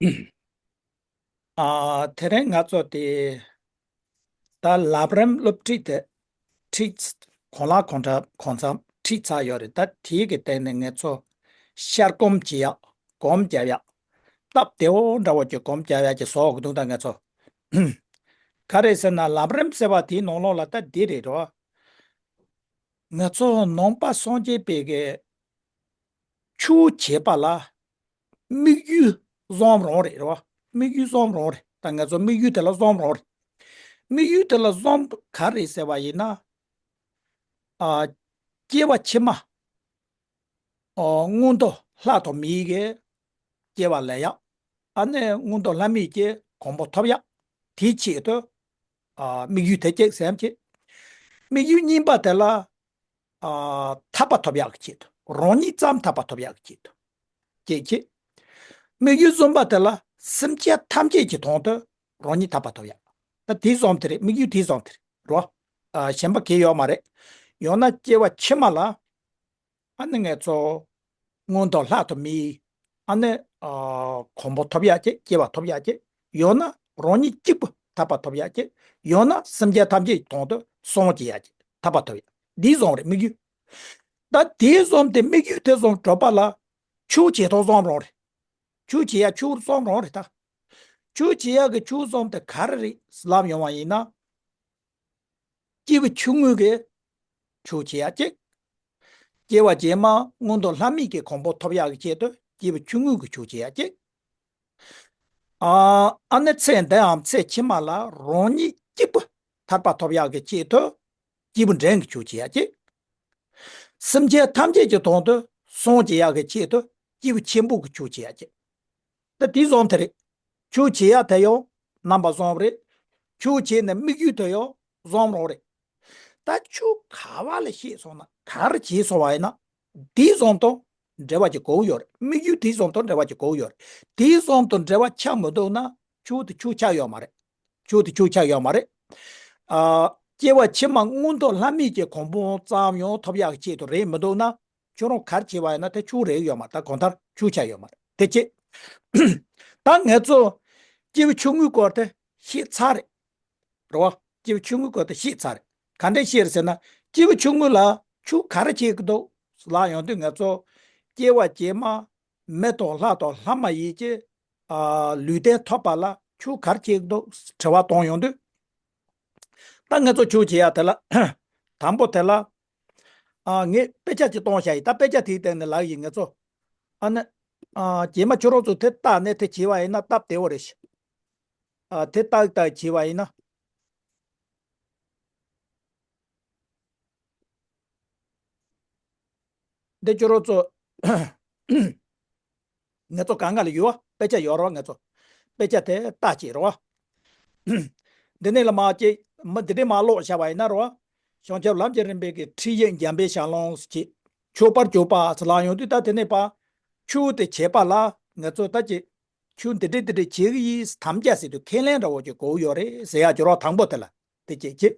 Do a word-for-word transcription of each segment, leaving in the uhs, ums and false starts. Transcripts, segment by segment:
ཨ། དེ་རིང་ང་ཚོ་དེ་ད་ལམ་རིམ་སློབ་ཁྲིད་དེ་ཁྲིད། གོང་ལ་གོང་ཚ་གོང་ཚ་ཁྲིད་ཚར་ཡོད་རེད། ད་དེའི་གི་སྟེང་ནས་ང་ཚོ་ཤར་སྒོམ་བྱེད་ཡག་སྒོམ་རྒྱབ་ཡག་སྟབས་བདེ་བོ་འདྲ་བོ་ཅིག་སྒོམ་རྒྱབ་ཡག་ཅིག་བཟོ་དགོས་འདུག་ད་ང་ཚོ་ག་རེ་ཟེར་ན། ལམ་རིམ་ཟེར་བ་དེའི་ནང་ལོགས་ལ་ད་འདི་རེད་རོ། ང་ཚོ་ནང་པ་སངས་རྒྱས་པའི་གི་ཆོས་བྱེད་པ་ལ་དམིགས་ཡུལ་བཟང་རང་རེད་རོ། དམིགས་ཡུལ་བཟང་རང་རེད། ད་ང་ཚོ་དམིགས་ཡུལ་དེ་ལ་བཟང་རང་རེད། དམིགས་ཡུལ་དེ་ལ་བཟང་ག་རེ་ཟེར་བ་ཡིན་ན། ཨ། སྐྱེ་བ་ཕྱི་མ། ཨོ། མངོན་མཐོ་ལྷ་དང་མིའི་གི་སྐྱེ་བ་ལེན་ཡག་ཨ་ནི་མངོན་མཐོ་ལྷ་མིའི་གི་གོ་འཕང་ཐོབ་ཡག་དེའི་ཆེད་དུ། ཨ། དམིགས་ཡུལ་དེ་གཅིག་སེམས་བསྐྱེད། དམིགས་ཡུལ་གཉིས་པ་དེ་ལ། ཨ། ཐར་པ་ཐོབ་ཡག་གི་ཆེད་དུ། རང་ཉིད་ཙམ་ཐར་པ་ཐོབ་ཡག་གི་ཆེད་དུ། གཅིག་བྱེད། དམིགས་ཡུལ་གསུམ་པ་དེ་ལ་སེམས་ཅན་ཐམས་ཅད་ཀྱི་དོན་དུ་རང་ཉིད་ཐར་པ་ཐོབ་ཡག་ད་དེ་བཟང་དེ་རེད། དམིགས་ཡུལ་དེ་བཟང་དེ་རེད་རོ། ཨ། གཞན་པ་གང་ཡོད་མ་རེད། ཡང་ན་སྐྱེ་བ་ཕྱི་མ་ལ། ཨ་ནི་ང་ཚོ་མངོན་མཐོ་ལྷ་དང་མིའི། ཨ་ནི། ཨ། གོ་འཕང་ཐོབ་ཡག་ཅིག་སྐྱེ་བ་ཐོབ་ཡག་ཅིག་ཡང་ན་རང་ཉིད་གཅིག་པུ་ཐར་པ་ཐོབ་ཡག་ཅིག་ཡང་ན་སེམས་ཅན་ཐམས་ཅད་ཀྱི་དོན་དུ་བསམ་བྱེད་ཡག་ཅིག་ཐར་པ་ཐོབ་ཡག་འདི་བཟང་རེད། དམིགས་ཡུལ། ད་དེ་བཟང་དེ་དམིགས་ཡུལ་དེ་བཟང་གྲུབ་པ་ལ་ཆོས་བྱེད་སྟངས་བཟང་རང་རེད། ཆོས་བྱེད་ཡག་ཆོས་བཟང་རང་རེད་ད། ཆོས་བྱེད་ཡག་གི་ཆོས་བཟང་དེ་ག་རེ་རེད་ལབ་ཡོང་བ་ཡིན་ན། སྐྱེས་བུ་ཆུང་ངུ་གི་ཆོས་བྱེད་ཡག་གཅིག་སྐྱེ་བ་རྗེས་མ་མངོན་མཐོ་ལྷ་མིའི་གི་གོ་འཕང་ཐོབ་ཡག་གི་ཆེད་དུ་སྐྱེས་བུ་ཆུང་ངུ་གི་ཆོས་བྱེད་ཡག་གཅིག་ཨ། ཨ་ནི་ཚེ་འདི་འམ་ཚེ་ཕྱི་མ་ལ་རང་ཉིད་གཅིག་པུ་ཐར་པ་ཐོབ་ཡག་གི་ཆེད་དུ་སྐྱེས་བུ་འབྲིང་གི་ཆོས་བྱེད་ཡག་གཅིག་སེམས་ཅན་ཐམས་ཅད་ཀྱི་དོན་དུ་བསམ་བྱེད་ཡག་གི་ཆེད་དུ་སྐྱེས་བུ་ཆེན་པོ་གི་ཆོས་བྱེད་ཡག་གཅིག་ད་དེ་བཟང་དེ་རེད། ཆོས་བྱེད་ཡག་དེ་ཡང་རྣམ་པ་བཟང་རེད། ཆོས་བྱེད་ནས་དམིགས་ཡུལ་དེ་ཡང་བཟང་རང་རེད། ད་ཆོས་ག་བ་ལ་བྱས་སོང་ན་ག་རེ་བྱས་སོང་བ་ཡིན་ན། དེ་བཟང་དང་འབྲེལ་བ་ཅིག་དགོས་ཡོད་རེད། དམིགས་ཡུལ་དེ་བཟང་དང་འབྲེལ་བ་ཅིག་དགོས་ཡོད་རེད། དེ་བཟང་དང་འབྲེལ་བ་ཆགས་མི་འདུག་ན་ཆོས་དེ་ཆོས་ཆགས་ཡོད་མ་རེད། ཆོས་དེ་ཆོས་ཆགས་ཡོད་མ་རེད། ཨ། སྐྱེ་བ་ཕྱི་མ་མངོན་མཐོ་ལྷ་མིའི་གི་གོ་འཕང་ཙམ་ཡང་ཐོབ་ཡག་གི་ཆེད་དུ་རེད་མི་འདུག་ན། ཁྱོད་རང་ག་རེ་བྱས་པ་ཡིན་ན་དེ་ཆོས་རེད་ཡོད་མ་རེད། ད་གང་ལྟར་ཆོས་ཆགས་ཡོད་མ་རེད། དེ་གཅིག་ད་ང་ཚོ་སྐྱེས་བུ་ཆུང་ངུའི་སྐོར་དེ་ཤེས་ཚར་རེད། རེད་བ། སྐྱེས་བུ་ཆུང་ངུའི་སྐོར་དེ་ཤེས་ཚར་རེད། ག་འདྲས་ཤེས་རེད་ཟེར་ན། སྐྱེས་བུ་ཆུང་ངུ་ལ་ཆོས་ག་རེ་བྱེད་ཀྱི་འདུག་ལབ་ཡོང་དུས་ང་ཚོ་སྐྱེ་བ་རྗེས་མ་མི་དང་ལྷ་དང་ལྷ་མ་ཡིན་གྱི། ཨ། ལུས་རྟེན་ཐོབ་པ་ལ་ཆོས་ག་རེ་བྱེད་ཀྱི་འདུག་དྲི་བ་བཏང་ཡོང་དུས། ད་ང་ཚོ་ཆོས་བྱེད་ཡག་དེ་ལ། དང་པོ་དེ་ལ། ཨ། ངས་དཔེ་ཆ་ཅིག་བཏང་བཞག་ཡིན། ད་དཔེ་ཆ་དེའི་སྟེང་ནས་ལབ་ཡིན་ང་ཚོ། ཨ་ནི། ཨ། རྗེས་མ་ཁྱོད་རང་ཚོ་དེ་བལྟས་ནས་དེ་བྱས་པ་ཡིན་ན་སྟབས་བདེ་བོ་རེད་ཤག་ཨ། དེ་ཏག་ཏག་བྱས་པ་ཡིན་ན། འདི་ཁྱོད་རང་ཚོ། ང་ཚོ་གང་ག་ལ་ཡོད་པ། དཔེ་ཆ་ཡོད་རེད་པ། ང་ཚོ་དཔེ་ཆ་དེ་ལྟ་ཅིག་རེད་པ། འདི་ནས་ལ་མར་ཅིག་མི་འདི་འདྲས་མར་ཀློག་བཞག་པ་ཡིན་ན་རེད་པ། བྱང་ཆུབ་ལམ་གྱི་རིམ་པའི་གི་ཁྲིད་ཡིག་འཇམ་པའི་ཞལ་ལུང་ཟེར་གྱི། མཆོད་པར་གྱུར་པ་ཟེར་ལབ་ཡོང་དུས། ད་དེ་ནས་ཕར་ཆོས་དེ་བྱེད་པ་ལ་ང་ཚོ་ད་ཅིག་ཆོས་འདི་འདྲས་འདི་འདྲས་བྱེད་ཀྱི་ཡིན་དམ་བཅའ་ཟེར་དུས་ཁས་ལེན་འདྲ་བོ་ཅིག་དགོས་ཡོད་རེད་ཟེར་ཡག་ཅིག་རེད་པ། དང་པོ་དེ་ལ། དེ་གཅིག་བྱེད།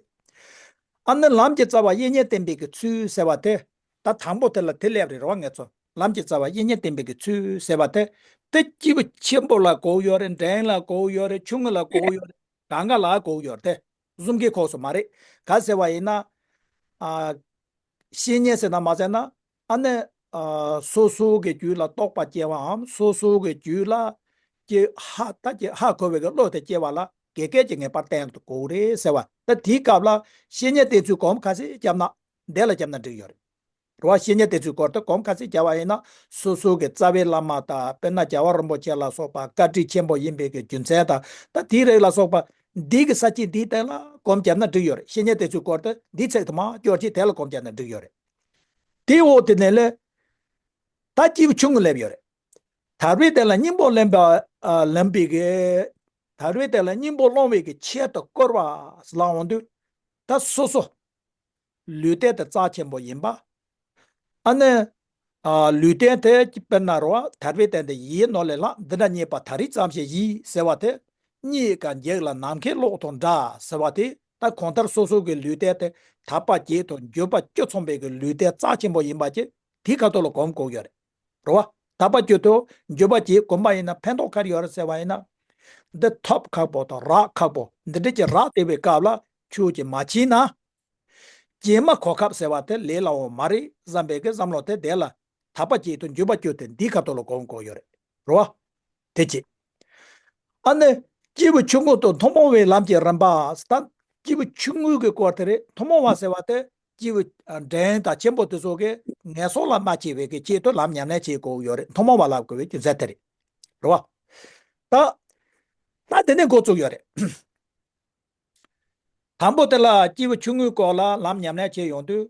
ཨ་ནི་ལམ་གྱི་རྩ་བ་དབྱིག་གཉེན་བསྟན་པའི་གི་ཚུལ་ཟེར་བ་དེ། ད་དང་པོ་དེ་ལ་དེ་སླེབས་རེད་རེད་པ། ང་ཚོ་ལམ་གྱི་རྩ་བ་དབྱིག་གཉེན་བསྟན་པའི་གི་ཚུལ་ཟེར་བ་དེ། དེ་སྐྱེས་བུ་ཆེན་པོ་ལ་དགོས་ཡོད་རེད། འབྲིང་ལ་དགོས་ཡོད་རེད། ཆུང་ངུ་ལ་དགོས་ཡོད་རེད། གང་ག་ལ་དགོས་ཡོད་རེད། དེ་གསུམ་གའི་ཁོངས་སུ་མ་རེད། ག་ཟེར་བ་ཡིན་ན། ཨ། བཤེས་གཉེན་ཟེར་ན་མ་ཟེར་ན། ཨ་ནི། ཨ། སོ་སོ་གི་རྒྱུད་ལ་རྟོགས་པ་སྐྱེ་བའམ་སོ་སོ་གི་རྒྱུད་ལ་སྐྱེ་ཧ་ད་ཀྱི་ཧ་གོ་བའི་གི་བློ་དེ་སྐྱེ་བ་ལ་དགེ་རྒན་གྱིས་ངེས་པར་བསྟེན་དགོས་རེད་ཟེར་བ། ད་དེའི་སྐབས་ལ་བཤེས་གཉེན་བསྟེན་ཚུལ་གོམ་ག་ཚོད་བརྒྱབ་ན། འདི་ལ་བརྒྱབ་ན་འགྲིག་ཡོད་རེད། རེད་པ། བཤེས་གཉེན་བསྟེན་ཚུལ་སྐོར་དུ་གོམ་ག་ཚོད་བརྒྱབ་པ་ཡིན་ན། སོ་སོ་གི་རྩ་བའི་བླ་མ་དང་། དཔེར་ན་རྒྱལ་བ་རིན་པོ་ཆེ་ལ་སོགས་པ་བཀའ་དྲིན་ཆེན་པོ་ཡིན་པའི་གི་རྒྱུ་མཚན་དང་། ད་དེའི་རིགས་ལ་སོགས་པ་འདི་གི་ས་བཅད་འདིའི་སྟེང་ལ་གོམ་བརྒྱབ་ན་འགྲིག་ཡོད་རེད། བཤེས་གཉེན་བསྟེན་ཚུལ་སྐོར་དུ་འདིའི་ཚིག་དེ་མར་སྐྱོར་བྱས་དེ་ལ་གོམ་བརྒྱབ་ན་འགྲིག་ཡོད་རེད། དེའི་འོག་དེ་ནས་ལས། ད་སྐྱེས་བུ་ཆུང་ངུ་སླེབས་ཡོད་རེད། དལ་བའི་སྟེང་ལ་སྙིང་པོ་ལེན་པ། ཨ། ལེན་པའི་གི། དལ་བའི་སྟེང་ལ་སྙིང་པོ་སློང་བའི་གི་ཆེད་དུ་བསྐུལ་བ་ཟེར་ལབ་ཡོང་དུས། ད་སོ་སོ་ལུས་རྟེན་དེ་རྩ་ཆེན་པོ་ཡིན་པ། ཨ་ནི། ཨ། ལུས་རྟེན་དེ་དཔེར་ན་རེད་པ། དལ་བའི་སྟེང་དུ་ཡིད་ནོར་ལས་ལྷག་འདི་འདྲ་རྙེད་པ་ད་རེས་ཙམ་ཞིག་ཡིན་ཟེར་བ་དེ། རྙེད་དཀའ་འཇིག་ལ་ནམ་མཁའི་གློག་དང་འདྲ་ཟེར་བ་དེ། ད་གང་ལྟར་སོ་སོ་གི་ལུས་རྟེན་དེ་དག་པ་བརྒྱད་དང་འགྱུར་བ་བཅུ་ཚང་བའི་གི་ལུས་རྟེན་རྩ་ཆེན་པོ་ཡིན་པ་ཅིག་དེའི་ཁ་ཐོག་ལ་གོམ་གོག་ཡོད་རེད། རེད་པ། དག་པ་རྒྱུད་དུ་འཇུག་པ་གྱིས་བསྒོམས་པ་ཡིན་ན་ཕན་ཐོགས་ག་རེ་ཡོད་རེད་ཟེར་བ་ཡིན་ན། འདི་ཐབས་ཁག་པོ་དང་རགས་ཁག་པོ་འདི་འདྲ་གྱི་རགས་བལྟས་པའི་སྐབས་ལ་ཆོས་ཀྱིས་མ་བྱས་ན། ཀྱེ་མ་གོ་སྐབས་ཟེར་བ་དེ་ལས་སླ་བོ་མ་རེད་བསམ་པའི་གི་བསམ་བློ་དེ་དེ་ལ་དག་པ་གཅིག་ཏུ་འཇུག་པ་བསྐྱུར་ཏེ་འདིའི་ཁ་ཐོག་ལ་སྒོམ་དགོས་ཡོད་རེད། རེད་བ། དེ་གཅིག་ཨ་ནི་སྐྱེས་བུ་ཆུང་ངུ་དང་ཐུན་མོང་བའི་ལམ་གྱི་རིམ་པ་ད་སྐྱེས་བུ་ཆུང་ངུ་གི་སྐོར་དེ་རེད། ཐུན་མོང་བ་ཟེར་བ་དེ་སྐྱེས་བུ་འདྲན་དང་ཆེན་པོ་དེ་ཚོ་གི་ངན་སོང་ལ་མ་སྐྱེ་བའི་གི་ཆེད་དུ་ལམ་ཉམས་ལེན་བྱེད་དགོས་ཡོད་རེད། ཐུན་མོང་བ་ལབ་དགོས་པའི་རྒྱུ་མཚན་དེ་རེད། རེད་བ། ད་ད་དེ་ནས་འགོ་བཙུགས་ཡོད་རེད། དང་པོ་དེ་ལ་སྐྱེས་བུ་ཆུང་ངུའི་སྐོར་ལ་ལམ་ཉམས་ལེན་བྱེད་ཡོང་དུས།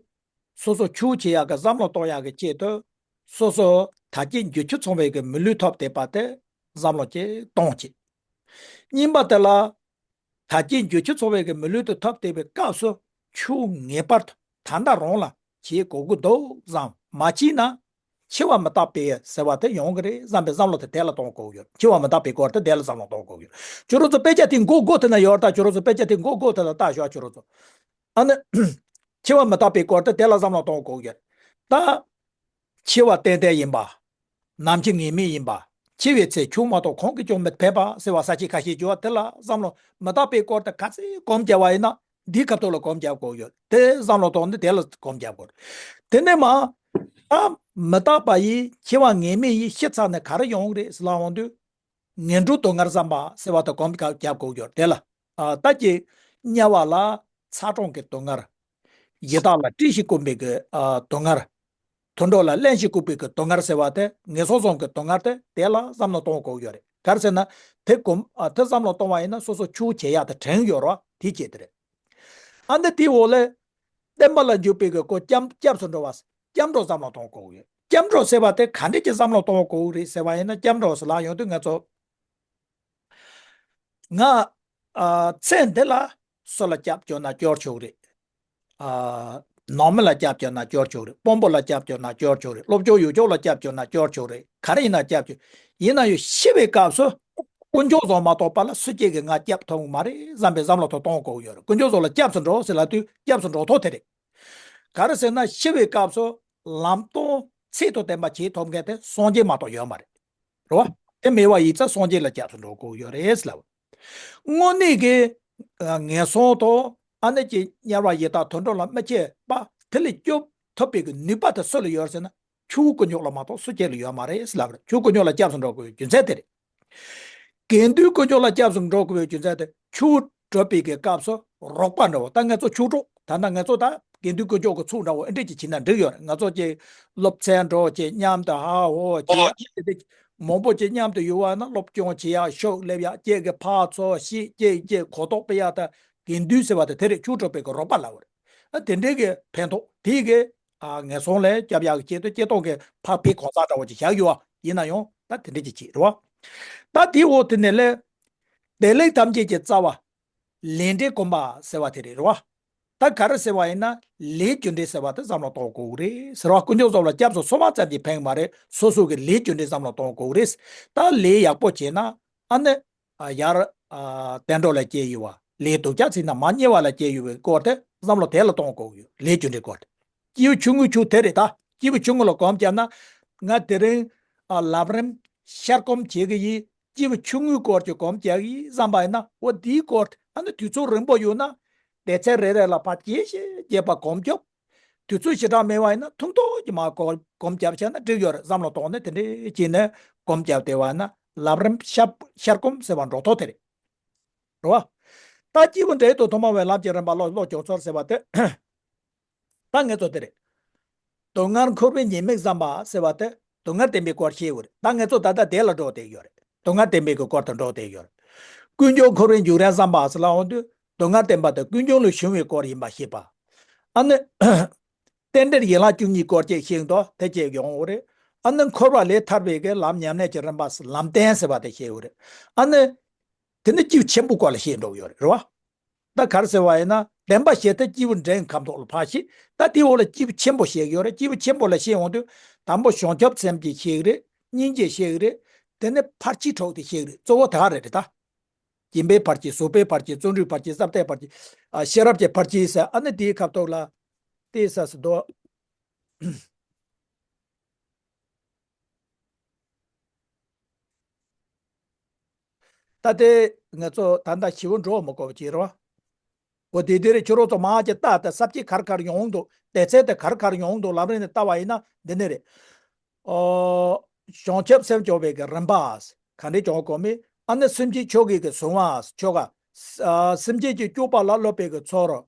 སོ་སོ་ཆོས་བྱེད་ཡག་གི་བསམ་བློ་གཏོང་ཡག་གི་ཆེད་དུ། སོ་སོ་ད་གིན་འགྱུར་ཁྱོད་ཚང་བའི་གི་མི་ལུས་ཐོབ་བསྡད་པ་དེ་བསམ་བློ་ཅིག་གཏོང་བྱེད། གཉིས་པ་དེ་ལ། ད་གིན་འགྱུར་ཁྱོད་ཚང་བའི་གི་མི་ལུས་དེ་ཐོབ་བསྡད་པའི་སྐབས་སུ་ཆོས་ངེས་པར་དུ་ད་ལྟ་རང་ལ་བྱེད་དགོས་ཀྱི་འདུག་བསམ་མ་བྱས་ན། འཆི་བ་མི་རྟག་པའི་ཟེར་བ་དེ་ཡོང་གི་རེད་བསམ་པའི་བསམ་བློ་དེ་དེ་ལ་གཏོང་དགོས་ཡོད། འཆི་བ་མི་རྟག་པའི་སྐོར་དེ་དེ་ལ་བསམ་བློ་གཏོང་དགོས་ཡོད། ཁྱོད་རང་ཚོ་དཔེ་ཆ་དེ་མགོ་སྒུར་ཐུབ་ན་ཡོད་ད། ཁྱོད་རང་ཚོ་དཔེ་ཆ་དེ་མགོ་སྒུར་ཐུབ་ན་ལྟ་ཤོག་ཁྱོད་རང་ཚོ། ཨ་ནི། འཆི་བ་མི་རྟག་པའི་སྐོར་དེ་དེ་ལ་བསམ་བློ་གཏོང་དགོས་ཡོད། ད། འཆི་བ་ཏན་ཏན་ཡིན་པ། ནམ་འཆི་ངེས་མེད་ཡིན་པ། འཆི་བའི་ཚེ་ཆོས་མ་གཏོགས་གང་གིས་ཀྱང་མི་ཕན་པ་ཟེར་བ་ས་བཅད་ཁ་ཤས་བརྗོད་པ་དེ་ལ་བསམ་བློ་མི་རྟག་པའི་སྐོར་དེ་ག་ཚོད་སྒོམ་བརྒྱབ་པ་ཡིན་ན། འདིའི་སྐབས་ཐོག་ལ་སྒོམ་རྒྱབ་དགོས་ཡོད། དེ་བསམ་བློ་གཏོང་ནས་དེ་ལ་སྒོམ་རྒྱབ་དགོས། དེ་ནས་མ། ད་མི་རྟག་པ་ཡིས་འཆི་བ་ངེས་མེད་ཡིན་ཤེས་ཚར་ནས་ག་རེ་ཡོང་གི་རེད་ཟེར་ལབ་འོང་དུས། ངན་འགྲོའི་སྡུག་བསྔལ་བསམ་པ་ཟེར་བ་དེ་སྒོམ་རྒྱབ་དགོས་ཡོད་དེ་ལ། ད་ཀྱི་དམྱལ་བ་ལ་ཚ་གྲང་གི་སྡུག་བསྔལ། ཡི་དྭགས་ལ་སྤྲིན་བཞིན་བསྐུམ་པའི་གི་སྡུག་བསྔལ། དུད་འགྲོ་ལ་རླན་བཞིན་བཀུག་པའི་གི་སྡུག་བསྔལ་ཟེར་བ་དེ་ངན་སོང་གསུམ་གི་སྡུག་བསྔལ་དེ་དེ་ལ་བསམ་བློ་གཏོང་དགོས་ཡོད་རེད། ག་རེ་ཟེར་ན། དེ་སྒོམ་དེ་བསམ་བློ་གཏོང་བ་ཡིན་ན་སོ་སོ་ཆོས་བྱེད་ཡག་དེ་དྲན་ཡོད་རེད་བ། དེ་བྱེད་དེ་རེད། ཨ་ནི་དེའི་འོག་ལས། བསྟན་པ་ལ་འཇུག་པའི་གི་སྐོར་སྐྱབས་སྐྱབས་སུ་འགྲོ་བ། སྐྱབས་འགྲོ་བསམ་བློ་གཏོང་དགོས་ཡོད། སྐྱབས་འགྲོ་ཟེར་བ་དེ་ག་འདྲས་ཀྱི་བསམ་བློ་གཏོང་དགོས་རེད་ཟེར་བ་ཡིན་ན་སྐྱབས་འགྲོ་ཟེར་ལབ་ཡོང་དུས་ང་ཚོ། ང་། ཨ། ཚེ་འདི་ལ་སུ་ལ་སྐྱབས་བཅོལ་ན་སྐྱོར་ཆོག་རེད། ཨ། ནང་མི་ལ་སྐྱབས་བཅོལ་ན་སྐྱོར་ཆོག་རེད། དཔོན་པོ་ལ་སྐྱབས་བཅོལ་ན་སྐྱོར་ཆོག་རེད། སློབ་སྦྱོང་ཡོད་ཆོག་ལ་སྐྱབས་བཅོལ་ན་སྐྱོར་ཆོག་རེད། ག་རེ་ཡིན་ན་སྐྱབས་བཅོལ། ཡིན་ན་ཡང་ཤི་བའི་སྐབས་སུ་དཀོན་མཆོག་བཟང་མ་གཏོགས་པ་ལ་སུ་གཅིག་གིས་ང་སྐྱབས་ཐུབ་མ་རེད་བསམ་པའི་བསམ་བློ་དེ་གཏོང་དགོས་ཡོད་རེད། དཀོན་མཆོག་བཟང་ལ་སྐྱབས་སུ་འགྲོ་ཟེར་ལབ་དུས་སྐྱབས་སུ་འགྲོ་ཐུབ་དེ་རེད། ག་རེ་ཟེར་ན་ཤི་བའི་སྐབས་སུ་ལམ་སྟོན་ཚད་དང་ལྡན་པ་བྱེད་ཐུབ་མཁན་དེ་སངས་རྒྱས་མ་གཏོགས་ཡོད་མ་རེད། རེད་བ། དེ་མེད་པ་ཡིན་ཙང་སངས་རྒྱས་ལ་སྐྱབས་སུ་འགྲོ་དགོས་ཡོད་རེད་ལབ། དངོས་གནས་ཀྱི་ངན་སོང་དང་ཨ་ནི་ཀྱི་དམྱལ་བ་ཡི་དྭགས་དུད་འགྲོ་ལ་མི་སྐྱེ་བ་དེ་ལས་སྐྱོབ་ཐུབ་པའི་གི་ནུས་པ་དེ་སུ་ལ་ཡོད་ཟེར་ན་ཆོས་དཀོན་མཆོག་ལ་མ་གཏོགས་སུ་གཅིག་ལ་ཡོད་མ་རེད་ལབ་རེད། ཆོས་དཀོན་མཆོག་ལ་སྐྱབས་སུ་འགྲོ་དགོས་པའི་རྒྱུ་མཚན་དེ་རེད། དགེ་འདུན་དཀོན་མཆོག་ལ་སྐྱབས་སུ་འགྲོ་དགོས་པའི་རྒྱུ་མཚན་དེ་ཆོས་སྒྲུབ་པའི་གི་སྐབས་སུ་རོགས་པ་འདྲ་བོ། ད་ང་ཚོ་ཆོས་གྲོགས་ད་ལྟ་ང་ཚོ་ད་དགེ་འདུན་དཀོན་མཆོག་གི་ཚོགས་འདྲ་བོ་ཨེ་འདྲས་ཀྱི་བྱེད་ན་འགྲིག་ཡོད་རེད། ང་ཚོ་ཀྱི་སློབ་ཚན་འདྲ་བོ་ཀྱི་མཉམ་དུ་ཧ་ཧོ་ཀྱི་ཨེ་འདྲས་མང་པོ་ཀྱི་མཉམ་དུ་ཡོད་པ་ན་སློབ་སྦྱོང་བྱེད་ཡག་ཤུགས་སླེབས་ཡག་ཀྱི་གི་ཕར་ཚུར་ཤེས་ཀྱི་ཀྱི་གོ་རྟོགས་སྤེལ་ཡག་ད་དགེ་འདུན་ཟེར་བ་དེ་དེ་རེད། ཆོས་སྒྲུབ་པའི་གི་རོགས་པ་ལབ་པ་རེད། ཨ་དེ་འདྲས་ཀྱི་ཕན་ཐོགས་དེ་གི་ཨ་ངན་སོང་ལས་སྐྱོབ་ཡག་གི་ཆེད་དུ་སྐྱེ་སྟོང་གི་འཕགས་པའི་གང་ཟག་འདྲ་བོ་ཅིག་བཞག་ཡོད་པ་ཡིན་ན་ཡང་ད་དེ་འདྲས་ཀྱི་བྱེད་རེད་བ། ད་དེའི་འོག་དེ་ནས་ལས། བདེ་ལེགས་ཐམས་ཅད་ཀྱི་རྩ་བ། ལས་འབྲས་སྒོམ་པ་ཟེར་བ་དེ་རེད་རེད་བ། ད་ག་རེ་ཟེར་བ་ཡིན་ན་ལས་རྒྱུ་འབྲས་ཟེར་བ་དེ་བསམ་བློ་གཏོང་དགོས་རེད་ཟེར་བ། དཀོན་མཆོག་གསུམ་ལ་སྐྱབས་སུ་སོང་བ་ཙམ་གྱིས་ཕན་གྱི་མ་རེད། སོ་སོ་གི་ལས་རྒྱུ་འབྲས་བསམ་བློ་གཏོང་དགོས་རེད། ད་ལས་ཡག་པོ་བྱས་ན་ཨ་ནི། ཨ་ཡར། ཨ་བསྟན་འགྲོ་ལ་སྐྱེ་ཡི་བ། ལས་སྡུག་ཅག་བྱས་ན་མར་དམྱལ་བ་ལ་སྐྱེ་ཡི་བའི་སྐོར་དེ་བསམ་བློ་དེ་ལ་གཏོང་དགོས་ཡོད། ལས་རྒྱུ་འབྲས་སྐོར་དེ། སྐྱེས་བུ་ཆུང་ངུའི་ཆོས་དེ་རེད་ད། སྐྱེས་བུ་ཆུང་ངུ་ལ་སྒོམ་བརྒྱབ་ན། ང་དེ་རིང་། ཨ་ལམ་རིམ་བཤར་སྒོམ་བྱེད་ཀྱི་ཡིན། སྐྱེས་བུ་ཆུང་ངུའི་སྐོར་གྱི་སྒོམ་རྒྱག་གི་ཡིན་བསམ་པ་ཡིན་ན་འོ་དེའི་སྐོར་ཨ་ནི་དུས་ཚོད་རིང་པོ་ཡོད་ན། སྡེ་ཚན་རེ་རེ་ལ་ཕར་རྒྱས་ཤིག་རྒྱས་པ་སྒོམ་རྒྱོབ། དུས་ཚོད་ཞེ་དྲག་མེད་པ་ཡིན་ན་ཐུང་ཐུང་གི་མར་སྒོམ་སྒོམ་རྒྱབ་བྱས་ན་འགྲིག་ཡོད་རེད་བསམ་བློ་གཏོང་ནས་དེ་འདྲས་བྱས་ནས་སྒོམ་རྒྱབ་བསྡད་པ་ཡིན་ན་ལམ་རིམ་བཤར་བཤར་སྒོམ་ཟེར་བ་འགྲོ་ཐོག་དེ་རེད། རེད་བ། ད་སྐྱེས་བུ་འབྲས་དང་ཐུན་མོང་བའི་ལམ་གྱི་རིམ་པ་བློ་བློ་སྦྱོང་ཚུལ་ཟེར་བ་དེ། ད་ངེད་ཚོ་དེ་རེད། སྡུག་བསྔལ་འཁོར་བའི་ཉེས་དམིགས་བསམ་པ་ཟེར་བ་དེ་སྡུག་བསྔལ་བདེན་པའི་སྐོར་བཤད་ཡོད་རེད། ད་ངེད་ཚོ་ད་ལྟ་དེ་ལ་འགྲོ་བསྡད་ཡོད་རེད། སྡུག་བསྔལ་བདེན་པའི་གི་སྐོར་དུ་འགྲོ་བསྡད་ཡོད་རེད། ཀུན་འབྱུང་འཁོར་བའི་འཇུག་རན་བསམ་པ་ཟེར་ལ་འོང་དུས་སྡུག་བསྔལ་བདེན་པ་དེ་ཀུན་འབྱུང་ལས་བྱུང་བའི་སྐོར་ཡིན་པ་ཤེས་པ། ཨ་ནི། རྟེན་འབྲེལ་ཡན་ལག་བཅུ་གཉིས་སྐོར་བཅས་ཤེས་འདུག་དེ་བཅས་ཡོང་བ་རེད། ཨ་ནི་འཁོར་བ་ལས་ཐར་བའི་གི་ལམ་ཉམས་ལེན་གྱི་རིམ་པ་ལམ་བདེན་ཟེར་བ་དེ་ཤེས་ཡོད་རེད། ཨ་ནི། དེ་ནི་སྐྱེས་བུ་ཆེན་པོའི་སྐོར་ལ་བཤད་འགྲོ་གི་ཡོད་རེད། རེད་བ། ད་ག་རེ་ཟེར་བ་ཡིན་ན་བདེན་པ་བཤད་དེ་སྐྱེས་བུ་འབྲིང་ཁམས་ཐོག་ལ་ཕར་བཤད། ད་དེའི་འོག་ལ་སྐྱེས་བུ་ཆེན་པོ་བཤད་ཀྱི་ཡོད་རེད། སྐྱེས་བུ་ཆེན་པོ་ལ་བཤད་འོང་དུས་དང་པོ་བྱང་ཆུབ་སེམས་ཀྱི་བཤད་ཀྱི་རེད། སྙིང་རྗེ་བཤད་ཀྱི་རེད། དེ་ནས་ཕར་ཕྱིན་དྲུག་དེ་བཤད་ཀྱི་རེད། གཙོ་བོ་དེ་ག་རེ་རེད་ད། སྦྱིན་པའི་ཕར་ཕྱིན། བརྩོན་འགྲུས་ཕར་ཕྱིན། ཟབ་གཏེར་ཕར་ཕྱིན། ཨ་ཤེས་རབ་ཀྱི་ཕར་ཕྱིན་ཟེར་ཨ་ནི་དེའི་ཁ་ཐོག་ལ་དེ་ས་སུ་དོ། ད་དེ་ང་ཚོ་ད་ལྟ་ཞིབ་པོ་འགྲོ་མི་དགོས་པ་ཅིག་རེད་བ། འོ་དེ་དེ་རེད། ཁྱོད་རང་ཚོ་མང་ཆེ་ལྟ་དེ་ས་བཅད་ག་རེ་ག་རེ་ཡོང་འདུག་སྡེ་ཚན་དེ་ག་རེ་ག་རེ་ཡོང་འདུག་ལམ་རིམ་ནས་ལྟ་བ་ཡིན་ན་འདི་ནས་རེད། ཨོ། བྱང་ཆུབ་སེམས་སྐྱོང་བའི་གི་རིམ་པ། ག་འདྲས་སྐྱོང་དགོས་མིན། ཨ་ནི་སེམས་ཅན་ཆོས་བརྒྱད་ཀྱི་གཟུང་བ། ཆོ་ག་ཨ། སེམས་ཅན་གྱི་སྐྱོབ་པ་ལ་སློབ་པའི་གི་ཚོགས།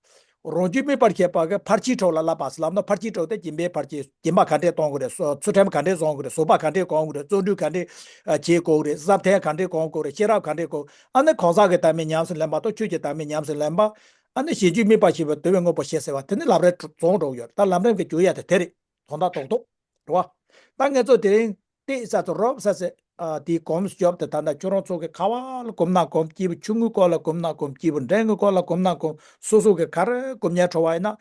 རང་རྒྱུད་སྨིན་པར་བྱེད་པ་གི་ཕར་ཕྱིན་དྲུག་ལ་བསླབ་པ་ཟེར་ལབ་ན། ཕར་ཕྱིན་དྲུག་དེ་སྦྱིན་པའི་ཕར་ཕྱིན། སྦྱིན་པ་ག་འདྲས་གཏོང་དགོས་རེད། ཚུལ་ཁྲིམས་ག་འདྲས་བཟུང་དགོས་རེད། བཟོད་པ་ག་འདྲས་སྒོམ་དགོས་རེད། བརྩོན་འགྲུས་ག་འདྲས་བྱེད་དགོས་རེད། བཟང་ཐབས་ག་འདྲས་སྒོམ་དགོས་རེད། ཤེས་རབ་ག་འདྲས་སྒོམ། ཨ་ནི་གང་ཟག་གི་བདག་མེད་ཉམས་སུ་ལེན་པ་དང་ཆོས་ཀྱི་བདག་མེད་ཉམས་སུ་ལེན་པ། ཨ་ནི་གཞན་རྒྱུད་སྨིན་པར་བྱེད་པའི་བསྡུ་བའི་དངོས་པོ་བཞི་ཟེར་བ་དེ་ནི་ལམ་རིམ་རྫོགས་འགྲོ་གི་ཡོད་རེད། ད་ལམ་རིམ་གྱི་བརྗོད་ཡ་དེ་དེ་རེད། དོན་དག་རྡོག་རྡོག་རེད་བ། ད་ངེད་ཚོ་དེ་རིང་ཏེ་ས་ཚོ་རོབ་ས་སེ། ཨ། དེའི་གོམས་སྐྱོབ་དེ་ད་ལྟ་ཁྱོད་རང་ཚོ་གི་ཁ་བ་ལ་གོམས་ན་གོམས། སྐྱེས་བུ་ཆུང་ངུའི་སྐོར་ལ་གོམས་ན་གོམས། སྐྱེས་བུ་འབྲིང་གི་སྐོར་ལ་གོམས་ན་གོམས། སོ་སོ་གི་ག་རེ་གོམས་ཉར་འཕྲོ་བ་ཡིན་ན།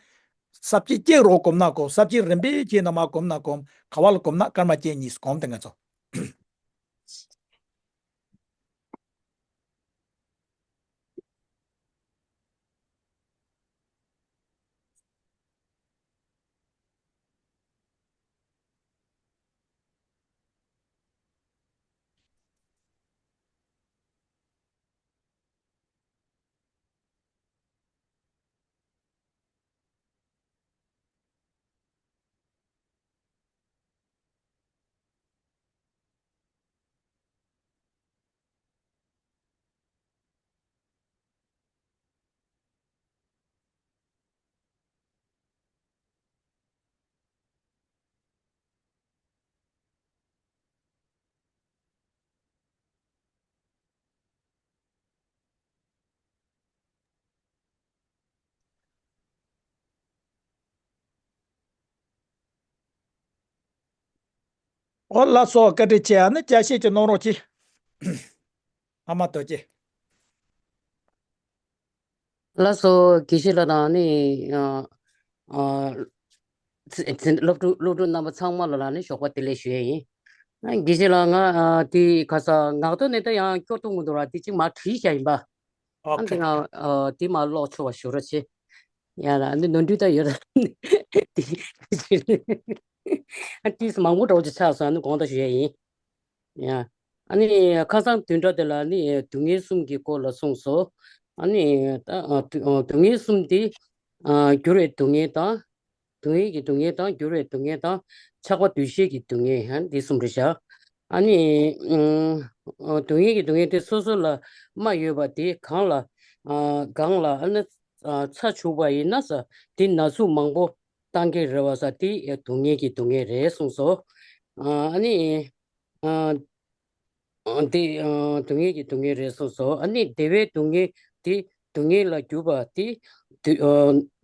ས་བཅད་གཅིག་རོ་གོམས་ན་གོམས། ས་བཅད་རིམ་པས་བྱས་ན་མ་གོམས་ན་གོམས། ག་བ་ལ་གོམས་ན་སྐར་མ་གཅིག་གཉིས་གོམས་དེ་ང་ཚོ། ཨོ་ལགས་སོ། བཀའ་དྲིན་ཆེ། ཨ་ནི་བསྐྱར་བཤད་ཅིག་གནང་རོགས་གྱིས། ཨ་མ་རྡོ་རྗེ། ལགས་སོ། དགེ་བཤེས་ལགས་དང་ནི། ཨ། ཨ། ཚེ་ཚེ་སློབ་ཕྲུག་སློབ་ཕྲུག་རྣམ་པ་ཚང་མ་ལ་ལ་ནི་ཞོགས་པ་བདེ་ལེགས་ཞུ་ཡས་ཡིན། ཨ། དགེ་བཤེས་ལགས། ང་ཨ་དེ་ག་ས་ངག་ཐོག་ནས་ད་ཡང་སྐྱོར་ཐུབ་མི་འདུག་ར། དེ་གཅིག་མར་བྲིས་བཞག་ཡིན་པ། ཨ། ཨོ་དེ་ཁེ། ང་ཨ་དེ་མར་ཀློག་ཆོག་པ་ཞུ་རོགས་བྱེད། ཡ་ལ་ནི་ནོར་འཁྲུལ་ད་ཡོད་ར། དེ་ཨ་ཏིས་མང་པོ་འདྲ་བོ་ཅིག་ཆགས་སོང་། ཨ་ནི་དགོངས་དག་ཞུ་ཡས་ཡིན། ཡ། ཨ་ནི་ཁ་སང་བདུན་ཕྲག་དེ་ལ་ནི་སྡུག་བསྔལ་གསུམ་གྱི་སྐོར་ལ་གསུངས་སོ། ཨ་ནི་ད་ཨ་སྡུག་སྡུག་བསྔལ་གསུམ་དེ། ཨ། འགྱུར་བའི་སྡུག་བསྔལ་དང་། སྡུག་བསྔལ་གྱི་སྡུག་བསྔལ་དང་། འགྱུར་བའི་སྡུག་བསྔལ་དང་། ཆགས་པ་འདུ་ཤེས་ཀྱི་སྡུག་བསྔལ་ཡང་འདི་གསུམ་རེད་བཞག་ཨ་ནི། ཨ། སྡུག་བསྔལ་གྱི་སྡུག་བསྔལ་དེ་སོ་སོ་ལ་མ་ཡོད་པ་དེ་གང་ལ། ཨ། གང་ལ་ཨ་ནི། ཨ། ཚ་བྱུག་པ་ཡིན་ན་ས་དེ་ན་ཟུག་མང་པོ་བཏང་གི་རེད་བ། ས་དེ་སྡུག་བསྔལ་གྱི་སྡུག་བསྔལ་རེད་གསུངས་སོ། ཨ་ནི། ཨ། དེ་སྡུག་བསྔལ་གྱི་སྡུག་བསྔལ་རེད་གསུངས་སོ། ཨ་ནི་བདེ་བའི་སྡུག་བསྔལ་དེ་སྡུག་བསྔལ་ལ་གྱུར་པ་དེ་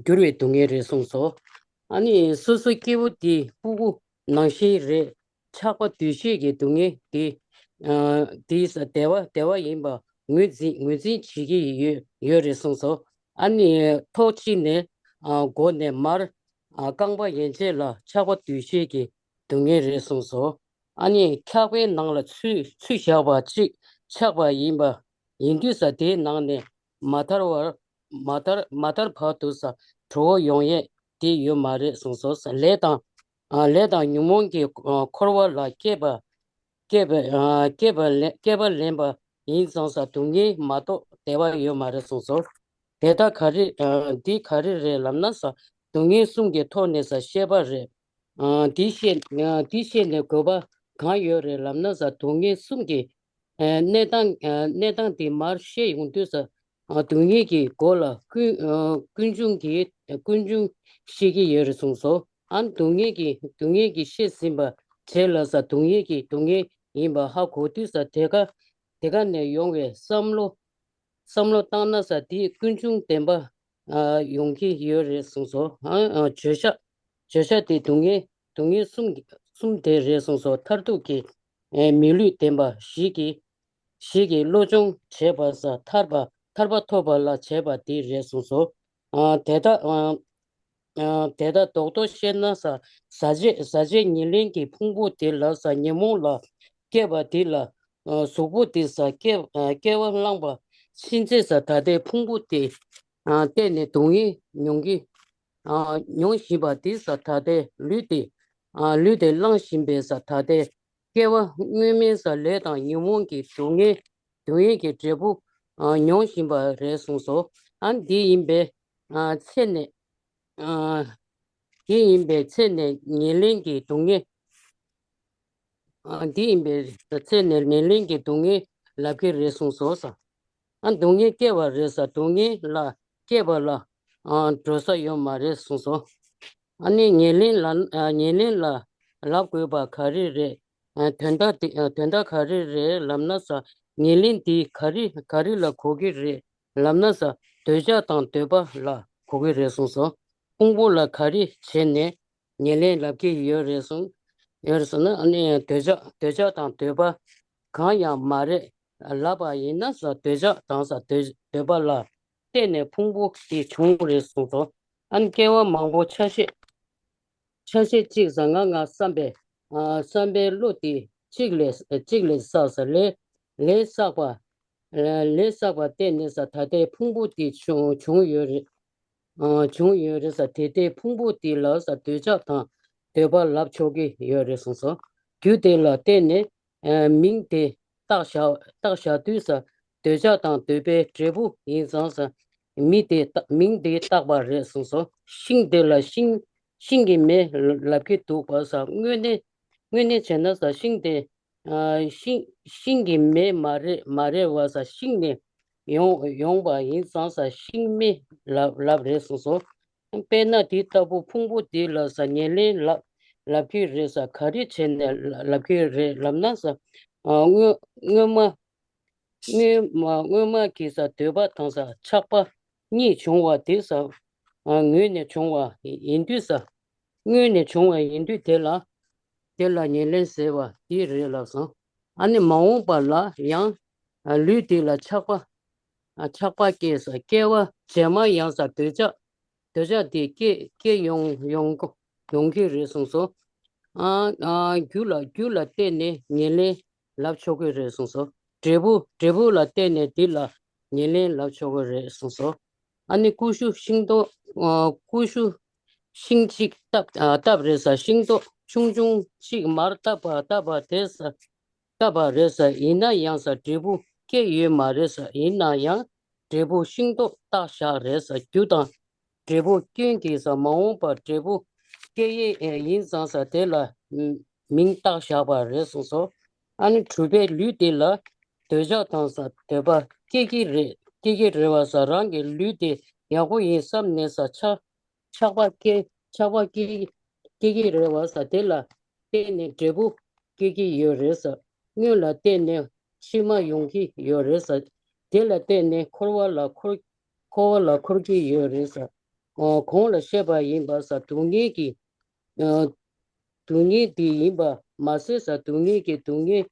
འགྱུར་བའི་སྡུག་བསྔལ་རེད་གསུངས་སོ། ཨ་ནི་སོ་སོ་སྐྱེ་བོ་དེ་སྤུ་གུ་ནང་བཞིན་རེད། ཆགས་པ་འདུ་ཤེས་ཀྱི་སྡུག་བསྔལ་དེ་དེ་བདེ་བ་བདེ་བ་ཡིན་པ་ངོས་འཛིན་ངོས་འཛིན་བྱེད་ཀྱི་ཡོད་ཡོད་རེད་གསུངས་སོ། ཨ་ནི་ཐོག་གཅིག་ནས་མགོ་ནས་མར་རྐང་པ་ཡན་ཆད་ལ་ཆགས་པ་འདུ་ཤེས་ཀྱི་སྡུག་བསྔལ་རེད་གསུངས་སོ། ཨ་ནི་འཁྱག་པའི་ནང་ལ་ཚུད་ཚུད་བཞག་པ་གཅིག་ཆགས་པ་ཡིན་པ་ཡིན་དུས་ས་དེའི་ནང་ནས་མ་ཐར་བར་མ་ཐར་མ་ཐར་བར་དུ་ས་གྲོལ་བ་ཡོང་ཡས་དེ་ཡོད་མ་རེད་གསུངས་སོ། ལས་དང་ལས་དང་ཉོན་མོངས་ཀྱི་འཁོར་བ་ལ་སྐྱེས་པ་སྐྱེས་པ་སྐྱེས་པ་ལེན་སྐྱེས་པ་ལེན་པ་ཡིན་ཙང་ས་སྡུག་བསྔལ་མ་གཏོགས་བདེ་བ་ཡོད་མ་རེད་གསུངས་སོ། དེ་ལྟ་ག་རེ་འདི་ག་རེ་རེད་ལབ་ན་ས་སྡུག་བསྔལ་གསུམ་གྱི་ཐོག་ནས་ས་བཤད་པ་རེད། ཨ། འདི་བཤད་ཨ། འདི་བཤད་ནས་དགོས་པ་གང་ཡོད་རེད་ལབ་ན་ས་སྡུག་བསྔལ་གསུམ་གྱི་ཨ། གནས་སྟངས་ཨ། གནས་སྟངས་འདི་མར་བཤད་ཡོང་དུས་ས་ཨ། སྡུག་བསྔལ་གྱི་སྒོ་ལ་ཀུན་ཨ། ཀུན་འབྱུང་གི་ཀུན་འབྱུང་ཤེས་ཀྱི་ཡོད་རེད་གསུངས་སོ། ཨ། སྡུག་བསྔལ་གྱི་སྡུག་བསྔལ་གྱི་ཤེས་ཟིན་པ་བྱས་ལ་ས་སྡུག་བསྔལ་གྱི་སྡུག་བསྔལ་ཡིན་པ་ཧ་གོ་དུས་ས་དེ་ག་དེ་ག་ནས་ཡོང་བའི་བསམ་བློ་བསམ་བློ་བཏང་ན་ས་དེའི་ཀུན་འབྱུང་བདེན་པ་ཨ། ཡོང་གི་ཡོད་རེད་གསུངས་སོ། ཨ། ཨ། བརྗོད་བྱ་བརྗོད་བྱ་དེ་སྡུག་བསྔལ་སྡུག་བསྔལ་གསུམ་གསུམ་དེ་རེད་གསུངས་སོ། མཐར་ཐུག་གི་ཨ། མི་ལུས་བདེན་པ་ཞིག་གི་ཞིག་གི་བློ་སྦྱོང་བྱས་པ་ས་ཐར་པ་ཐར་པ་ཐོབ་པ་ལ་བྱས་པ་དེ་རེད་གསུངས་སོ། ཨ། དེ་ལྟ་ཨ། ཨ། དེ་ལྟ་རྡོག་རྡོག་བཤད་ན་ས་ཟག་བཅས་ཟག་བཅས་ཉེར་ལེན་གྱི་ཕུང་པོ་དེ་ལ་ས་ཉོན་མོངས་ལ་སྐྱེས་པ་དེ་ལ་ཨ། གཟུགས་པོ་དེ་ས་སྐྱེ་ཨ། སྐྱེ་བ་བླངས་པ་ཕྱིན་ཆད་ས་ད་ལྟའི་ཕུང་པོ་དེ་ཨ། བརྟེན་ནས་སྡུག་བསྔལ་མྱོང་གི་ཨ། མྱོང་བཞིན་པ་དེ་ས་ད་ལྟའི་ལུས་དེ་ཨ། ལུས་དེ་བླངས་བཞིན་པའི་ས་ད་ལྟའི་སྐྱེ་བ་སྔོན་མའི་ས་ལས་དང་ཉོན་མོངས་ཀྱི་སྡུག་བསྔལ་ སྡུག་བསྔལ་གྱི་འབྲས་བུ་ཨ་མྱོང་བཞིན་པ་རེད་གསུངས་སོ། ཨ་འདི་ཡིན་པས་ཨ་ཚེ་ནས་ཨ་དེ་ཡིན་པའི་ཚེ་ནས་ཉེར་ལེན་གྱི་སྡུག་བསྔལ། ཨ་དེ་ཡིན་པའི་ཚེ་ནས་ཉེར་ལེན་གྱི་སྡུག་བསྔལ་ལབ་ཀྱི་རེད་གསུངས་སོ། ཨ་སྡུག་བསྔལ་སྐྱེ་བ་རེད་ས། སྡུག་བསྔལ་ལ་སྐྱེ་བ་ལ་ཨ་འགྲོ་ས་ཡོད་མ་རེད་གསུངས་སོ། ཨ་ནི་ཉེར་ལེན་ལ་ཨ་ཉེར་ལེན་ལ་ལབ་དགོས་པ་ག་རེ་རེད། ཨ་དོན་དག་དེ་ཨ་དོན་དག་ག་རེ་རེད་ལབ་ན་ས། ཉེར་ལེན་དེ་ག་རེ་ག་རེ་ལ་གོ་གི་རེད་ལབ་ན་ས། འདོད་ཆགས་དང་འདོད་པ་ལ་གོ་གི་རེད་གསུངས་སོ། ཕུང་པོ་ལ་ག་རེ་བྱས་ནས་ཉེར་ལེན་ལབ་ཀྱི་ཡོད་རེད་གསུངས། ཡོད་རེད་གསུངས་ན་ཨ་ནི་འདོད་ཆགས་འདོད་ཆགས་དང་འདོད་པ་གང་ཡང་མ་རེད་ལབ་པ་ཡིན་ན་ས། འདོད་ཆགས་དང་ས་འདོད་འདོད་པ་ལ་བརྟེན་ནས་ཕུང་པོ་དེ་བྱུང་རེད་གསུངས་སོ། ཨ་ནི་སྐྱེ་བ་མང་པོ་ཆ་ཤས་ཆ་ཤས་གཅིག་ས་ང་ང་བསམ་པའི་ཨ་བསམ་པའི་བློ་དེ་གཅིག་ལས་གཅིག་ལས་བསགས་ས་ལས་ལས་བསགས་པ། ལས་བསགས་པ་བརྟེན་ནས་ས་ད་ལྟའི་ཕུང་པོ་དེ་བྱུང་བྱུང་ཡོད་རེད། ཨ་བྱུང་ཡོད་རེད་ས། དེ་ལྟའི་ཕུང་པོ་དེ་ལ་ས་འདོད་ཆགས་དང་འདོད་པ་ལབ་ཆོག་གི་ཡོད་རེད་གསུངས་སོ། རྒྱུ་དེ་ལ་བརྟེན་ནས་ཨ་མིང་དེ་བཏགས་བཞག་བཏགས་བཞག་དུས་ས་འདོད་ཆགས་དང་འདོད་པའི་འབྲས་བུ་ཡིན་ཙང་ས་མི་དེ་བཏགས་མིང་དེ་བཏགས་པ་རེད་གསུངས་སོ། ཤིང་དེ་ལ་ཤིང་ཤིང་གི་མེ་ལབ་ཀྱི་འདུག་པ་ས། དངོས་གནས་དངོས་གནས་བྱས་ན་ས་ཤིང་དེ་ཨ་ཤིང་ཤིང་གི་མེ་མ་རེད་མ་རེད་བ་ས། ཤིང་ནས་ཡོང་ཡོང་པ་ཡིན་ཙང་ས་ཤིང་མེ་ལབ་ལབ་རེད་གསུངས་སོ། དཔེར་ན་དེ་ལྟ་བུ་ཕུང་པོ་དེ་ལ་ས་ཉེར་ལེན་ལབ་ལབ་ཀྱི་རེད་ས། ག་རེ་བྱས་ནས་ལབ་ཀྱི་རེད་ལབ་ན་ས། ཨ་སྔོན་སྔོན་མ་སྔོན་མ་སྔོན་མ་གི་ས་འདོད་པ་དང་ས་ཆགས་པ་གཉིས་བྱུང་བ་དེ་ས་ཨ་ངོས་ནས་བྱུང་བ་ཡིན་དུས་ས། སྔོན་ནས་བྱུང་བ་ཡིན་དུས་དེ་ལ་དེ་ལ་ཉེར་ལེན་ཟེར་བ་དེ་རེད་ལབ་སོང་། ཨ་ནི་མ་འོངས་པ་ལ་ཡང་ཨ་ལུས་དེ་ལ་ཆགས་པ་ཨ་ཆགས་པ་སྐྱེས་ས། སྐྱེ་བ་རྗེས་མ་ཡང་ས་འདོད་ཆགས་འདོད་ཆགས་དེ་སྐྱེ་སྐྱེ་ཡོང་ཡོང་གོ་ཡོང་གི་རེད་གསུངས་སོ། ཨ་ཨ་རྒྱུ་ལ་རྒྱུ་ལ་བརྟེན་ནས་ཉེར་ལེན་ལབ་ཆོག་གི་རེད་གསུངས་སོ། འབྲས་བུ་འབྲས་བུ་ལ་བརྟེན་ནས་འདི་ལ་ཉེར་ལེན་ལབ་ཆོག་གི་རེད་གསུངས་སོ། ཨ་ནི་ཀུ་ཤུ་ཤིང་ཏོག་ཨ་ཀུ་ཤུ་ཤིང་གཅིག་བཏབ་ཨ་བཏབ་རེད་ས། ཤིང་ཏོག་ཆུང་ཆུང་གཅིག་མར་བཏབ་པ་བཏབ་པ་དེ་ས་བཏབ་པ་རེད་ས། ཡིན་ན་ཡང་ས་འབྲས་བུ་སྐྱེ་ཡོད་མ་རེད་ས། ཡིན་ན་ཡང་འབྲས་བུ་ཤིང་ཏོག་བཏགས་བཞག་རེད་ས། རྒྱུ་དང་འབྲས་བུ་སྐྱོན་གྱིས་ས་མ་འོངས་པར་འབྲས་བུ་སྐྱེ་ཡས་ཨེ་ཡིན་ཙང་ས་དེ་ལ་ཨ་མིང་བཏགས་བཞག་པ་རེད་གསུངས་སོ། ཨ་ནི་གྲུབ་པའི་ལུས་དེ་ལ་འདོད་ཆགས་དང་ས་འདོད་པ་སྐྱེ་གི་རེད་སྐྱེ་གི་རེད་བ་ས། རང་གི་ལུས་དེ་ཡག་པོ་ཡིན་བསམ་ནས་ས་ཆགས་ཆགས་པ་སྐྱེ་ཆགས་པ་སྐྱེ་སྐྱེ་གི་རེད་བ་ས། དེ་ལ་བརྟེན་ནས་འབྲས་བུ་སྐྱེ་གི་ཡོད་རེད་ས། སྔོན་ལ་བརྟེན་ནས་ཕྱི་མ་ཡོང་གི་ཡོད་རེད་ས། དེ་ལ་བརྟེན་ནས་འཁོར་བ་ལ་འཁོར་འཁོར་བ་ལ་འཁོར་གྱི་ཡོད་རེད་ས། ཨ་གོང་ལ་བཤད་པ་ཡིན་པ་ས། སྡུག་བསྔལ་གྱི་ཨ་སྡུག་བསྔལ་འདི་ཡིན་པ་མ་ཟད་ས། སྡུག་བསྔལ་གྱི་སྡུག་བསྔལ་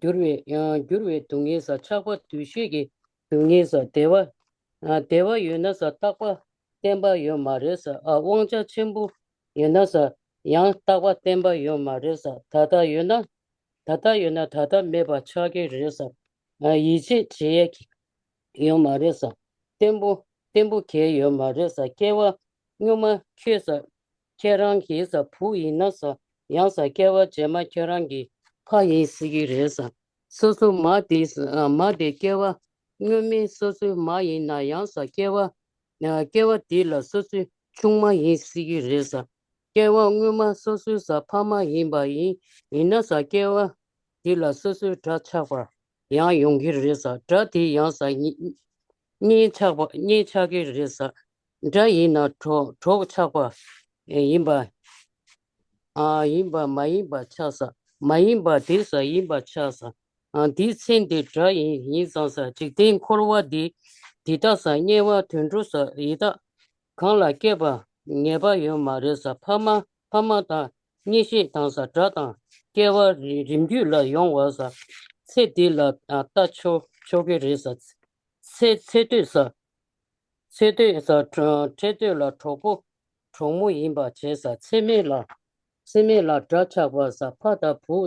འགྱུར་བའི་ཨ་འགྱུར་བའི་སྡུག་བསྔལ་ས། ཆགས་པ་འདུ་ཤེས་ཀྱི་སྡུག་བསྔལ་ས། བདེ་བ་ཨ་བདེ་བ་ཡོད་ན་ས་རྟག་པ་བརྟན་པ་ཡོད་མ་རེད་ས། ཨ་དབང་ཆ་ཆེན་པོ་ཡོད་ན་ས་ཡང་རྟག་པ་བརྟན་པ་ཡོད་མ་རེད་ས། ད་ལྟ་ཡོད་ན་ད་ལྟ་ཡོད་ན་ད་ལྟ་མེད་པ་ཆགས་ཀྱི་རེད་ས། ཨ་ཡིད་ཆེས་བྱེད་ཡས་ཀྱི་ཡོད་མ་རེད་ས། བརྟན་པོ་བརྟན་པོ་གལ་ཡོད་མ་རེད་ས། སྐྱེ་བ་སྔོན་མ་ཁྱོད་ས་ཁྱེད་རང་གི་ས་བུ་ཡིན་ན་ས་ཡང་ས་སྐྱེ་བ་རྗེས་མ་ཁྱེད་རང་གི་ཕ་ཡིན་སྲིད་ཀྱི་རེད་ས། སོ་སོ་མ་དེ་ས་ཨ་མ་དེ་སྐྱེ་བ་སྔོན་མའི་སོ་སོའི་མ་ཡིན་ན་ཡང་ས་སྐྱེ་བ་ཨ་སྐྱེ་བ་དེ་ལ་སོ་སོའི་ཆུང་མ་ཡིན་སྲིད་ཀྱི་རེད་ས། སྐྱེ་བ་སྔོན་མ་སོ་སོའི་ས་ཕ་མ་ཡིན་པ་ཡིན་ཡིན་ན་ས་སྐྱེ་བ་དེ་ལ་སོ་སོའི་དགྲ་ཆགས་པ་ཡང་ཡོང་གི་རེད་ས། དགྲ་དེ་ཡང་ས་གཉེན་གཉེན་ཆགས་པ་གཉེན་ཆགས་ཀྱི་རེད་ས། དགྲ་ཡིན་ན་གྲོགས་གྲོགས་ཆགས་པ་ཡིན་པ་ཨ་ཡིན་པ་མ་ཡིན་པ་ཆགས་ས། མ་ཡིན་པ་དེ་ས་ཡིན་པ་ཆགས་ས། ཨ་དེའི་མཚན་དེ་དགྲ་ཡིན་ཡིན་ཙང་ས། འཇིག་རྟེན་འཁོར་བ་འདི་འདི་དག་ས་དམྱལ་བ་དུད་འགྲོ་ས་ཡི་དྭགས་གང་ལ་སྐྱེས་པ་ངེས་པ་ཡོད་མ་རེད་ས། ཕ་མ་ཕ་མ་དང་གཉེན་བཤེས་དང་ས་དགྲ་དང་སྐྱེ་བ་རིམ་རྒྱུད་ལ་ཡོང་བ་ས། ཚེ་འདི་ལ་ཨ་ལྟ་ཆོག་ཆོག་གི་རེད་ས། ཚེ་ཚེ་སྟོད་ས། ཚེ་སྟོད་ས་ཁྲ་ཁྲེ་སྟོད་ལ་གྲོགས་པོ་གྲོགས་མོ་ཡིན་པ་བྱས་ས། ཚེ་སྨད་ལ་ཚེ་སྨད་ལ་དགྲ་ཆགས་པ་ས། ཕ་དང་བུ་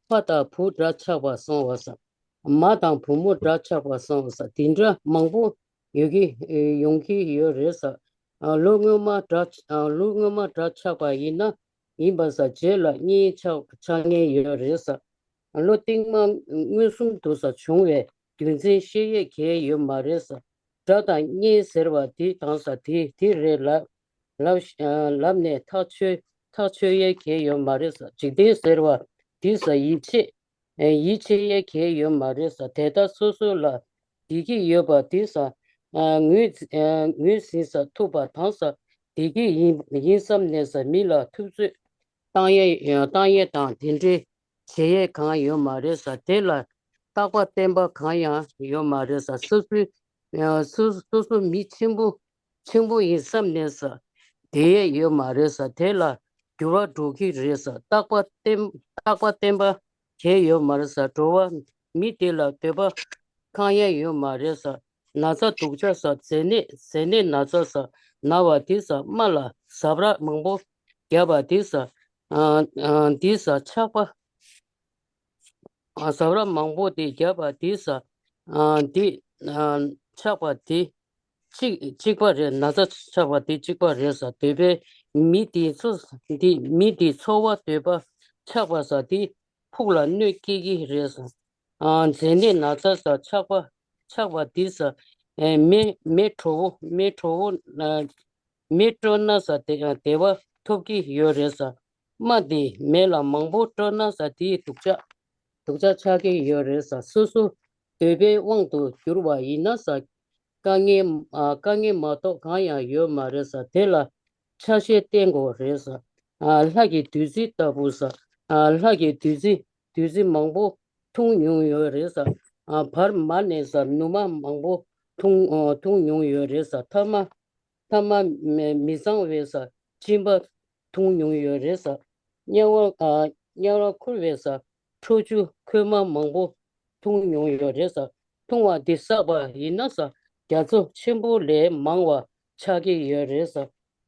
ཕ་དང་བུ་དགྲ་ཆགས་པ་སོང་བ་ས། མ་དང་བུ་མོ་དགྲ་ཆགས་པ་སོང་བ་ས། དེ་འདྲ་མང་པོ་ཡོད་ཀྱི་ཡོང་གི་ཡོད་རེད་ས། ལོ་སྔོན་མ་དགྲ་ལོ་སྔོན་མ་དགྲ་ཆགས་པ་ཡིན་ན་ཡིན་པ་ས་རྗེས་ལ་གཉེན་ཆགས་ཆགས་མཁན་ཡོད་རེད་ས། ལོ་སྟིང་མ་མངོན་སུམ་དུ་ས་བྱུང་བའི་ རྒྱུ་མཚན་ཤེས་ཡས་གལ་ཡོད་མ་རེད་ཟེར། དགྲ་དང་གཉེན་ཟེར་བ་དེ་དང་ས་དེ་དེ་རེད་ལབ་ལབ་ལབ་ནས་ཐག་ཆོད་ཐག་ཆོད་ཡས་གལ་ཡོད་མ་རེད་ཟེར། འཇིག་རྟེན་ཟེར་བ་དེ་ས་ཡིད་ཆེས་ཡིད་ཆེས་ཡས་གལ་ཡོད་མ་རེད་ཟེར། དེ་ལྟར་སོ་སོ་ལ་བདེ་སྐྱིད་ཡོད་པ་དེ་ས་ངོས་ངོས་ཟིན་ས་ཐུབ་པ་དང་ས་བདེ་སྐྱིད་ཡིན་ཡིན་བསམ་ནས་ས་མི་ལ་ཐུབ་ཚོད་བཏང་ཡས་བཏང་ཡས་དང་དེ་འདྲའི་བྱེད་ཡས་གང་ཡོད་མ་རེད་ཟེར། དེ་ལ་རྟག་པ་བརྟན་པ་གང་ཡང་ཡོད་མ་རེད་ཟེར། སོ་སོའི་སོ་སོ་སོ་མི་ཆེན་པོ་ཆེན་པོ་ཡིན་བསམ་ནས་ཟེར། དེ་ཡས་ཡོད་མ་རེད་ཟེར། དེ་ལ་འགྱུར་བ་འགྲོ་གི་རེད་ཟེར། རྟག་པ་བརྟན་རྟག་པ་བརྟན་པ་གལ་ཡོད་མ་རེད་ཟེར། འགྲོ་བ་མི་དེ་ལ་འདོད་པ་གང་ཡང་ཡོད་མ་རེད་ཟེར། ན་ཚ་སྡུག་ཅག་ཟེར། མཛེ་ནད་མཛེ་ནད་ན་ཚ་ཟེར། ན་བ་དེ་ཟེར། རྨ་ལ་ཟབ་ར་མང་པོ་བརྒྱབ་པ་དེ་ཟེར། ཨ་ཨ་དེ་ཟེར། ཆགས་པ་ཨ་ཟབ་ར་མང་པོ་དེ་བརྒྱབ་པ་དེ་ཟེར། ཨ་དེ་ཨ་ཆགས་པ་དེ་གཅིག་གཅིག་པ་རེད། ན་ཚ་ཆགས་པ་དེ་གཅིག་པ་རེད་ཟེར། འདོད་པའི་མི་དེ་ཚོ་འདི་མི་དེ་འཚོ་བ་འདོད་པ་ཆགས་པ་ཟེར། དེ་ཕུགས་ལ་གནོད་སྐྱེལ་གྱི་རེད་ཟེར། ཨ་མཛེ་ནད་ན་ཚ་ཟེར། ཆགས་པ་ཆགས་པ་འདི་ཟེར། ཨེ་མེ་མེ་དྲོ་བོ་མེ་དྲོ་བོ་ཨ་མེ་དྲོ་ན་ཟེར། དེ་བདེ་བ་ཐོབ་ཀྱི་ཡོད་རེད་ཟེར། རྨ་འདི་མེ་ལ་མང་པོ་དྲོ་ན་ཟེར། དེའི་སྡུག་ཅག་སྡུག་ཅག་ཆགས་ཀྱི་ཡོད་རེད་ཟེར། སོ་སོ་འདོད་པའི་དབང་དུ་གྱུར་བ་ཡིན་ན་ཟེར། དཀའ་ངལ་ཨ་དཀའ་ངལ་མ་གཏོགས་གང་ཡང་ཡོད་མ་རེད་ཟེར། དེ་ལ་ཆ་ཤས་བསྟེན་དགོས་རེད་ཟེར། ཨ་ལྷ་གི་བདུད་རྩི་ལྟ་བུ་ཟེར། ཨ་ལྷ་གི་བདུད་རྩི་བདུད་རྩི་མང་པོ་འཐུང་མྱོང་ཡོད་རེད་ཟེར། ཨ་བར་མ་ནས་ཟེར། ནུ་མ་མང་པོ་འཐུང་ཨ་འཐུང་མྱོང་ཡོད་རེད་ཟེར། ཐ་མ་ཐ་མ་མི་མི་གཙང་བའི་ཟེར། གཅིན་པ་འཐུང་མྱོང་ཡོད་རེད་ཟེར། དམྱལ་བ་ཨ་དམྱལ་བ་ཁུར་བའི་ཟེར། ཁྲོ་ཆུ་ཁོལ་མ་མང་པོ་འཐུང་མྱོང་ཡོད་རེད་ཟེར། འཐུང་བ་འདི་བསགས་པ་ཡིན་ན་ཟེར། རྒྱ་མཚོ་ཆེན་པོ་ལས་མང་བ་ཆགས་ཀྱི་ཡོད་རེད་ཟེར།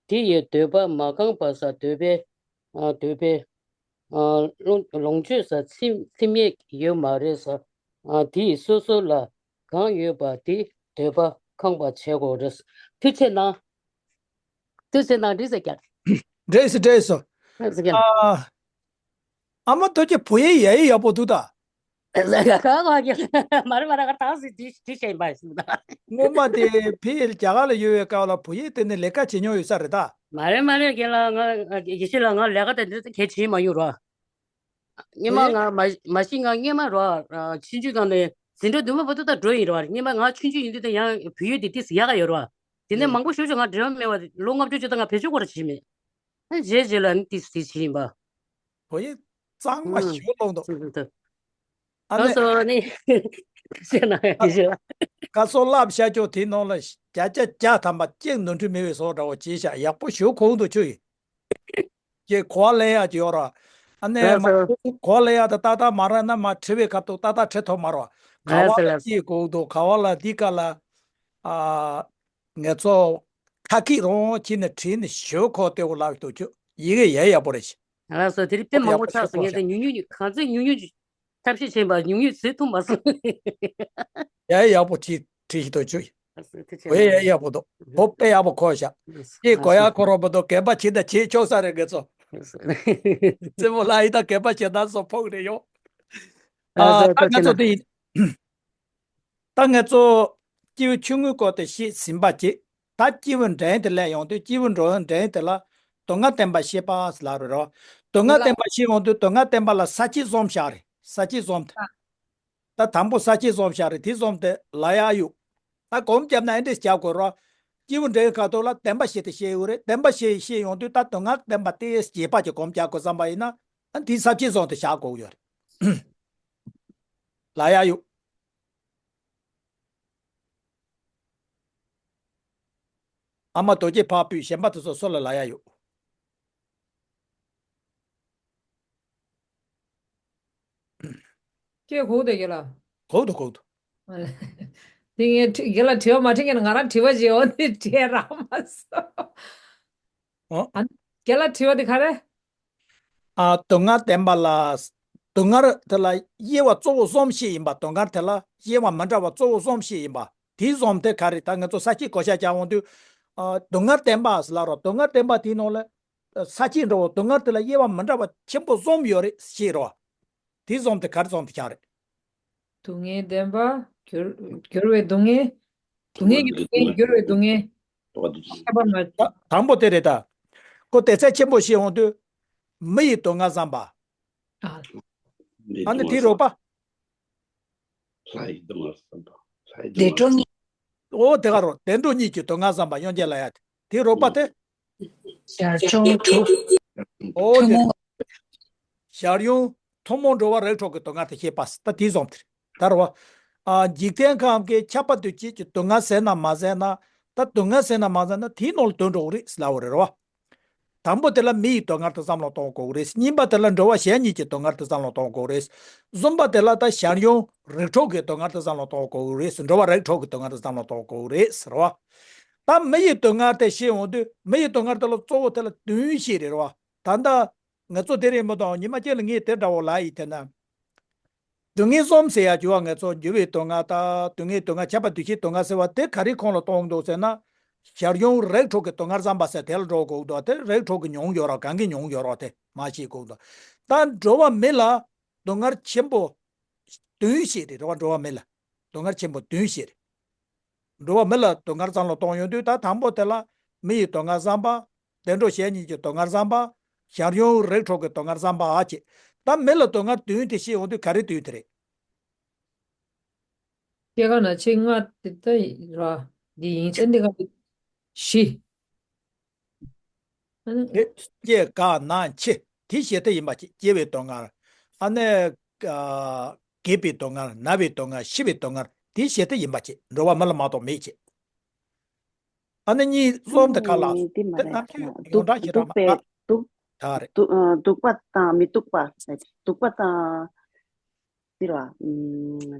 དེ་ཡི་འདོད་པ་མ་ཁེངས་པ་ཟེར། འདོད་པའི་ཨ་འདོད་པའི་ཨ་ལོངས་ལོངས་སྤྱོད་ཟེར། ཚིམ་ཚིམ་ཡས་ཡོད་མ་རེད་ཟེར། ཨ་དེ་ཡི་སོ་སོ་ལ་གང་ཡོད་པ་དེ་འདོད་པ་ཁེངས་པ་བྱེད་དགོས་རེད། ཐུགས་རྗེ་གནང་། ཐུགས་རྗེ་གནང་། འགྲིག་ཟེར་ཀྱང་། འགྲིག་སོང་། འགྲིག་སོང་། འགྲིག་ཟེར་ཀྱང་། ཨ། ཨ་མ་ཐུགས་རྗེ། བུ་ཡིག་ཡ་ཡི་ཡག་པོ་འདུག་ད། ག་ག་ག་མ་རེད་མ་རེད། ག་ད་སི་དྲི་དྲི་བྱས་པ་ཞིག་ད། སྔོན་མ་དེ་ཕི་རྒྱ་གར་ལ་ཡོད་པའི་སྐབས་ལ་བུ་ཡིག་དེ་ནས་ལས་ཀ་བྱེད་མྱོང་ཡོད་ས་རེད་ད། མ་རེད་མ་རེད། རྒན་ལགས་ང་དགེ་བཤེས་ལགས་ང་ལས་ཀ་དེ་འདྲ་གལ་བྱེད་མ་ཡོང་རོགས། སྔོན་མ་ང་མ་མ་གཞི་ང་སྔོན་མ་རོགས་ཆུང་ཆུང་སྒང་ནས་འཛིན་གྲྭ་བདུན་པ་བར་དུ་ད་འགྲོ་ཡིན་རོགས། སྔོན་མ་ང་ཆུང་ཆུང་ཡིན་དུས་ད་ཡང་བོད་ཡིག་དེ་ཏིས་ཡག་ག་ཡོད་རོགས། དེ་ནས་མང་པོ་ཞུ་ཞུ་ང་འབྲེལ་བ་མེད་པ་ལོ་ལྔ་བཅུ་ཅིག་ད་ང་བེད་སྤྱོད་སྐོར་བྱེད་མེད། ཨ་རྗེས་རྗེས་ལ་ནི་ཏིས་ཏིས་བྱེད་ཡིན་པ། བོད་ཡིག་གཙང་མ་ཞུ་ལོང་དོ། ཨ་ནེ། སོ་ནི། ཞེ་ན་ཡ་ཞེ་ལ། ཀ་སོ་ལབ་ཤ་ཅོ་དེ་ནང་ལ་བརྒྱ་ཆ་བརྒྱ་ཐམ་པ་གཅིག་ནོར་འཁྲུལ་མེད་པའི་བཟོ་འདྲ་བོ་བྱས་ཤག་ཡག་པོ་ཞུ་གོང་དུ་ཆུ་ཡིན། ཀྱེ་གོ་བ་ལེན་ཡག་ཅིག་ཡོད་ར། ཨ་ནེ་ལགས་སོ། མ་གོ་བ་ལེན་ཡག་དང་ཏག་ཏག་མ་རག་ན་མ་དྲི་བའི་སྐབས་དུ་ཏག་ཏག་དྲི་ཐུབ་མ་རོགས། ག་བ་ལ་ཅིག་གོ་འདུག་ག་བ་ལ་འདི་ག་ལ། ཨ། ངེད་ཚོ་ཁ་ཁིག་རོང་ཁྱི་ནས་བྲིས་ནས་ཞོ་ཁོག་ལྟེ་བོ་ལབ་ཏུ་ཆུ་ཡི་གེ་ཡ་ཡག་པོ་རེད་ཤི། ལགས་སོ། དེ་རིང་དཔེ་མང་པོ་ཆགས་སོང་། ངས་དེ་ཉུང་ཉུང་གང་ཚེ་ཉུང་ཉུང་ཐབས་ཤེས་བྱས་པ་ཉུང་ཉུང་བཟོས་ཐུབ་མ་སོང་། ཡ་ཡག་པོ་བྲིས་བྲིས་ཤི་ཏུ་ཆུ་ཡི། ལགས་སོ། ཐུགས་རྗེ་གནང་། ཡ་ཡག་པོ་འདུག་བོ་དཔེ་ཡག་པོ་གོ་ཤག་ཅེས་གོ་ཡག་ཁོ་རོ་པོ་འདུག་རྒན་པ་ཁྱི་ད་བྱེད་ཆོག་ས་རེད་ངེད་ཚོ། རྩེ་མོ་ལ་ཡི་ད་རྒན་པ་བྱེད་ད་སོ་ཕོག་རེ་ཡོང་། ཨ་ད་ང་ཚོ་དེ་ཡིན། ད་ང་ཚོ་སྐྱེས་བུ་ཆུང་ངུའི་སྐོར་དེ་བཤད་ཟིན་པ་བྱེད། ད་སྐྱེས་བུ་འབྲིང་དེ་ལས་ཡོང་དུས་སྐྱེས་བུ་འབྲིང་དེ་ལ་སྡུག་བསྔལ་བསྟན་པ་བཤད་པ་ལ་རེ་རོ། སྡུག་བསྔལ་བསྟན་པ་བཤད་ཡོང་དུས་སྡུག་བསྔལ་བསྟན་པ་ལ་ས་བཅད་གསུམ་བཞག་རེད། ས་བཅད་གསུམ་དེ། ད་དང་པོ་ས་བཅད་གསུམ་བཞག་རེད། དེ་གསུམ་དེ་ལ་ཡག་ཡོད། ད་སྒོམ་བརྒྱབ་ན་ཨེ་འདྲས་རྒྱག་དགོས་རོ། སྐྱེས་བུ་འབྲིང་ཁ་ཐོག་ལ་བདེན་པ་བཤད་དེ་བཤད་ཡོད་རེད། བདེན་པ་བཤད་བཤད་ཡོང་དུས་ད་སྡུག་བསྔལ་བསྟན་པ་དེ་རྒྱས་པ་ཅིག་སྒོམ་རྒྱག་དགོས་བསམ་པ་ཡིན་ན། ཨ་འདིའི་ས་བཅད་གསུམ་དེ་བཞག་དགོས་ཡོད་རེད། ལ་ཡག་ཡོད། ཨ་མ་རྡོ་རྗེ་ཕར་ཕུད། གཞན་པ་དེ་ཚོ་སུ་ལ་ལ་ཡག་ཡོད། ཁྱེད་གོ་དེ་ག་ལ། གོ་འདུག་གོ་འདུག་དེ་ངས་དྲི་རྒན་ལགས་དྲི་བ་མ་དྲི་མཁན་ང་རང་དྲི་བ་བྱེད་འོ་དེ་དྲིས་རག་མ་སོང་། ཨོ། ཨ་རྒན་ལགས་དྲི་བ་དེ་ག་རེ། ཨ་སྡུག་བསྔལ་བསྟན་པ་ལ། སྡུག་བསྔལ་དེ་ལ་དབྱེ་བ་གཙོ་བོ་གསུམ་བཤད་ཡིན་པ། སྡུག་བསྔལ་དེ་ལ་དབྱེ་བ་མི་འདྲ་བ་གཙོ་བོ་གསུམ་བཤད་ཡིན་པ། དེའི་གསུམ་དེ་ག་རེ། ད་ང་ཚོ་ས་བཅད་བགོ་བཤའ་རྒྱག་འོང་དུས། ཨ་སྡུག་བསྔལ་བསྟན་པ་ཟེར་ལ་རོ། སྡུག་བསྔལ་བསྟན་པ་དེའི་ནང་ལ། ས་བཅད་འདྲ་བོ་སྡུག་བསྔལ་དེ་ལ་དབྱེ་བ་མི་འདྲ་བ་ཆེན་པོ་གསུམ་ཡོད་རེད་ཞེས་རོ། དེ་གསུམ་དེ་ག་རེ་གསུམ་དེ་ཆགས་རེད། སྡུག་བསྔལ་བདེན་པ། འགྱུར་འགྱུར་བའི་སྡུག་བསྔལ། སྡུག་བསྔལ་གྱི་སྡུག་བསྔལ། འགྱུར་བའི་སྡུག་བསྔལ། ཁྱད་པར་མ། ད་དང་པོ་དེ་རེད་ད། ཁོ་དེ་ཚད་ཆེན་པོ་ཞིག་འོང་དུས། མི་ཡི་སྡུག་བསྔལ་བསམ་པ། ཨ། ཨ་ནི་དེའི་རོགས་པ། ལྷ་ཡི་སྡུག་བསྔལ་བསམ་པ། ལྷ་ཡི་སྡུག་བསྔལ། བདེ་འགྲོ་གཉིས། ཨོ་དེ་ག་རོ། བདེ་འགྲོ་གཉིས་ཀྱི་སྡུག་བསྔལ་བསམ་པ་དབྱངས་ཅན་ལ་ཡ། དེའི་རོགས་པ་དེ། ཞར་བྱུང་དྲུག། ཨོ་དེ། ཐུན་མོང་། ཞར་བྱུང་ཐུན་མོང་འགྲོ་བ་རིགས་དྲུག་གི་སྡུག་བསྔལ་དེ་ཤེས་པ། ད་དེའི་བཟུང་དེ་རེད་ད་རོ། ཨ། འཇིག་རྟེན་ཁམས་ཀྱི་ཁྱབ་པ་འདུ་བྱེད་ཀྱི་སྡུག་བསྔལ་ཟེར་ན་མ་ཟེར་ན། ད་སྡུག་བསྔལ་ཟེར་ན་མ་ཟེར་ན་དེའི་ནང་ལ་དོན་འགྲོ་གི་རེད་ཟེར་ལབ་པ་རེད་རོ། དང་པོ་དེ་ལ་མི་ཡི་སྡུག་བསྔལ་དེ་བསམ་བློ་གཏོང་དགོས་ཀྱི་རེད། གཉིས་པ་དེ་ལ་འགྲོ་བ་གཞན་གཉིས་ཀྱི་སྡུག་བསྔལ་དེ་བསམ་བློ་གཏོང་དགོས་ཀྱི་རེད། གསུམ་པ་དེ་ལ་ད་ཞར་བྱུང་རིགས་དྲུག་གི་སྡུག་བསྔལ་དེ་བསམ་བློ་གཏོང་དགོས་ཀྱི་རེད། འགྲོ་བ་རིགས་དྲུག་གི་སྡུག་བསྔལ་དེ་བསམ་བློ་གཏོང་དགོས་ཀྱི་རེད་ཟེར་བ། ད་མི་ཡི་སྡུག་བསྔལ་དེ་ཤེས་འོང་དུས་མི་ཡི་སྡུག་བསྔལ་དེ་ལ་གཙོ་བོ་དེ་ལ་བདུན་ཞིག་རེད་རོ། ད་ལྟ་ང་ཚོ་དེ་རེད་མི་འདུག་ཉི་མ་གཅིག་ལ་ངས་དེ་འདྲ་བོ་ལབ་ཡིན་དེ་ན། སྡུག་བསྔལ་གསུམ་ཟེར་ཡ་བྱུང་བ། ང་ཚོ་འགྱུར་བའི་སྡུག་བསྔལ་དང་སྡུག་བསྔལ་སྡུག་བསྔལ་ཁྱབ་པ་འདུ་བྱེད་སྡུག་བསྔལ་ཟེར་བ་དེ་ག་རེའི་ཁོངས་ལ་གཏོང་འདུག་ཟེར་ན། ཞར་བྱུང་རིགས་དྲུག་གི་སྡུག་བསྔལ་བསམ་པ་ཟེར་དེ་ལ་འགྲོ་དགོས་འདུག་དེ་རིགས་དྲུག་གི་མྱོང་ཡོད་རོགས། གང་གི་མྱོང་ཡོད་རོགས་དེ་མ་ཤེས་དགོས་འདུག་ད་འགྲོ་བ་མི་ལ་སྡུག་བསྔལ་ཆེན་པོ་བདུན་ཞིག་རེད་རོ། འགྲོ་བ་མི་ལ་སྡུག་བསྔལ་ཆེན་པོ་བདུན་ཞིག་རེད། འགྲོ་བ་མི་ལ་སྡུག་བསྔལ་བསམ་བློ་གཏོང་ཡོང་དུས་ད་དང་པོ་དེ་ལ་མི་ཡི་སྡུག་བསྔལ་བསམ་པ། བདེ་འགྲོ་གཞན་གཉིས་ཀྱི་སྡུག་བསྔལ་བསམ་པ། ཞར་བྱུང་རིགས་དྲུག་གི་སྡུག་བསྔལ་བསམ་པ་ཨ་ཅེ། ད་མི་ལ་སྡུག་བསྔལ་བདུན་དེ་ཤེས་ཡོང་དུས་ག་རེ་བདུན་དེ་རེད། སྐྱེ་རྒ་ན་འཆི་ལྔ་དེ་ད་ར། འདི་ཡིན་ཚེ་འདི་ག་བཞི། ཨ་ནི། དེ་སྐྱེ་རྒ་ན་འཆི་དེ་ཞེ་སྡང་ཡིན་པ་ཅིག་སྐྱེ་བའི་སྡུག་བསྔལ། ཨ་ནི། ཨ། རྒས་པའི་སྡུག་བསྔལ། ན་བའི་སྡུག་བསྔལ། ཤི་བའི་སྡུག་བསྔལ་དེ་ཞེ་སྡང་ཡིན་པ་ཅིག་འགྲོ་བ་མི་ལ་མ་གཏོགས་མེད་ཅིག་ཨ་ནི་གཉིས་གསུམ་དེ་ག་ལ། དེ་མ་དེ་རེད། ནམ་རྒྱུན་སྡུག་ཡོངས་གྲགས་ཤིག་ར་སྡུག་མ་པའི་རེད། སྡུག་ད་རེད། སྡུག་ཨ། སྡུག་པ་དང་མི་སྡུག་པ། སྡུག་པ་དང་། འདི་ར། ཨུམ།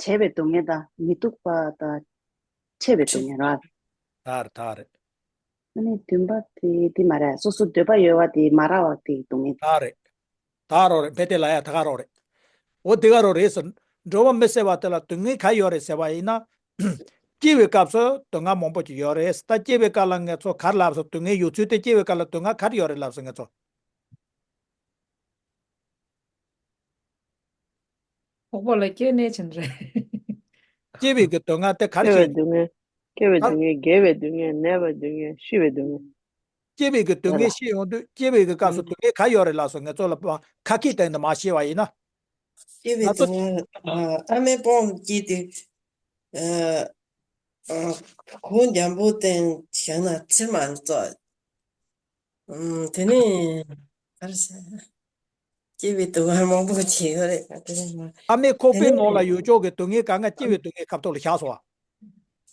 བྲལ་བའི་སྡུག་བསྔལ་དང་མི་སྡུག་པ་དང་། ཆད་པའི་སྡུག་བསྔལ་ར། ད་རེད་ད་རེད། ཨ་ནི་བདུན་པ་དེ་དེ་མ་རེད། སོ་སོ་འདོད་པ་ཡོད་པ་དེ་མ་རག་པ་དེ་སྡུག་བསྔལ། ད་རེད། ད་རོ་རེད། ཕེ་ཏེ་ལ་ཡ་ད་ག་རོ་རེད། འོ་དེ་ག་རོ་རེད་ཟེར། འགྲོ་བ་མི་ཟེར་བ་དེ་ལ་སྡུག་བསྔལ་ག་ཡོད་རེད་ཟེར་བ་ཡིན་ན། སྐྱེ་བའི་སྐབས་སུ་སྡུག་བསྔལ་མང་པོ་ཅིག་ཡོད་རེད། ད་སྐྱེ་བའི་སྐབས་ལ་ང་ཚོ་ག་རེ་ལབ་སོང་། སྡུག་བསྔལ་ཡོད་ཚུལ་དེ། སྐྱེ་བའི་སྐབས་ལ་སྡུག་བསྔལ་ག་རེ་ཡོད་རེད་ལབ་སོང་ང་ཚོ། ཁོག་པ་ལ་སྐྱེ་གནས་ཅན་རེད། སྐྱེ་བའི་གི་སྡུག་བསྔལ་དེ་ག་རེ་སྐྱེ་བའི་ཞིག་སྡུག་བསྔལ། སྐྱེ་བའི་ད་སྡུག་བསྔལ། རྒས་པའི་སྡུག་བསྔལ། ནད་པའི་སྡུག་བསྔལ། ཤི་བའི་སྡུག་བསྔལ། སྐྱེ་བའི་གི་སྡུག་བསྔལ་ཤེས་ཡོང་དུས་སྐྱེ་བའི་གི་སྐབས་སུ་སྡུག་བསྔལ་ག་ཡོད་རེད་ལབ་སོང་། ང་ཚོ་ལ་ཁ་སྐད་སྟེང་དུ་མ་ཤེས་པ་ཡིན་ན། སྐྱེ་བའི་ང་ཚོ་སྡུག་བསྔལ། ཨ་མའི་པང་དུ་སྐྱེས་ཏེ། ཨ། གོས་འཇམ་པོ་སྟོན་བཞག་ན་ཚེར་མ་ཙོག་ཨུམ། དེ་ནས་ག་རེ་ཟེར། སྐྱེ་བའི་སྡུག་བསྔལ་མང་པོ་ཅིག་ཡོད་རེད། ཨ་མའི་ཁོག་པའི་ནང་ལ་ཡོད་ཅོག་གི་སྡུག་བསྔལ་གང་ག་སྐྱེ་བའི་སྡུག་བསྔལ་ཁ་ཐོག་ལ་བཞག་སོང་བ།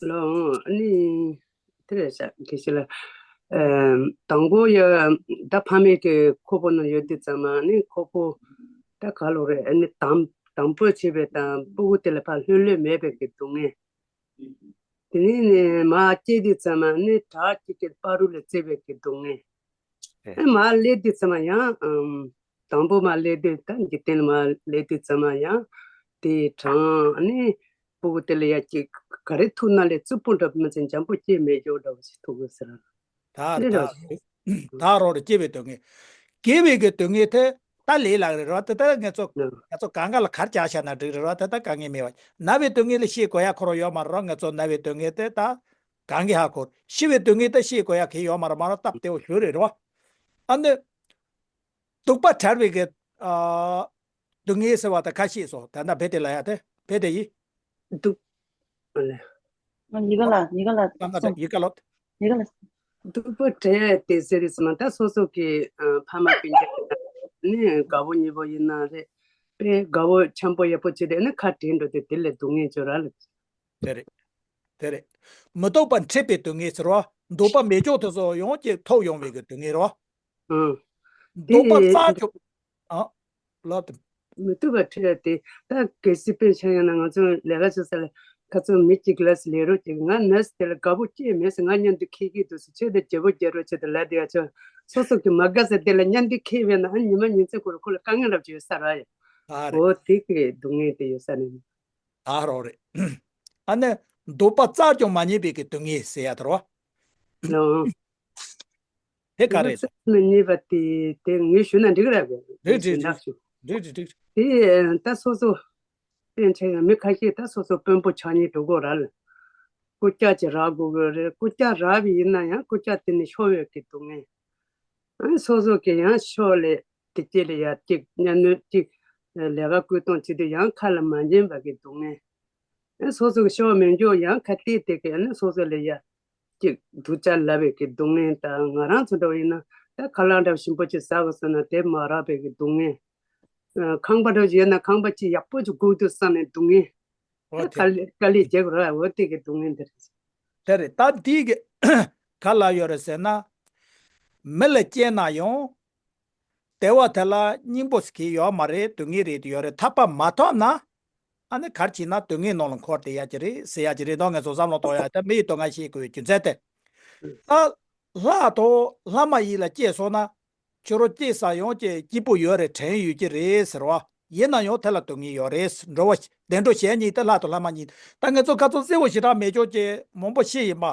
ལོ། ཨ་ནི་དེ་རེད་ཤག་དགེ་བཤེས་ལགས། ཨ། དང་པོ་ཡ་ད་ཕ་མའི་གི་ཁོག་པ་ནང་ཡོད་དུས་ཙམ་ཨ་ནི་ཁོག་པ་ད་ག་ལོ་རེད། ཨ་ནི་དམ་དམ་པོ་བྱས་པའི་དང་ཕྲུ་གུ་དེ་ལ་ཕར་ལྷོད་ལྷོད་མེད་པའི་གི་སྡུག་བསྔལ། དེ་ནས་ནི་མར་སྐྱེས་དུས་ཙམ་ཨ་ནི་བྲག་གཅིག་གི་བར་རུ་ལ་བརྩིགས་པའི་གི་སྡུག་བསྔལ། ཨེ། ཨ། མར་སླེབས་དུས་ཙམ་ཡང་། ཨམ། དང་པོ་མར་སླེབས་དུས་ད་འཇིག་རྟེན་ལ་མར་སླེབས་དུས་ཙམ་ཡང་དེ་གྲང་ནི་ཕྲུ་གུ་དེ་ལ་ཡ་ཅིག་ག་རེ་ཐུག་ན་ལས་རྩུབ་པོ་འདྲ་མི་ཚེ་འཇམ་པོ་སྐྱེས་མེད་འཇོག་འདྲ་བོ་ཞིག་ཐུག་གི་ཟེར། ད་རེད་ད་རེད། ད་རོ་རེད། སྐྱེ་བའི་སྡུག་བསྔལ། སྐྱེ་བའི་གི་སྡུག་བསྔལ་དེ་ད་ལས་སླ་རེད་རོ། དེ་ད་ང་ཚོ་ང་ཚོ་གང་ག་ལ་གར་བྱ་བྱ་ན་འགྲིག་རེད་རོ། དེ་ད་དཀའ་ངལ་མེད་པ། ན་བའི་སྡུག་བསྔལ་ལ་ཤེས་དགོས་ཡ་ཁོ་རང་ཡོད་མ་རེད་རོ། ང་ཚོ་ན་བའི་སྡུག་བསྔལ་དེ་ད་གང་གི་ཧ་གོ། ཤི་བའི་སྡུག་བསྔལ་ད་ཤེས་དགོས་ཡ་གི་ཡོད་མ་རེད་མ་རོ། སྟབས་བདེ་བོ་ཞུ་རེད་རོ། ཨ་ནི། སྡུག་པ་བྲལ་བའི་གི། ཨ། སྡུག་བསྔལ་ཟེར་བ་ད་ཁ་ཤས་སོ། ད་ལྟ་བེ་ཏེ་ལ་ཡ་དེ་བེ་ཏེ་ཡི། སྡུག་ཨ་ལེ། ཨ། ཉི་ག་ལ་ཉི་ག་ལ་ཙམ་ན་སོང་། ཡི་ག་ལོ། ཉི་ག་ལ། སྡུག་པ་བྲལ་ཏེ་ཟེར་རེད་ཟེར་ན་ད་སོ་སོ་གི་ཨ། ཕ་མ་སྤུན་ཀྱག་ནི་དགའ་བོ་ཉེ་བོ་ཡིན་ན་རེད། དཔེ་དགའ་བོ་འཆམ་པོ་ཡག་པོ་བྱས་ཏེ་ནི་ཁ་བྲལ་འགྲོ་དུས་དེ་ལས་སྡུག་བསྔལ་ཅོ་ར་ལ། དེ་རེད། དེ་རེད། མི་སྡུག་པ་འཕྲད་པའི་སྡུག་བསྔལ་ཟེར་བ། སྡུག་པ་མེད་ཅོག་དེ་ཚོ་ཡོང་གི་ཐོབ་ཡོང་བའི་གི་སྡུག་བསྔལ་རེད་བ། ཨང་། སྡུག་པ་རྩ་ཆོག་ཨ། ལབ་དེ། མི་སྡུག་པ་འཕྲད་དེ་ད་གལ་སྲིད་དཔེ་ཆ་ཡང་ན་ང་ཚོ་ལས་ཀ་བྱེད་ས་ལ་ཁ་ཚོ་མི་གཅིག་ལ་ལས་རོགས་གཅིག་ང་ནས་དེ་ལ་དགའ་པོ་སྐྱེས་མེད་ཟེར་ང་མཉམ་དུ་ཁེ་ཁེ་འདུག་ཟེར་ཆོས་དེ་རྒྱལ་པོ་རྒྱལ་རོགས་ཆེད་དུ་ལས་དེ་ཡ་ཆོ་སོ་སོ་གི་མ་དགའ་ཟེར་དེ་ལ་མཉམ་དུ་ཁེ་བས་ན་ཨ་ཉི་མ་ཉིན་མཚན་ཁོ་ར་ཁོ་ལ་དཀའ་ངལ་རབ་ཅིག་ཡོད་ས་ར་ཡ། ཨ་རེད། འོ་དེ་གི་སྡུག་བསྔལ་དེ་ཡོད་ས་ནས། ད་རོགས་རེད། ཨ་ནི། སྡུག་པ་རྩར་ཀྱང་མ་རྙེད་པའི་གི་སྡུག་བསྔལ་ཟེར་ཡ་དེ་རོ། ལོ། དེ་ག་རེད། སྡུག་པ་རྩར་མ་རྙེད་པ་དེ་དེ་ངས་ཞུ་ན་འགྲིག་ར་གི། རེད་རེད་རེད། འདག་ཞུ། རེད་རེད་རེད། དེ་ད་སོ་སོ། པཎ་ཆེན་ཡང་མི་ཁ་ཤས་ད་སོ་སོ་དཔོན་པོ་ཆགས་ཉེན་འགྲོ་གི་རེད། རྐུབ་བཀྱག་ཅིག་རག་དགོས་ཀྱི་རེད། རྐུབ་བཀྱག་རག་པ་ཡིན་ན་ཡང་རྐུབ་བཀྱག་དེ་ནི་ཤོར་ཡོད་ཀྱི་སྡུག་བསྔལ། ཨ་སོ་སོ་གི་ཡང་ཤོར་ལས་དེ་སྐྱེ་ལ་ཡ་གཅིག་གཉའ་གནོན་གཅིག་ལས་ཀ་བསྐུལ་གཏོང་བྱེད་དུས་ཡང་ཁ་ལ་མ་འཇོན་པ་གི་སྡུག་བསྔལ། ཨ་སོ་སོ་གི་ཤོར་མི་འཇོག་ཡང་ཁ་གཏད་དེ་གི་ཨ་ནི་སོ་སོ་ལ་ཡ་གཅིག་སྡུག་ཅག་ལབ་པའི་གི་སྡུག་བསྔལ། ད་ང་རང་ཚོ་འདྲ་བ་ཡིན་ན་ད་ཁ་ལག་འདྲ་བ་ཞིམ་པོ་ཅིག་ཟ་དགོས་ཟེར་ན་དེ་མ་རག་པའི་གི་སྡུག་བསྔལ། ཨ་ཁང་པ་འདྲ་བ་ཅིག་ཡོད་ན་ཁང་པ་ཅིག་ཡག་པོ་ཅིག་དགོས་འདུག་བསམ་ནས་སྡུག་བསྔལ། ཨོ་ད་དེ་དཀའ་ལས་དཀའ་ལས་བརྒྱབ་ར། འོ་དེ་གི་སྡུག་བསྔལ་འདི་རེད། དེ་རེད། ད་འདི་གི་ག་ལ་ཡོད་རེད་ཟེར་ན། མི་ལ་སྐྱེས་ན་ཡང་བདེ་བ་དེ་ལ་སྙིང་པོ་ཟེར་གྱི་ཡོད་མ་རེད། སྡུག་བསྔལ་རེད་དེ་ཡོད་རེད། ཐར་པ་མ་ཐོབ་ན་ཨ་ནི་ག་རེ་བྱས་ན་སྡུག་བསྔལ་ནང་ལ་འཁོར་བསྡད་ཡ་གི་རེད་ཟེར་ཡ་གི་རེད། ད་ངས་ཚོ་བསམ་བློ་གཏོང་ཡ་ད་མི་ཡི་སྡུག་བསྔལ་ཤེས་དགོས་རྒྱུ་མཚན་དེ། ད་ལྷ་དང་ལྷ་མ་ཡིན་ལ་སྐྱེས་སོང་ན། ཁྱོད་རང་སྐྱེས་ས་ཡང་ཅིག་སྐྱིད་པོ་ཡོད་རེད། དྲན་ཡོད་ཀྱི་རེད་ཟེར་བ། ཡིན་ན་ཡང་དེ་ལ་སྡུག་བསྔལ་ཡོད་རེད། འགྲོ་བ་བདེ་འགྲོ་ཞེ་གཉིས་ཏེ་ལྷ་དང་ལྷ་མ་ཡིན། ད་ངས་ཚོ་ཁ་ཚོ་གསལ་བོ་ཞེ་དྲག་མེད་ཀྱོག་ཅེས་མང་པོ་བཤད་ཡིན་པ།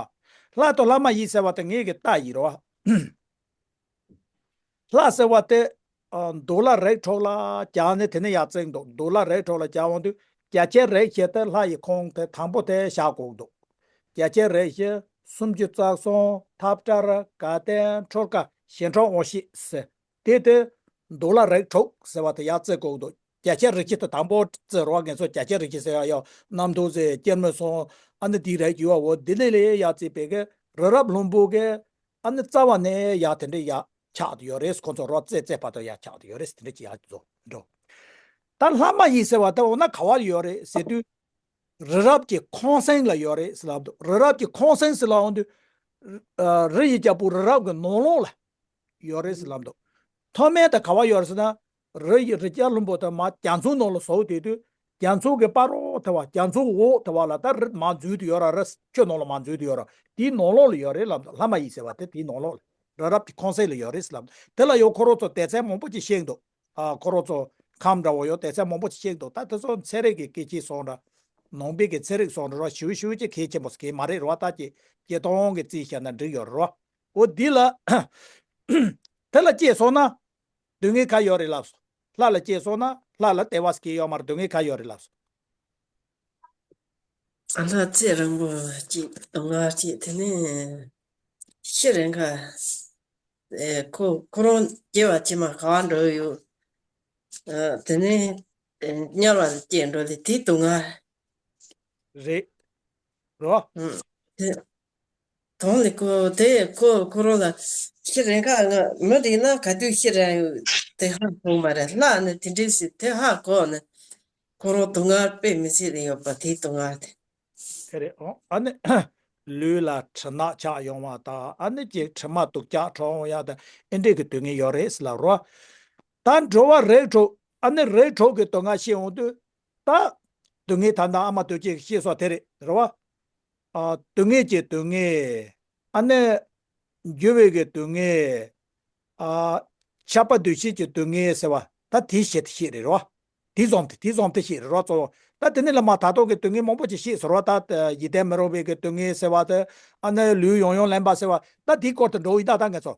ལྷ་དང་ལྷ་མ་ཡིན་ཟེར་བ་དེ་ངེད་ཀྱི་རྟགས་ཡིན་རོ། ལྷ་ཟེར་བ་དེ་ཨ་འདོད་ལྷ་རིགས་དྲུག་ལ་སྦྱར་ནས་དེ་ནས་ཡར་བརྩིགས་འདུག་འདོད་ལྷ་རིགས་དྲུག་ལ་སྦྱར་འོང་དུས་རྒྱ་ཆེར་རིགས་བཞི་དེ་ལྷ་ཡི་ཁོངས་དེ་དང་པོ་དེ་བཞག་དགོས་འདུག་རྒྱ་ཆེར་རིགས་བཞི། སུམ་ཅུ་རྩ་གསུམ། ཐབས་སྐྲག་དགའ་ལྡན་འཁྲུལ་དཀའ་ཞི་ཁྲོ་དབང་ཤེས་ཟེར། དེ་དེ་འདོད་ལྷ་རིགས་དྲུག་ཟེར་བ་དེ་ཡར་བརྩི་དགོས་འདུག་རྒྱ་ཆེར་རིགས་བཞི་དེ་དང་པོ་བརྩི་རོགས། ངེད་ཚོ་རྒྱ་ཆེར་རིགས་བཞི་ཟེར་ཡ་ཡོད། རྣམ་རྟོག་ཟེར། སྐྱེར་མོ་སོང་། ཨ་ནི་དེའི་རིགས་ཡོད་བ། འོ་འདི་ནས་ལས་ཡར་བརྩིས་པའི་གི་རི་རབ་ལྷུན་པོ་གི་ཨ་ནི་རྩ་བ་ནས་ཡར་དེ་འདྲས་ཡར་ཆགས་ཡོད་རེད། ཁོང་ཚོ་རོ་རྩེ་རྩེ་བར་དུ་ཡར་ཆགས་ཡོད་རེད། དེ་འདྲས་ཅིག་ཡར་འགྲོ་འགྲོ། ད་ལྷ་མ་ཡིན་ཟེར་བ་ད་འོ་ན་ག་བ་ཡོད་རེད་ཟེར་དུས། རི་རབ་ཀྱི་ཁོང་གསེང་ལ་ཡོད་རེད་ཟེར་ལབ་འདུག་རི་རབ་ཀྱི་ཁོང་གསེང་ཟེར་ལབ་འོང་དུས། ཨ་རི་ཡི་རྒྱལ་པོ་རི་རབ་ཀྱི་ནང་ལོགས་ལ་ཡོད་རེད་ཟེར་ལབ་འདུག་མཐོ་དམན་དེ་ག་བ་ཡོད་རེད་ཟེར་ན། རི་ཡི་རི་རྒྱལ་ལྷུན་པོ་དེ་མར་རྒྱ་མཚོའི་ནང་ལ་ཟུག་བསྡད་དུས། རྒྱ་མཚོ་གི་བར་རོ་དེ་བ། རྒྱ་མཚོ་འོག་དེ་བ་ལ་ད་རི་མར་འཛུལ་དུ་ཡོད་ར། རི་ཆུ་ནང་ལ་མར་འཛུལ་དུ་ཡོད་ར། དེའི་ནང་ལོགས་ལ་ཡོད་རེད་ལབ་འདུག་ལྷ་མ་ཡིན་ཟེར་བ་དེ་དེའི་ནང་ལོགས་ལ། རི་རབ་ཀྱི་ཁོང་གསེང་ལ་ཡོད་རེད་ཟེར་ལབ་འདུག་དེ་ལ་ཡང་ཁོ་རང་ཚོ་སྡེ་ཚན་མང་པོ་ཅིག་བཤད་འདུག་ཨ་ཁོ་རང་ཚོ་ཁམས་འདྲ་བོ་ཡོད། སྡེ་ཚན་མང་པོ་ཅིག་བཤད་འདུག་ད་དེ་ཚོ་ཚན་རིག་གི་སྐད་ཆའི་སོང་འདྲ། ནང་པའི་གི་ཚན་རིག་སོང་འདྲ་ར་ཞུ་ཞུ་ཅིག་གལ་ཆེན་པོ་གལ་མ་རེད་ར། ད་ཅིག་སྤྱིར་བཏང་གི་རྩིས་བཤད་ན་འགྲིག་ཡོད་རེད་ར། འོ་འདི་ལ། དེ་ལ་སྐྱེས་སོང་ན། སྡུག་བསྔལ་ག་ཡོད་རེད་ལབ་སོང་། ལྷ་ལ་སྐྱེས་སོང་ན་ལྷ་ལ་བདེ་བ་སྐྱེ་ཡོད་མ་རེད། སྡུག་བསྔལ་ག་ཡོད་རེད་ལབ་སོང་། ཨ་ལྷ་ཚེ་རིང་པོ་གཅིག་སྡུག་བསྔལ་གཅིག་དེ་ནས་ཤི་རན་ཁ། ཨེ་ཁོ་ཁོ་རང་སྐྱེ་བ་ཕྱི་མ་ག་བ་འགྲོ་ཡོད། ཨ་དེ་ནས་ཨེ་དམྱལ་བ་ལ་སྐྱེས་འགྲོ་ལེ་དེ་སྡུག་བསྔལ། རེད། རོ། ཨུ། དེ་དོན་ལ་ཁོ་དེ་ཁོ་ཁོ་རང་ལ་ཤི་རན་ཁ་ང་མི་རིགས་ན་ག་དུས་ཤི་རན་ཡོད་དེ་ཧ་གོ་མ་རེད། ལྷ་ནི་དེ་འདྲས་སི་དེ་ཧ་གོ་ནི་ཁོ་རང་སྡུག་བསྔལ་དཔེ་མི་སྲིད་ལ་ཡོད་པ་དེ་སྡུག་བསྔལ་དེ། དེ་རེད། ཨོ་ཨ་ནི་ལུས་ལ་གྲིབ་ནག་ཆགས་ཡོང་བ་དང་། ཨ་ནི་ཅིག་དྲི་མ་དུག་ཅག་བྲོ་ཡོང་ཡ་དང་། ཨེ་འདྲས་ཀྱི་སྡུག་བསྔལ་ཡོད་རེད་ཟེར་ལབ་རོ། ད་འགྲོ་བ་རིགས་དྲུག་ཨ་ནི་རིགས་དྲུག་གི་སྡུག་བསྔལ་ཤེས་འོང་དུས། ད་སྡུག་བསྔལ་ད་ལྟ་ཨ་མ་དུས་གཅིག་ཤེས་སོ་དེ་རེད་རེད་བ། ཨ་སྡུག་བསྔལ་གྱི་སྡུག་བསྔལ། ཨ་ནི་འགྱུར་བའི་གི་སྡུག་བསྔལ། ཨ་ཆགས་པ་འདུ་ཤེས་ཀྱི་སྡུག་བསྔལ་ཟེར་བ་ད་དེ་བཤད་དེ་བཤད་རེད་རོ། དེ་ཙམ་དེ་དེ་ཙམ་དེ་བཤད་རེད་རོ། གཙོ་བོ་ད་དེ་ནི་ལ་མ་ད་ལྟོ་གི་སྡུག་བསྔལ་མང་པོ་ཅིག་བཤད་ཟེར་བ་ད། ཡིད་བརྟན་མི་རུང་བའི་གི་སྡུག་བསྔལ་ཟེར་བ་དེ། ཨ་ནི་ལུས་ཡང་ཡང་ལེན་པ་ཟེར་བ་ད་དེའི་སྐོར་དུ་འགྲོ་ཡི་ད་ད་ངས་ཚོ།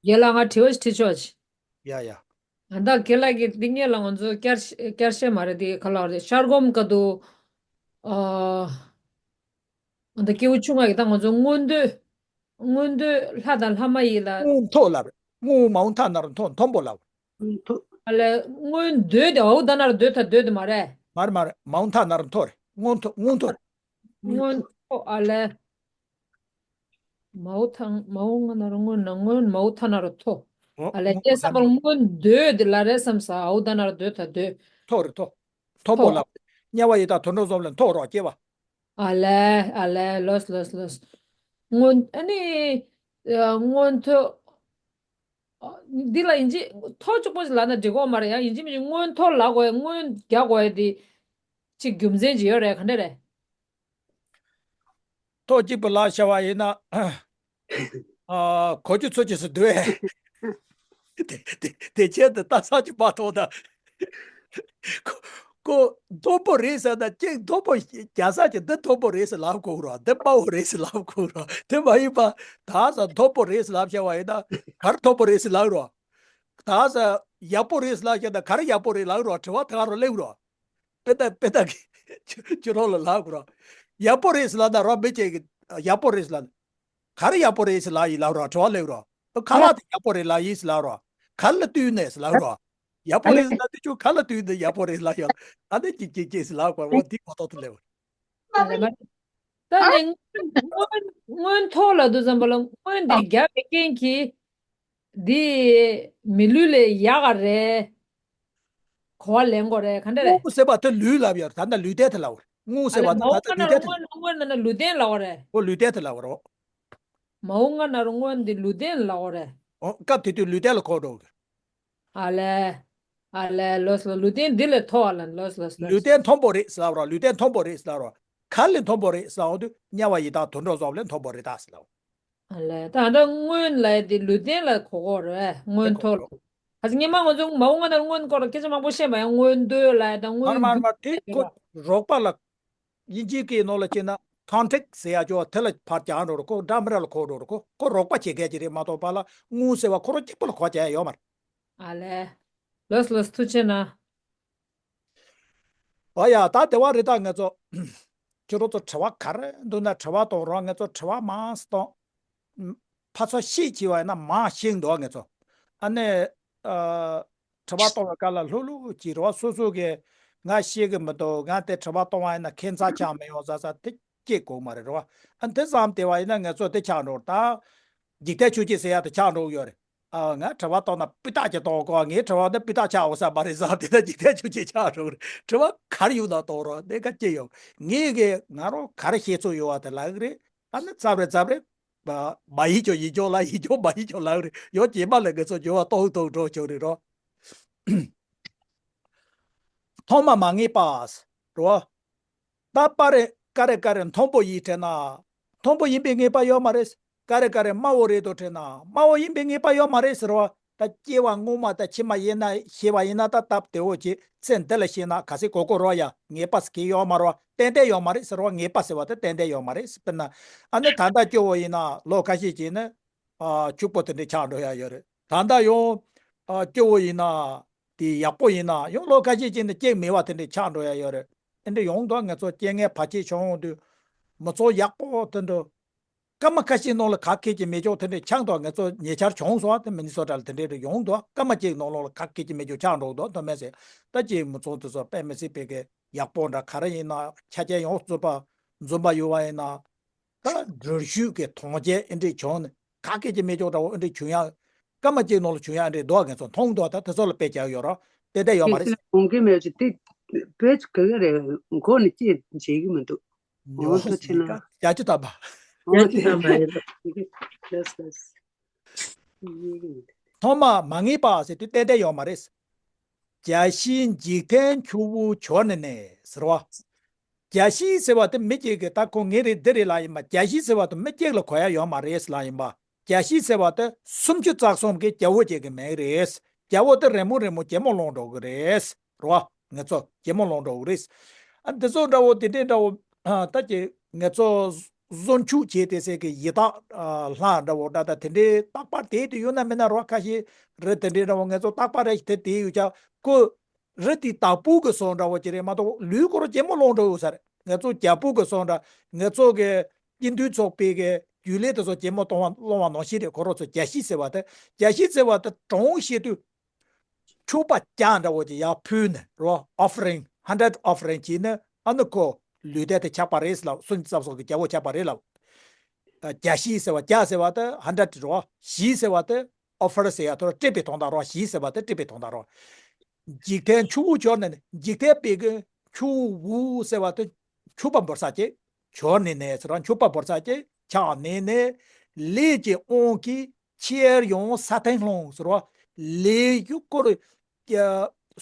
རྒན་ལགས་ང་དྲི་བ་ཞིག་དྲི་ཆོག་ཅིག་ཡ་ཡ། ཨ་ད་རྒན་ལགས་ཀྱིས་འདི་སྔོན་ལ་ང་ཚོ་བསྐྱར་བསྐྱར་བཤད་མ་རེད། འདི་ག་ལ་རེད། ཤར་སྒོམ་སྐབས་དུ་ཨ་ཨ་ད་སྐྱེས་བུ་ཆུང་ང་གིས་ད་ང་ཚོ་མངོན་འདོད་མངོན་འདོད་ལྷ་དང་ལྷ་མ་ཡིན་ལ། མངོན་མཐོ་ལབ་རེད། མངོན་མའོ་མཐའ་ན་རོ་མཐོ་མཐོན་པོ་ལབ། མཐོ། ཨ་ལས་མངོན་འདོད་དེ་འའོ་ད་ན་རོ་འདོད་ད་འདོད་དེ་མ་རེད། མ་རེད་མ་རེད། མའོ་མཐའ་ན་རོ་མཐོ་རེད། མངོན་མཐོ་མངོན་མཐོ་རེད། མངོན་མཐོ། ཨ་ལས། མའོ་ཐང་མའོ་ང་ན་རོ་མངོན་ན་མངོན་མའོ་ཐ་ན་རོ་མཐོ། ཨོ་ཨ་ལས་སྐྱེ་ས་པར་མངོན་འདོད་དེ་ལ་རེད་བསམ་ས། འའོ་ད་ན་རོ་འདོད་ད་འདོད། མཐོ་རེད་མཐོ། མཐོན་པོ་མཐོ། ལབ། དམྱལ་བ་ཡི་དྭགས་དུད་འགྲོ་གསུམ་ལས་མཐོ་རོགས་སྐྱེ་བ། ཨ་ལས་ཨ་ལས་ལོས་ལོས་ལོས། མངོན་ཨ་ནི་ཨ་མངོན་མཐོ། ཨ་འདི་ལ་ཡིན་གཅིག་མཐོ་གཅིག་པོ་ཞིག་ལབ་ན་འགྲིག་གོ་མ་རེད། ཡང་ཡིན་གཅིག་མིན་གཅིག་མངོན་མཐོ་ལབ་དགོས་ཡ། མངོན་རྒྱག་དགོས་ཡ་དེ་གཅིག་རྒྱུ་མཚན་ཅིག་ཡོད་རེད། ག་འདྲ་རེད། ཐོག་གཅིག་པུ་ལ་བྱ་བ་ཡིན་ན། ཨ་གོ་རྒྱུ་ཚོད་ཀྱི་སུ་འདུག་ཨེ། དེ་དེ་དེ་ཆེད་དུ་ལྟ་ས་ཀྱི་མ་ཐོག་ད། ཁོ་ཁོ་མཐོན་པོ་རེད་ཟེར་ན་ཅིག་མཐོན་པོ་རྒྱག་ས་ཀྱི་འདི་མཐོན་པོ་རེད་ཟེར་ལབ་དགོས་རོགས། འདི་དམའ་བོ་རེད་ཟེར་ལབ་དགོས་རོགས། དེ་མ་ཡིན་པ་ད་ས་མཐོན་པོ་རེད་ཟེར་ལབ་བྱ་བ་ཡིན་ན་ག་རེ་མཐོན་པོ་རེད་ཟེར་ལབ་རོགས། ད་ས་ཡག་པོ་རེད་ཟེར་ལབ་བྱ་ན་ག་རེ་ཡག་པོ་རེད་ལབ་རོགས། དྲི་བ་ད་ག་རོ་སླེབས་རོགས། དཔེ་ད་དཔེ་ད་གི་ཁྱོད་རང་ལ་ལབ་དགོས་ར། ཡག་པོ་རེད་ཟེར་ལབ་ན་ར་མི་གཅིག་གི་ཡག་པོ་རེད་ཟེར་ལབ་ན། ག་རེ་ཡག་པོ་རེད་ཟེར་ལབ་ཡིན་ལབ་ར་དྲི་བ་སླེབས་ར། ཁ་ལག་དེ་ཡག་པོ་རེད་ལབ་ཡིན་ཟེར་ལབ་ར། ག་ལ་བསྟུན་ནས་ཟེར་ལབ་ར། ཡག་པོ་རེད་ཟེར་ན་དེ་ཆུ་ག་ལ་བསྟུན་ནས་ཡག་པོ་རེད་ལབ་ཡོད། ཨ་ནི་ཅིག་ཅིག་ཅིག་ཟེར་ལབ་དགོས་འོ་འདི་གོ་ཐོག་ཏུ་སླེབས། ད་ནི་སྔོན་སྔོན་ཐོག་ལ་དུ་ཙམ་པ་ལ་སྔོན་དེ་རྒྱབ་པའི་རྐྱེན་གྱིས་འདི་མི་ལུས་ལས་ཡག་ག་རེད། གོ་བ་ལེན་དགོས་རེད་ག་འདྲ་རེད། སྔོན་ཟེར་བ་དེ་ལུས་ལབ་ཡོད་ད་ལྟ་ལུས་རྟེན་དེ་ལབ་རེད། སྔོན་ཟེར་བ་དེ་ད་ལྟ་ལུས་རྟེན་དེ་ལབ་རེད། སྔོན་ན་ལུས་རྟེན་ལབ་རེད། ཨོ་ལུས་རྟེན་དེ་ལབ་རེད། མ་འོངས་ང་ན་རུ་སྔོན་འདི་ལུས་རྟེན་ལབ་རེད། ཨོ་སྐབས་དེ་དུས་ལུས་རྟེན་ལ་གོ་འགྲོ་གི། ཨ་ལས། ཨ་ལས་ལོས་ལོས་ལུས་རྟེན་འདི་ལས་མཐོ་བ་ལ་ལོས་ལོས་ལོས། ལུས་རྟེན་མཐོན་པོ་རེད་ཟེར་ལབ་རོགས། ལུས་རྟེན་མཐོན་པོ་རེད་ཟེར་ལབ་རོགས། ག་ལས་མཐོན་པོ་རེད་ཟེར་ལབ་འོང་དུས་དམྱལ་བ་ཡི་དྭགས་དུད་འགྲོ་ཚོགས་ལས་མཐོན་པོ་རེད་ད་ཟེར་ལབ། ཨ་ལས་ད་ད་སྔོན་ལ་དེ་ལུས་རྟེན་ལ་གོ་གོ་རེད་སྔོན་མཐོ་ལ། ཨ་ཙི་སྔོན་མ་ང་ཚོ་མ་འོངས་ང་ན་སྔོན་སྐོར་ལ་སྐད་ཆ་མང་པོ་བཤད་པ་ཡང་སྔོན་འདོད་ལ་ད་སྔོན་མར་མར་མར་དེ་ཁོ་རོགས་པ་ལ། དབྱིན་ཇིའི་སྐད་ནང་ལ་བྱས་ན་ཁོན་ཊེག་ཟེར་ཡ་ཅོ་དེ་ལ་ཕར་རྒྱག་འགྲོ་རོ་ཁོ་འདྲ་མི་ར་ལ་གོ་འགྲོ་རོ་ཁོ་ཁོ་རོགས་པ་བྱེད་མཁན་ཅིག་རེད་མ་གཏོགས་པ་ལ་དངུལ་ཟེར་བ་ཁོ་རང་གཅིག་པུ་ལ་གོ་བྱས་ཡ་ཡོད་མ་རེད། ཨ་ལས། ལོས་ལོས་ཐུགས་ཆེ་ན། ཨ་ཡ་ད་དེ་བ་རེད་ད་ང་ཚོ་ཁྱོད་རང་ཚོ་དྲི་བ་ག་རེ་འདུག་ན་དྲི་བ་གཏོང་རོགས་ང་ཚོ་དྲི་བ་མང་སྟོང་། ཕ་ཚོ་ཤེས་ཀྱི་བ་ཡིན་ན་མང་ཤེས་འདུག་ང་ཚོ། ཨ་ནི། ཨ། དྲི་བ་གཏོང་བའི་སྐབས་ལ་ལྷུག་ལྷུག་ཅིག་རེད་བ་སོ་སོ་གིས་ང་ཤེས་ཀྱི་མི་འདུག་ང་དེ་དྲི་བ་གཏོང་བ་ཡིན་ན་ཁྱད་མཚར་ཆགས་མི་ཡོང་ཟ་ཟ་དེ་སྐྱེ་དགོས་མ་རེད་རེད་བ། ཨ་འདི་ཙམ་དེ་བ་ཡིན་ན་ང་ཚོ་དེ་ཆགས་འགྲོ་ད། འཇིག་རྟེན་ཆོས་བརྒྱད་ཟེར་ཡ་དེ་ཆགས་འགྲོ་ཡོད་རེད། ཨ་ང་དྲི་བ་གཏོང་ན་སྤུས་དག་ཅིག་གཏོང་དགོས་ངའི་དྲི་བ་འདི་སྤུས་དག་ཆགས་འོང་ས་མ་རེད་ཟ་དེ་ད་འཇིག་རྟེན་ཆོས་བརྒྱད་ཆགས་འགྲོ་རེད་དྲི་བ་ག་རེ་ཡོད་ན་གཏོང་རོགས་དེ་ག་སྐྱེ་ཡོང་ངས་གི་ང་རང་ག་རེ་ཤེས་ཚོད་ཡོད་བ་དེ་ལབ་གི་རེད། ཨ་ནི་ཙམ་རེད་ཙམ་རེད། མ་མ་ཡིན་ཀྱང་ཡིན་ཀྱང་ལ་ཡིན་ཀྱང་མ་ཡིན་ཀྱང་ལ་རེད་ཡོ་རྗེས་མ་ལ་ངེད་ཚོ་འགྱུར་བ་གཏོང་གཏོང་འགྲོ་ཆོག་རེད་རོ། ཐོག་མ་མ་ངེས་པ་རོ། ད་པ་རེ་ཀ་རེ་ཀ་རེ་མཐོན་པོ་ཡིན་དྲན་ན། མཐོན་པོ་ཡིན་པའི་ངེས་པ་ཡོད་མ་རེད། ཀ་རེ་ཀ་རེ་དམའ་བོ་རེད་དོ་དྲན་ན་དམའ་བོ་ཡིན་པའི་ངེས་པ་ཡོད་མ་རེད་ཟེར་བ། ད་སྐྱེ་བ་སྔོན་མ་དང་ཕྱི་མ་ཡིན་ན་ཤེས་པ་ཡིན་ན་ད་སྟབས་བདེ་བོ་བྱེད་ཚེ་འདི་ལ་ཤེས་ན་ག་སྲིད་གོ་གོ་རོ་ཡ་ངེས་པ་ཟེར་གྱི་ཡོད་མ་རོ། ཏན་ཏན་ཡོད་མ་རེད་ཟེར་བ་ངེས་པ་ཟེར་བ་དེ་ཏན་ཏན་ཡོད་མ་རེད་དཔེར་ན། ཨ་ནི་ད་ལྟ་སྐྱོ་བོ་ཡིན་ན་ལོ་ཁ་ཤས་ཅིག་ནི་ཨ་ཕྱུག་པོ་དེ་འདྲས་ཆགས་འགྲོ་ཡ་ཡོད་རེད། ད་ལྟ་ཡང་ཨ་སྐྱོ་བོ་ཡིན་ན་དེ་ཡག་པོ་ཡིན་ན་ཡང་ལོ་ཁ་ཤས་ཅིག་ནི་སྐྱེ་མེད་པ་དེ་འདྲས་ཆགས་འགྲོ་ཡ་ཡོད་རེད། དེ་འདྲས་ཡོང་དུས་ང་ཚོ་རྐྱེན་ངན་བར་ཆད་བྱུང་ཡོང་དུས་མི་ཚོགས་ཡག་པོ་དེ་འདྲ། སྐར་མ་ཁ་ཤས་ནང་ལ་ག་གེ་ཅིག་མེ་སྒྱོགས་དེ་འདྲས་ཆགས་འདུག་ང་ཚོ་ཉེ་ཆར་བྱུང་སོང་བ་དེ་མི་ནི་སོ་ཊ་ལ་དེ་འདྲས་རེ་ཡོང་འདུག་སྐར་མ་གཅིག་ནང་ལོགས་ལ་ག་གེ་ཅིག་མེ་སྒྱོགས་ཆགས་འགྲོ་འདུག་དོ་མེད་ཟེར། ད་ཅིག་མི་ཚོགས་དེ་ཚོ་དཔེ་མི་སྲིད་པའི་གི་ཡག་པོ་འདྲ་ག་རེ་ཡིན་ན་ཆ་རྐྱེན་ཡོངས་རྫོགས་པ་འཛོམས་པ་ཡོད་བ་ཡིན་ན། ད་འགྲུལ་བཞུད་ཀྱི་གྲོང་ཁྱེར་ཨེ་འདྲས་བྱུང་ནས་ག་གེ་ཅིག་མེ་སྒྱོགས་འདྲ་བོ་ཨེ་འདྲས་བྱུང་ཡ། སྐར་མ་གཅིག་ནང་ལ་བྱུང་ཡ་ཨེ་འདྲས་འདུག་ང་ཚོ་མཐོང་འདུག་ད་དེ་ཚོ་ལ་དཔེ་བྱས་ཡོད་ར། དེ་འདྲས་ཡོད་མ་རེད། ཡོང་གི་མེད་ཅིག་དེ་བེད་ག་ག་རེད་མགོ་ནས་ཅི་བྱེད་ཀྱི་མི་འདུག་ཉོ་ཐུབ་ཆེ་ན། བརྒྱ་ཆ་ཐམ་པ། ཡ་ཅི་ཐམ་པ་ཡིན། ལགས་ལགས། ཐོག་མ་མ་ངེས་པ་ཟེར་དུས་ཏན་ཏན་ཡོད་མ་རེད། བརྒྱ་བཞིའི་འཇིག་རྟེན་ཆུ་བོ་བྱོར་ནས་ནས་ཟེར་བ། བརྒྱ་བཞི་ཟེར་བ་དེ་མི་གཅིག་གིས་ད་ཁོ་ངེས་རེད་འདི་རེད་ལབ་ཡིན་པ་བརྒྱ་བཞི་ཟེར་བ་དེ་མི་གཅིག་ལ་གོ་ཡ་ཡོད་མ་རེད་ལབ་ཡིན་པ། བརྒྱ་བཞི་ཟེར་བ་དེ་སུམ་ཅུ་རྩ་གསུམ་གྱི་རྒྱལ་པོ་གཅིག་གི་མིང་རེད། རྒྱལ་པོ་དེ་རེ་མོ་རེ་མོ་གད་མོ་སློང་འགྲོ་གི་རེད། རེད་བ། ང་ཚོ་གད་མོ་སློང་འགྲོ་གི་རེད། ཨ་འདི་ཚོ་འདྲ་བོ་དེ་འདྲའི་འདྲ་བོ་ཨ་ད་ཀྱི་ང་ཚོ་བཟོ་འཁྱུག་བྱས་ཏེ་ཟེར་གི་ཡི་དྭགས་ཨ་ལྷ་འདྲ་བོ་འདྲ་ད་དེ་འདྲའི་རྟག་པར་དེ་དུ་ཡོད་ན་མེད་ན་རོ་ཁ་ཤས་རེད། དེ་འདྲའི་འདྲ་བོ་ང་ཚོ་རྟག་པར་རེ་ཞིག་དེ་དེ་ཡོད་ཀྱང་ཁོ་རི་དེའི་བདག་པོ་གི་སོ་འདྲ་བོ་ཅིག་རེད་མ་གཏོགས་ལུས་སྐོར་གད་མོ་སློང་འགྲོ་ཡོད་ས་རེད། ང་ཚོ་རྒྱལ་པོ་གི་སོ་འདྲ་ང་ཚོ་གི་སྐྱིད་འདུས་ཚོགས་པའི་གི་རྒྱུན་ལས་དེ་ཚོ་གད་མོ་གཏོང་བ་སློང་བ་ནང་བཞིན་རེད། ཁོ་རང་ཚོ་བརྒྱ་བཞི་ཟེར་བ་དེ་བརྒྱ་བཞི་ཟེར་བ་དེ་གྲངས་བཤད་དུས། ཕྱུག་པ་བརྒྱ་འདྲ་བོ་ཅིག་ཡར་ཕུལ་ནས་རོ། offering hundred offering བྱས་ནས་ཨ་ནི་ཁོ་ལུས་རྟེན་དེ་ཆགས་པ་རེད་ལབ། སུམ་ཅུ་རྩ་གསུམ་གྱི་རྒྱལ་པོ་ཆགས་པ་རེད་ལབ། བརྒྱ་བཞི་ཟེར་བ་བརྒྱ་ཟེར་བ་དེ་hundred རོ། བཞི་ཟེར་བ་དེ་offer ཟེར་ཡ་དོ་ར་སྤྲད་པའི་དོན་དག་རོ། བཞི་ཟེར་བ་དེ་སྤྲད་པའི་དོན་དག་རོ། འཇིག་རྟེན་ཆུ་བོ་བྱོར་ནས་ནི་འཇིག་རྟེན་པའི་གི་ཆུ་བོ་ཟེར་བ་དེ་ཕྱུག་པ་འབོར་ས་ཅིག་བྱོར་ནས་ནས་ཟེར་རོ། ཕྱུག་པ་འབོར་ས་ཅིག་ཆགས་ནས་ནས་ལས་ཀྱི་དབང་གིས། ཁྱེར་ཡོང་ས་སྟེང་ལྷུང་ཟེར་བ། ལས་རྒྱུ་སྐོར་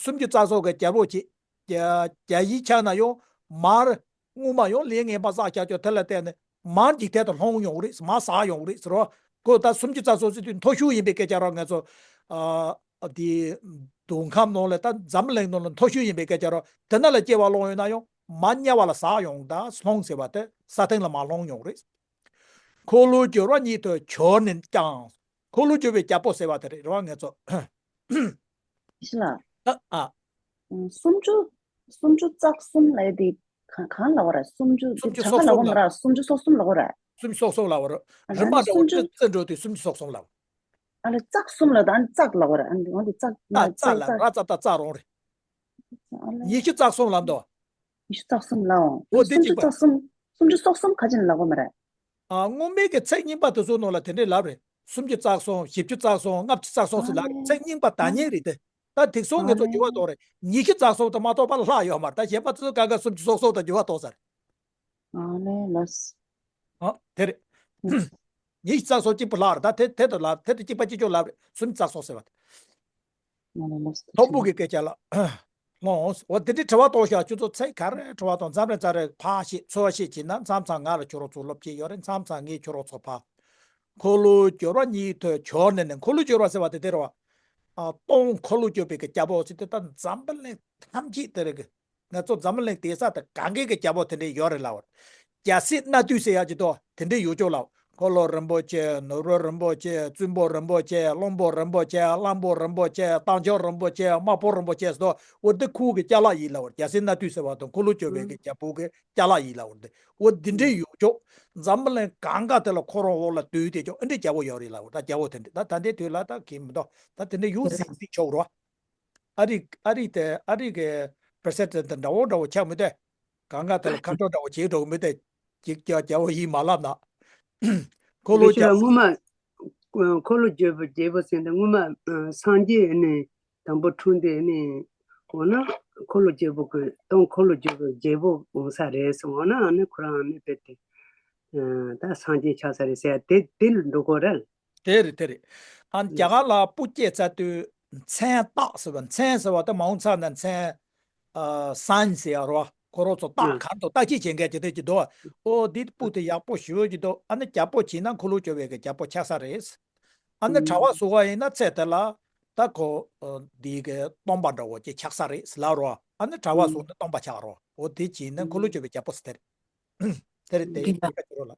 སུམ་ཅུ་རྩ་གསུམ་གི་རྒྱལ་པོ་ཅིག་བརྒྱ་བཞི་ཆགས་ན་ཡང་མར་སྔོན་མ་ཡང་ལས་ངན་པ་བསགས་ཀྱག་ཀྱོག་དེ་ལ་བརྟེན་ནས་མར་འཇིག་རྟེན་དུ་ལྷུང་ཡོང་གི་རེད། མར་ཟག་ཡོང་གི་རེད་ཟེར་བ། ཁོ་ད་སུམ་ཅུ་རྩ་གསུམ་ཟེར་དུས་མཐོ་ཤོས་ཡིན་པའི་སྐད་ཆ་རོ། ང་ཚོ་ཨ་དེ་མདོ་ཁམས་ནང་ལ་ད་འཛམ་གླིང་ནང་ལ་མཐོ་ཤོས་ཡིན་པའི་སྐད་ཆ་རོ། དེ་ན་ལ་སྐྱེ་བ་ལོང་ཡོད་ན་ཡང་མར་དམྱལ་བ་ལ་ཟག་ཡོང་ད་ལྷུང་ཟེར་བ་དེ་ས་སྟེང་ལ་མར་ལྷུང་ཡོང་གི་རེད། འཁོར་ལོས་སྒྱུར་བ་ཉིད་དུ་གྱུར་ནས་ཀྱང་། འཁོར་ལོས་སྒྱུར་བའི་རྒྱལ་པོ་ཟེར་བ་དེ་རེད་རེད་བ་ང་ཚོ། ཤི་ལ། ཨ་ཨ། ཨ་སུམ་ཅུ་ སུམ་ཅུ་རྩ་གསུམ་ལབ་ཡ་དེ་གང་གང་ལབ་པ་རེད། སུམ་ཅུ་དེ་སུམ་ཅུ་གྲངས་ཀ་སོ་ལབ་གསུམ་པ་མ་ལབ། རེད། སུམ་ཅུ་སོ་གསུམ་ལབ་པ་རེད། སུམ་ཅུ་སོ་གསུམ་ལབ་པ་རེད། ཨ་ལ་རིམ་པ་འདྲ་བོ་སུམ་ཅུ་བརྩི་འགྲོ་དུས་སུམ་ཅུ་སོ་གསུམ་ལབ། ཨ་ལ་རྩ་གསུམ་ལབ་དང་རྩ་ལབ་པ་རེད། ཨ་འོན་ཏེ་རྩ་ད་རྩ་ལ་རྩ་ད་རྩ་རོང་རེད། ཨ་ལ་ཉི་ཤུ་རྩ་གསུམ་ལབ་འདུག། ཉི་ཤུ་རྩ་གསུམ་ལབ་འོང་། འོ་དེ་སུམ་ཅུ་གཅིག་པ། རྩ་གསུམ། སུམ་ཅུ་སོ་གསུམ་ག་ཅིག་ལབ་པ་མ་རེད། ཨ་སྔོན་མའི་གི་ཚིག་རྙིང་པ་དེ་ཚོ་ནང་ལ་དེ་འདྲའི་ལབ་རེད། སུམ་ཅུ་རྩ་གསུམ། བཞི་བཅུ་རྩ་གསུམ། ལྔ་བཅུ་རྩ་གསུམ་ཟེར་ལབ་རེད། ཨ་ཚིག་རྙིང་པ་དག་ཨ་ཉན་རེད་དེ། ད་དེ་ཚོ་ཨ་ངེད་ཚོ་འགྱུར་བ་གཏོང་རེད། ཉི་ཤུ་རྩ་གསུམ་དུ་མ་གཏོགས་པ་ལྷག་ཡོད་མ་རེད། ད་གཞན་པ་ཚོ་ག་ག་སུམ་ཅུ་སོ་གསུམ་དུ་འགྱུར་བ་གཏོང་ས་རེད། ཨ་ལས་ལགས། ཨ་དེ་རེད། ཉི་ཤུ་རྩ་གསུམ་གཅིག་པུ་ལྷག་རེད། ད་དེ་དེ་དུ་ལ་དེ་དུ་གཅིག་པ་གཅིག་ཆོག་ལབ་རེད། སུམ་ཅུ་རྩ་གསུམ་ཟེར་བ་དེ། ཨ་ལས་ལགས། ཐོར་བུ་གི་སྐད་ཆ་ལ། ལོངས། འོ་དེ་འདྲའི་དྲི་བ་གཏོང་ཤག་ཁྱོད་ཚོ་ཚིག་ག་རེ་དྲི་བ་གཏོང་། མཚམས་རེ་མཚམས་རེ་ཕར་བཤད་ཚུར་བཤད་བྱས་ན་མཚམས་མཚམས་ང་ལ་ཁྱོད་རང་ཚོ་སློབ་ཁྲིད་ཡོད་རེད། མཚམས་མཚམས་ངས་ཁྱོད་རང་ཚོ་ཕར། འཁོར་ལོ་སྒྱུར་བ་ཉིད་དུ་གྱུར་ནས་ནས། འཁོར་ལོ་སྒྱུར་བ་ཟེར་བ་དེ་དེ་རེད་བ། ཨ་སྟོང་འཁོར་ལོ་སྒྱུར་བའི་གི་རྒྱལ་པོ་ཟེར་དེ་ད་འཛམ་བུ་གླིང་ཐམས་ཅད་དེ་རེད་གི། ང་ཚོ་འཛམ་བུ་གླིང་དེང་སང་དེ་གང་གའི་གི་རྒྱལ་པོ་དེ་འདྲས་ཡོད་རེད་ལབ། རྒྱལ་སྲིད་སྣ་བདུན་ཟེར་ཡག་ཅིག་འདུག། དེ་འདྲས་ཡོད་ཅོག་ལབ། འཁོར་ལོ་རིན་པོ་ཆེ། ནོར་བུ་རིན་པོ་ཆེ། བཙུན་པོ་རིན་པོ་ཆེ། གླང་པོ་རིན་པོ་ཆེ། གླང་པོ་རིན་པོ་ཆེ། སྟག་ཆུང་རིན་པོ་ཆེ། དམག་དཔོན་རིན་པོ་ཆེ་ཟེར་དུས་འོ་དེ་ཁོ་གི་ཅ་ལག་ཡིན་ལབ། རྒྱལ་སྲིད་སྣ་བདུན་ཟེར་བ་དང་འཁོར་ལོ་སྒྱུར་བའི་གི་རྒྱལ་པོ་གི་ཅ་ལག་ཡིན་ལབ། འོ་དེ་འདྲས་ཡོད་ཅོག། འཛམ་བུ་གླིང་གང་ག་དེ་ལ་ཁོ་རང་འོག་ལ་སྡོད་བསྡད་ཅོག། ཨེ་འདྲས་རྒྱལ་པོ་ཡོད་རེད་ལབ། ད་རྒྱལ་པོ་དེ་འདྲས་ད་ད་ལྟའི་དུས་ལ་ད་གི་མི་འདུག། ད་དེ་འདྲས་ཡོད་ཟིན་ཟིན་ཆོག་རོ། ཨ་རི་ཨ་རི་དེ་ཨ་རི་གི་པི་རེ་སི་ཌེན་ཊི་འདྲ་བོ་འདྲ་བོ་ཆགས་མི་འདུག། གང་ག་དེ་ལ་ཁ་འཕྲོ་འདྲ་བོ་བྱེད་འགྲོ་གི་མི་འདུག། ཅིག་ཀྱང་རྒྱལ་པོ་ཡིན་མ་ལབ་ན། འཁོར་ལོ་ལོ་ཤི་ལ་རྒྱལ་སྔོན་མ། འཁོར་ལོ་རྒྱལ་པོ་རྒྱལ་པོ་ཟེར་ཏེ་སྔོན་མ་སངས་རྒྱས་ནི་དང་པོ་འཁྲུངས་ཏེ་ནི་འོ་ན་འཁོར་ལོ་རྒྱལ་པོ་གི་སྟོང་འཁོར་ལོ་རྒྱལ་པོ་རྒྱལ་པོ་འོང་ས་རེད་ཟེར། འོ་ན་ཨ་ནི་ཁོ་རང་ཨ་ནི་དཔེ་དེ་ད་སངས་རྒྱས་ཆགས་ས་རེད་ཟེར་ཡ་དེ་དེ་ལ་འགྲོ་དགོས་རེད། དེ་རེད་དེ་རེད། ཨ་རྒྱ་གར་ལ་སྤུ་སྐྱེས་ཚར་དུས་མཚན་བཏགས་ཟེར་བ། མཚན་ཟེར་བ་དེ་མ་འོངས་ཚར་ན་མཚན་ཨ་སན་ཟེར་ཡ་རོ། ཁོ་རང་ཚོ་བཏགས་གར་དུ་བརྟག་དཔྱད་བྱེད་མཁན་ཅིག་དེ་ཅིག་འདུག། ཨོ་འདི་སྤུ་དེ་ཡག་པོ་ཞེ་པོ་ཅིག་འདུག། ཨ་ནི་རྒྱལ་པོ་བྱས་ན་འཁོར་ལོ་སྒྱུར་བའི་གི་རྒྱལ་པོ་ཆགས་ས་རེད། ཨ་ནི་གྲྭ་པ་བཟོ་བ་ཡིན་ན་ཚེ་དེ་ལ་ད་ཁོ་འདི་གི་སྟོན་པ་འདྲ་བོ་ཅིག་ཆགས་ས་རེད་ལབ་རོ། ཨ་ནི་གྲྭ་པ་བཟོ་ན་སྟོན་པ་ཆགས་རོ། ཨོ་དེ་བྱས་ན་འཁོར་ལོ་སྒྱུར་བའི་རྒྱལ་པོ་ཟེར་དེ་རེད། དེ་རེད་དེ་འདི་ཡིན་ལ། པ་ཅིག་རོ་ལ།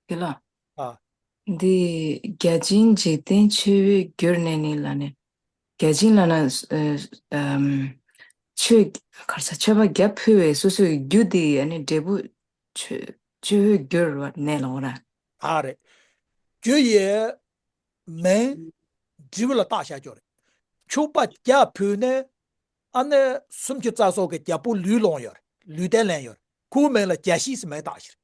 དེ་ལ། ཨ། འདི་བརྒྱ་བྱིན་འཇིག་རྟེན་མཆོད་པས་བསྒྱུར་ནས་ནི་ལ་ནི། བརྒྱ་བྱིན་ལ་ན་ཨ་ཨམ་མཆོད་གར་ས་མཆོད་པ་བརྒྱ་ཕུལ་བས་སོ་སོའི་རྒྱུ་དེ་ཨ་ནི་འབྲས་བུ་མཆོད་མཆོད་པས་བསྒྱུར་བ་ནས་ལ་འོ་ར། ཨ་རེད། རྒྱུ་ཡི་མིང་འབྲས་བུ་ལ་བཏགས་བཞག་ཀྱོག་རེད། མཆོད་པ་བརྒྱ་ཕུལ་ནས་ཨ་ནི་སུམ་ཅུ་རྩ་གསུམ་གི་རྒྱལ་པོ་ལུས་ལོངས་ཡོད་རེད། ལུས་རྟེན་ལེན་ཡོད་རེད། ཁོའི་མིང་ལ་བརྒྱ་བྱིན་ཟེར་མིང་བཏགས་ཤིག་རེད།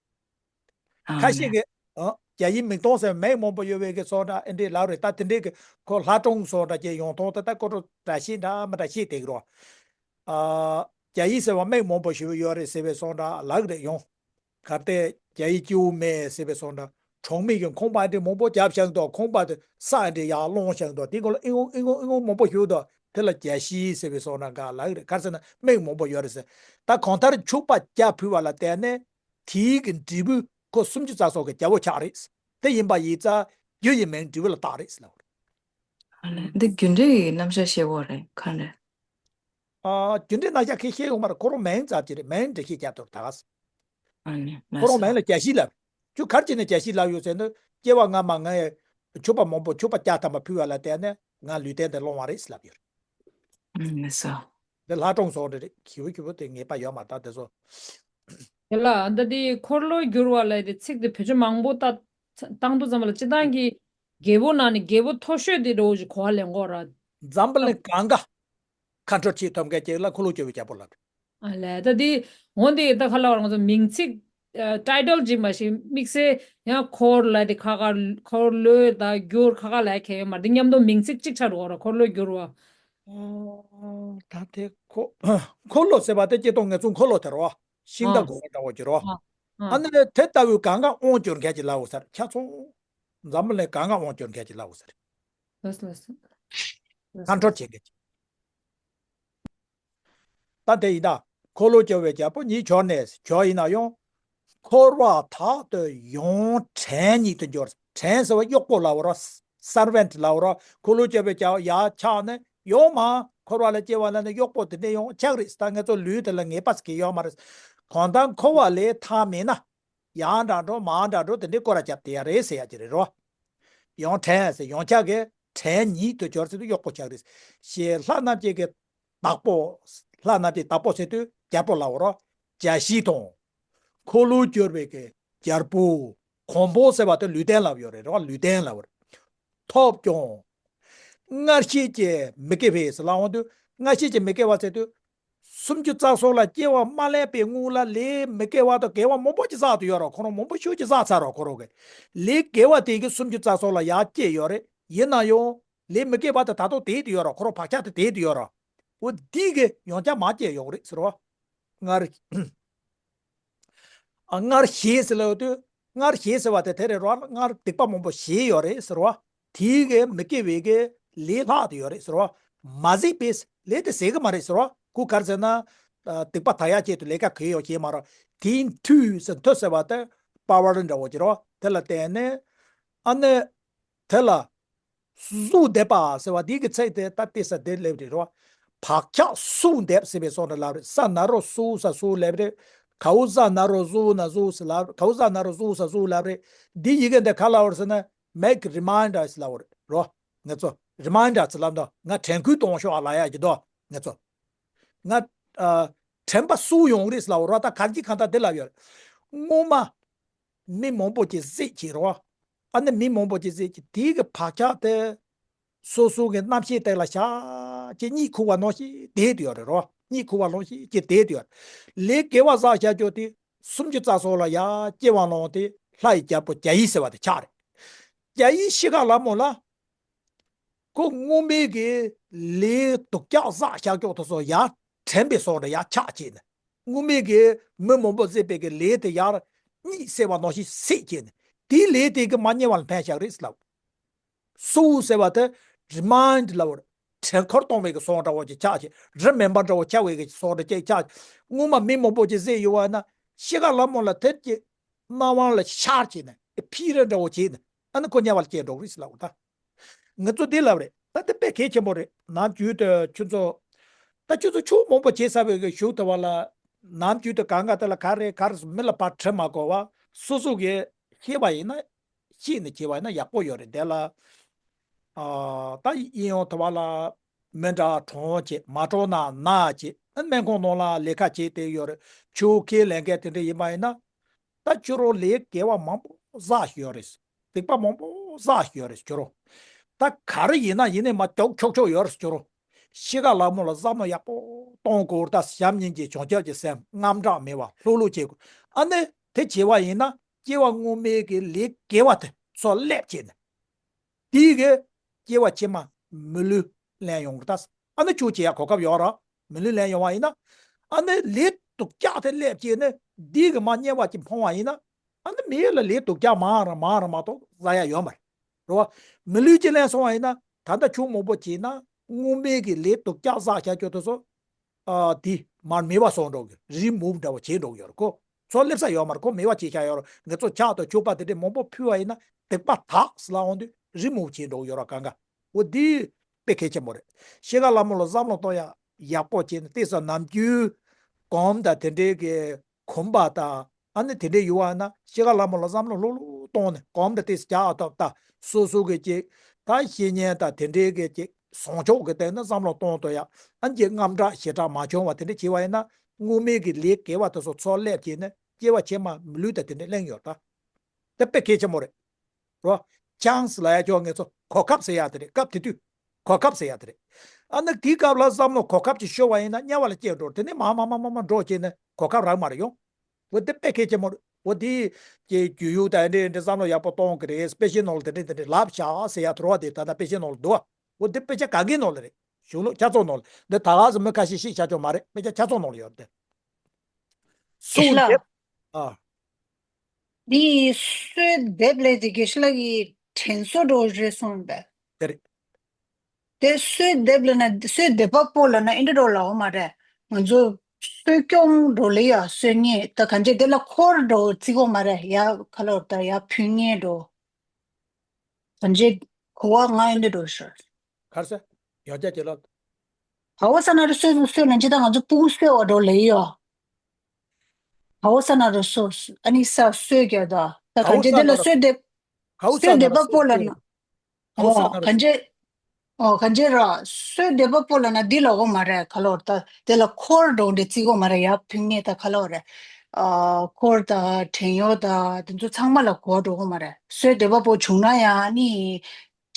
ཨ་ཁ་ཤས་ནས། ཀྱིས་ཨ་རྒྱ་ཡིག་མིག་མཐོང་ཟེར་མིང་མང་པོ་ཡོད་པའི་གི་སོགས་འདྲ་ཨེ་འདྲས་ལབ་རེད། ད་དེ་འདྲས་གི་ཁོ་ལྷ་སྒྲུང་སོགས་འདྲ་ཅིག་ཡོང་ཐོག་ཏུ་ད་ཁོ་རང་འདྲ་ཤེས་འདྲ་མི་འདྲ་ཤེས་བསྡད་ཀྱི་རོ། ཨ་རྒྱ་ཡིག་ཟེར་བ་མིང་མང་པོ་ཞིག་ཡོད་རེད་ཟེར་བའི་སོགས་འདྲ་ལབ་ཀྱི་རེད་ཡོང་། གལ་ཏེ་རྒྱ་ཡིག་སྐྱིད་པོ་མེད་ཟེར་བའི་སོགས་འདྲ། གྲོང་མི་གི་ཁང་པ་འདི་མང་པོ་བརྒྱབ་བཞག་འདུག། ཁང་པ་དེ་ས་འདི་ཡར་སློང་བཞག་འདུག། དེ་གོ་ལ་ཨི་ངོ་ཨི་ངོ་ཨི་ངོ་མང་པོ་ཞིག་འདུག། དེ་ལ་རྒྱ་ཤིང་ཟེར་བའི་སོགས་འདྲ་འགའ་ལབ་ཀྱི་རེད། ག་རེ་ཟེར་ན་མིང་མང་པོ་ཡོད་རེད་ཟེར། ད་གང་ལྟར་མཆོད་པ་བརྒྱ་ཕུལ་བ་ལ་བརྟེན་ནས་དེའི་གི་འབྲས་བུ་ཁོ་སུམ་ཅུ་རྩ་གསུམ་གི་རྒྱལ་པོ་ཆགས་རེད། དེ་ཡིན་པ་ཡིན་ཙང་རྒྱུ་ཡི་མིང་འབྲས་བུ་ལ་བཏགས་རེད་ཟེར་ལབ་རེད། ཨ་ལས། འདི་རྒྱུ་འབྲས་ཀྱི་རྣམ་གཞག་བཤད་དགོས་རེད་ག་འདྲ། ཨ། རྒྱུ་འབྲས་རྣམ་གཞག་ཁས་བཤད་ཡོང་མ་རེད། ཁོ་རང་མིང་ཙམ་ཅིག་རེད། མིང་འགྲེལ་བཤད་རྒྱབ་ཐུབ་ད་ག་ཟེ། ཨ་ནི་མ་ཁོ་རང་མིང་ལ་རྒྱ་ཤིང་ལབ། ཁྱོད་ག་རེ་བྱས་ནས་རྒྱ་ཤིང་ལབ་ཡོད་ཟེར་ན། སྐྱེ་བ་སྔ་མ་ང་ཡི་མཆོད་པ་མང་པོ་མཆོད་པ་བརྒྱ་ཐམ་པ་ཕུལ་བ་ལ་བརྟེན་ནས་ང་ལུས་རྟེན་དེ་སློང་བ་རེད་ཟེར་ལབ་ཡོད་རེད། ཨ་ནི་སོ། འདི་ལྷ་སྒྲུང་སོགས་རེད། རེད་གི་བུ་གི་བུ་དེ་ངེས་པ་ཡོད་མ་རེད་ད་དེ་ཚོ། དེ་ལ་ཨ་ད་དེ་འཁོར་ལོ་བསྒྱུར་བ་ལབ་དེ་ཚིག་དེ་བེད་སྤྱོད་མང་པོ་བཏང་བཏང་དུས་ཙམ་པ་ལ་སྤྱིར་བཏང་གི་རྒྱལ་པོ་ནང་ནས་རྒྱལ་པོ་མཐོ་ཤོས་དེ་འདྲ་བོ་ཞིག་གོ་བ་ལེན་གོ་ར། འཛམ་བུ་གླིང་གང་ག་ཁ་འཕྲོ་བྱེད་ཐུབ་མཁན་ཅིག་ལ་འཁོར་ལོ་བསྒྱུར་བའི་རྒྱལ་པོ་ལབ། ཨ་ལས་ད་དེ་འོན་ཏེ་ད་ཁ་ལ་བར་ང་ཚོ་མིང་ཚིག་ཨ་ཊའི་ཊལ་ཅིག་མ་ཞིག་དམིགས་བསལ་ཡང་འཁོར་ལ་དེ་ཁ་ཁ་འཁོར་ལོ་ད་བསྒྱུར་ཁ་ཁ་ལ་ཁེལ་ཡོད་མ་རེད། དེ་མཉམ་དུ་མིང་ཚིག་གཅིག་ཆགས་འགྲོ་གོ་ར། འཁོར་ལོ་བསྒྱུར་བ། ཨོ། ད་དེ་ཁོ་འཁོར་ལོ་ཟེར་བ་དེ་སྤྱིར་བཏང་ངེད་ཚོ་འཁོར་ལོ་དེ་རོ། ཤིང་རྟ་ཨ་དགོན་པ་འདྲ་བོ་ཅིག་རོ། ཨ་ཨ། ཨ་ནི་དེ་ལྟ་བུའི་གང་ག་དབང་བསྒྱུར་མཁན་ཅིག་ལབ་འོ་ཟེར་ཆ་ཚང་། འཛམ་བུ་གླིང་གང་ག་དབང་བསྒྱུར་མཁན་ཅིག་ལབ་འོ་ཟེར། ལགས་སོ་ལགས་སོ། ཁ་འཕྲོ་བྱེད་མཁན་ཅིག། ད་དེ་ཡིན་ད། འཁོར་ལོ་བསྒྱུར་བའི་རྒྱལ་པོ་ཉིད་གྱུར་ནས་གྱུར་ཡིན་ན་ཡང་། འཁོར་བ་དག་ཏུ་ཡང་བྲན་ཉིད་དུ་འགྱུར། བྲན་ཟེར་བ་གཡོག་པོ་ལབ་རོ། སར་ཝེན་ཊི་ལབ་རོ། འཁོར་ལོ་བསྒྱུར་བའི་རྒྱལ་པོ་ཡར་ཆགས་ནས་ཡང་མར་འཁོར་བ་ལ་སྐྱེ་བ་ལེན་ན་གཡོག་པོ་དེ་འདྲ་ཡང་ཆགས་རེད། ད་ངེད་ཚོ་ལུས་དེ་ལ་ངེས་པ་ཟེར་གྱི་ཡོད་མ་རེད། གང་ལྟར་འཁོར་བ་ལས་ཐར་མེད་ན། ཡར་འདྲ་འགྲོ་མར་འདྲ་འགྲོ་དེ་འདྲའི་སྐོར་ར་རྒྱབ་བསྡད་ཡ་རེད་ཟེར་ཡ་ཅིག་རེད་རོ། ཡང་བྲན་ཟེར་ཡང་ཆགས་ཀྱི་བྲན་ཉིད་དུ་གྱུར་ཟེར་དུས་གཡོག་པོ་ཆགས་རེད། ཞེས་ལྷ་རྣམས་ཀྱི་གི་བདག་པོ་ ལྷ་རྣམས་ཀྱི་བདག་པོ་ཟེར་དུས་རྒྱལ་པོ་ལབ་པ་རེད། བརྒྱ་བཞི་དང་། འཁོར་ལོས་སྒྱུར་བའི་གི་རྒྱལ་པོ། གོང་འཕེལ་ཟེར་བ་དེ་ལུས་རྟེན་ལབ་ཡོད་རེད། རེད་བ། ལུས་རྟེན་ལབ་པ་རེད། ཐོབ་ཀྱང་། སྔར་བཞིན་གྱི་མི་དགེ་བས་ལབ་འོང་དུས། སྔར་བཞིན་གྱི་མི་དགེ་བ་ཟེར་དུས། སུམ་ཅུ་རྩ་གསུམ་ལ་སྐྱེ་བ་མ་ལེན་པའི་སྔོན་ལ་ལས་མི་དགེ་བ་དང་དགེ་བ་མང་པོ་ཅིག་བསགས་ཏེ་ཡོད་རེད། ཁོ་རང་མང་པོ་ཤོས་ཅིག་བསགས་ཚར་རེད། ཁོ་རང་གི་ལས་དགེ་བ་དེ་གི་སུམ་ཅུ་རྩ་གསུམ་ལ་ཡར་སྐྱེས་ཡོད་རེད། ཡིན་ན་ཡང་ལས་མི་དགེ་བ་དེ་ད་དུང་དེད་དེ་ཡོད་རེད། ཁོ་རང་བག་ཆགས་དེ་དེད་དེ་ཡོད་རེད། འོ་འདི་གི་ཡང་བསྐྱར་མར་སྐྱེས་ཡོང་གི་རེད་ཟེར་བ། སྔར། ཨ། སྔར་བཞིན་ཟེར་ལབ་དུས། སྔར་བཞིན་ཟེར་བ་དེ་དེ་རེད་རོ། སྔར་སྡིག་པ་མང་པོ་བྱས་ཡོད་རེད་ཟེར་བ། དེའི་གི་མི་དགེ་བའི་གི་ལས་ལྷག་དེ་ཡོད་རེད་ཟེར་བ། མ་ཟད་པའི་ལས་དེ་ཟད་གི་མ་རེད་ཟེར་བ། ཁོ་ག་རེ་ཟེར་ན། ཨ། སྡིག་པ་དག་ཡ་ཆེད་དུ་ལས་ཀ་གང་ཡང་བྱས་མ་རེད། དེའི་མཐུ་ཟེར། མཐུ་ཟེར་བ་དེ་པ་ཝར་འདྲ་བོ་ཅིག་རོ། དེ་ལ་བརྟེན་ནས། ཨ་ནི། དེ་ལ། གཟུགས་འདེབས་པ་ཟེར་བ་འདི་གི་ཚིག་དེ་ད་ལྟ་ས་དེ་སླེབས་རེད་རོ། བག་ཆགས་གཟུགས་འདེབས་ཟེར་བའི་སོགས་ནས་ལབ་རེད། ས་ན་རོ་གཟུགས་ས་གཟུགས་ལབ་རེད། གའུ་ས་ན་རོ་གཟུགས་ན་གཟུགས་ཟེར་ལབ། གའུ་ས་ན་རོ་གཟུགས་ས་གཟུགས་ལབ་རེད། འདི་ཡི་གེ་འདི་ག་ལབ་རེད་ཟེར་ན། make reminders ལབ་རེད་རོ། ང་ཚོ་རི་མའིན་ཌར་ཟེར་ལབ་འདུག་ང་དྲན་སྐུལ་གཏོང་ཤོག་ཨ་ལབ་ཡ་གི་འདུག་ང་ཚོ། ང་། ཨ། དྲན་པ་གསོ་ཡོང་གི་རེད་ཟེར་ལབ་རོ། ད་གང་ཅི་གང་ལྟར་འདི་ལབ་ཡོད་རེད། སྔོན་མ། མི་མང་པོ་ཅིག་གཟིགས་ཀྱི་རོ། ཨ་ནི་མི་མང་པོ་ཅིག་གཟིགས་ཀྱི་དེའི་གི་བག་ཆགས་དེ། སོ་སོ་གི་རྣམ་ཤེས་དེ་ལ་ཤར་ཅིག་གཉིད་ཁུག་པ་ནང་བཞིན་བསྡད་དུ་ཡོད་རེད་རོ། གཉིད་ཁུག་པ་ནང་བཞིན་ཅིག་བསྡད་དུ་ཡོད་རེད། ལས་དགེ་བ་བསགས་བཞག་རྒྱུ་དེ་སུམ་ཅུ་རྩ་གསུམ་ལ་ཡར་སྐྱེ་བ་ལོངས་ཏེ་ལྷ་ཡི་རྒྱལ་པོ་བརྒྱ་ཡི་ཟེར་བ་དེ་ཆགས་རེད། བརྒྱ་ཡི་ཤི་ཁ་ལ་མོ་ལ། ཁོ་སྔོན་མའི་གི་ལས་སྡུག་ཅག་བསགས་བཞག་རྒྱུ་དེ་ཚོ་ཡར་དྲན་པའི་སོགས་རེད། ཡར་ཆགས་བྱས་ནས། སྔོན་མའི་གི་མི་མང་པོ་བསད་པའི་གི་ལས་དེ་ཡར་གཉིད་སད་པ་ནང་བཞིན་སད་བྱས་ནས། དེའི་ལས་དེ་གི་མར་དམྱལ་བ་ལ་འཕེན་བཞག་རེད་ཟེར་ལབ། གསོ་ཟེར་བ་དེ་རི་མའིན་ཌི་ལབ་པ་རེད། དྲན་འཁོར་གཏོང་བའི་གི་སོགས་འདྲ་བོ་ཅིག་ཆགས་བྱས། རི་མེམ་བར་འདྲ་བོ་ཆགས་པའི་གི་སོགས་འདྲ་ཅིག་ཆགས། སྔོན་མ་མི་མང་པོ་ཅིག་བསད་ཡོད་པ་ན་ཤི་ཁ་ལ་མོ་ལ་དེ་ཀྱི་སྣང་བ་ལ་ཤར་བྱས་ནས་ཕི་རི་འདྲ་བོ་བྱས་ནས། ཨ་ནི་ཁོ་དམྱལ་བ་ལ་སྐྱེས་འགྲོ་གི་རེད་ཟེར་ལབ་པ་ད། ང་ཚོ་འདི་ལབ་རེད། ད་འདི་དཔེ་གལ་ཆེན་པོ་རེད། ནམ་རྒྱུན་དུ་ཁྱོད་ཚོ། ད་ཁྱོད་ཚོ་ཆོས་མང་པོ་བྱེད་ཚར་བའི་གི་གཞུག་དུ་བ་ལ། ནམ་རྒྱུན་དུ་གང་ག་དེ་ལ་ག་རེ་ག་རེ་མི་ལ་ཕར་དྲི་མ་དགོས་པ་སོ་སོ་གི་ཤེས་པ་ཡིན་ན། ཤེས་ནས་བྱས་པ་ཡིན་ན་ཡག་པོ་ཡོད་རེད། དེ་ལ། ཨ། ད་ཡིན་ཡང་དུ་བ་ལ་མི་འདྲ་གྲོངས་བྱེད། མ་གྲོངས་ན་ན་བྱེད། སྨན་ཁང་ནང་ལ་ལས་ཀ་བྱེད་དེ་ཡོད་རེད། ཆོས་ཁས་ལེན་མཁན་དེ་འདྲ་ཡིན་པ་ཡིན་ན། ད་ཁྱོད་རང་ལས་དགེ་བ་མང་པོ་བསགས་ཡོད་རེད། སྡིག་པ་མང་པོ་བསགས་ཡོད་རེད་ཁྱོད་རང་། ད་ག་རེ་ཡིན་ན་ཡིན་ནས་མ་ཀྱོག་ཀྱོག་ཀྱོག་ཡོད་རེད་ཁྱོད་རང་། ཤི་ཁ་ལ་མོ་ལ་བསམ་བློ་ཡག་པོ་གཏོང་དགོས། ད་བྱམས་སྙིང་རྗེ་བྱང་ཆུབ་ཀྱི་སེམས་དངངས་སྐྲག་མེད་པ་ལྷོད་ལྷོད་བྱེད་དགོས། ཨ་ནི་དེ་བྱས་པ་ཡིན་ན་སྐྱེ་བ་སྔོན་མའི་གི་ལས་དགེ་བ་དེ་ཚོ་སླེབས་བྱས་ནས། དེའི་གི་སྐྱེ་བ་ཕྱི་མ་མི་ལུས་ལེན་ཡོང་གི་ད། ཨ་ནི་ཆོས་བྱེད་ཡ་གོ་སྐབས་ཡོད་ར། མི་ལུས་ལེན་ཡོང་བ་ཡིན་ན། ཨ་ནི་ལས་སྡུག་ཅག་དེ་སླེབས་བྱས་ནས་འདི་གི་མ་དམྱལ་བ་ཅིག་འཕངས་པ་ཡིན་ན། ཨ་ནི་མི་ལ་ལས་སྡུག་ཅག་མང་ར་མང་ར་མ་གཏོགས་བཟའ་ཡ་ཡོད་མ་རེད། རེད་བ། མི་ལུས་ཅིག་ལེན་སོང་བ་ཡིན་ན། ད་ལྟ་ཆོས་མང་པོ་བྱས་ན་སྔོན་མའི་གི་ལས་སྡུག་ཅག་བསགས་བཞག་རྒྱུ་དེ་ཚོ། ཨ། དེ་མར་མེད་པ་སོང་འགྲོ་གི། རི་མུབ་འདྲ་བོ་བྱས་འགྲོ་གི་ཡོད་རེད་ཁོ། ཚོ་སླེབས་ས་ཡོད་མ་རེད། ཁོ་མེད་པ་བྱས་བཞག་ཡོད་རེད། ང་ཚོ་ཕྱག་དང་མཆོད་པ་དེ་འདྲས་མང་པོ་ཕུལ་བ་ཡིན་ན་སྡིག་པ་དག་ཟེར་ལབ་འོང་དུས་རི་མུབ་བྱས་འགྲོ་གི་ཡོད་རེད་གང་ག། འོ་འདི་དཔེ་གལ་ཆེན་པོ་རེད། ཤི་ཁ་ལ་མོ་ལ་བསམ་བློ་གཏོང་ཡ་ཡག་པོ་བྱས་ནས། དེ་ས་ནམ་རྒྱུན་གོམ་དང་དེ་འདྲས་ཀྱི་གོམ་པ་དང་། ཨ་ནི་དེ་འདྲས་ཡོད་པ་ན་ཤི་ཁ་ལ་མོ་ལ་བསམ་བློ་ལྷོད་ལྷོད་གཏོང་ནས། གོམ་དང་དེ་ས་རྒྱག་ཨ་ཐོབ་ད་སོ་སོ་གི་ཅིག་ད་བཤེས་གཉེན་དང་དེ་འདྲས་ཀྱི་ཅིག་བཟང་ཕྱོགས་ཀྱི་སྟེང་ན་བསམ་བློ་གཏོང་ཐུབ་ཡ། ཨ་ནི་ཅིག་དངངས་སྐྲག་ཞེ་དྲག་མ་བྱུང་བ་དེ་འདྲས་བྱས་པ་ཡིན་ན། སྔོན་མའི་གི་ལས་དགེ་བ་དེ་ཚོ་ཚོ་སླེབས་བྱས་ནས་སྐྱེ་བ་ཕྱི་མ་མི་ལུས་དང་དེ་འདྲས་གླེང་ཡོད་ད། དེ་དཔེ་གལ་ཆེན་པོ་རེད། རོ། ཅཱནས་ལབ་ཡ་ཅོ་ངེད་ཚོ་གོ་སྐབས་ཟེར་ཡ་དེ་རེད། སྐབས་དེ་དུས་གོ་སྐབས་ཟེར་ཡ་དེ་རེད། ཨ་ནི་དེའི་སྐབས་ལ་བསམ་བློ་གོ་སྐབས་ཅིག་ཤོར་བ་ཡིན་ན་དམྱལ་བ་ལ་སྐྱེས་འགྲོ། དེ་ནས་མར་མར་མར་མར་མར་འགྲོ་བྱས་ནས་གོ་སྐབས་རག་མ་རེད་ཡོང་། འོ་དེ་དཔེ་གལ་ཆེན་པོ་རེད། འོ་དེ་ཀྱི་རྒྱུས་ཡོད་ད། འདི་འདི་བསམ་བློ་ཡག་པོ་གཏོང་གི་རེད། དཔེ་ཆའི་ནང་ལ་དེ་འདྲས་དེ་འདྲས་ལབ་བཞག་ཟེར་ཡ་དོར་བ་དེ། ད་ལྟ་དཔེ་ཆའི་ནང་ལ་འདུག་བ། འོ་དེ་དཔེ་ཆ་ག་གི་ནང་ལ་རེད། གཞུང་ལུགས་ཆ་ཚང་ནང་ལ། འདི་ད་ག་ཟེ་མི་ཁ་ཤས་ཤིག་ཆ་ཆོག་མ་རེད། དཔེ་ཆ་ཆ་ཚང་ནང་ལ་ཡོད་རེད་དེ། སུ་ལ། ཨ། འདི་གསོལ་འདེབས་ལས་དེ་དགེ་བཤེས་ལགས་ཀྱིས་དྲན་གསོ་འགྲོ་རེད་གསུངས་པས། དེ་རེད། དེ་གསོལ་འདེབས་ལ་ན། གསོལ་འདེབས་པ་པོ་ལ་ན་ཨིན་དྲ་འགྲོ་ལའོ་མ་རེད། ང་ཚོ་གསོལ་སྐྱོང་འགྲོ་ལེ་ཡ་གསོལ་ངེས་ད་གང་ཅི་དེ་ལ་འཁོར་འགྲོ་བརྩི་གོ་མ་རེད། ཡ་ཁ་ལོར་ད་ཡ་ཕུལ་ངེས་འགྲོ། གང་ཅི་གོ་བ་ང་ཨིན་དྲ་འགྲོ་ཤོར། གར་ས། ཡང་བསྐྱར་བྱེད་ལ། ཧ་བོ་ས་ན་རུ་གསོལ་གསོལ་ན་ཅི་ད་ང་ཚོ་སྤུ་གུ་གསོལ་བ་འགྲོ་ལེ་ཡ། ཧ་བོ་ས་ན་རུ་སོ་ཨ་ནི་ས་གསོལ་རྒྱ་ད་ད་གང་ཅི་དེ་ལ་གསོལ་འདེབས། གའུ་ས་གསོལ་འདེབས་པ་པོ་ལ་ན། ཨོ་གང་ཅི། ཨོ་ག་འཇེ་ར། སོས་འདེབས་པ་པོ་ལབ་ན་འདི་ལབ་དགོས་མ་རེད། ག་ལབ་རེད། ད་དེ་ལ་འཁོར་འགྲོ་འདྲ་བརྩི་དགོས་མ་རེད། ཡར་ཕུད་མཁན་ད་ག་ལབ་རེད། ཨ་འཁོར་དང་བྲན་གཡོག་དང་དེ་ཚོ་ཚང་མ་ལ་གོ་འགྲོ་དགོས་མ་རེད། སོས་འདེབས་པ་པོ་བྱུང་ན་ཡང་ནི་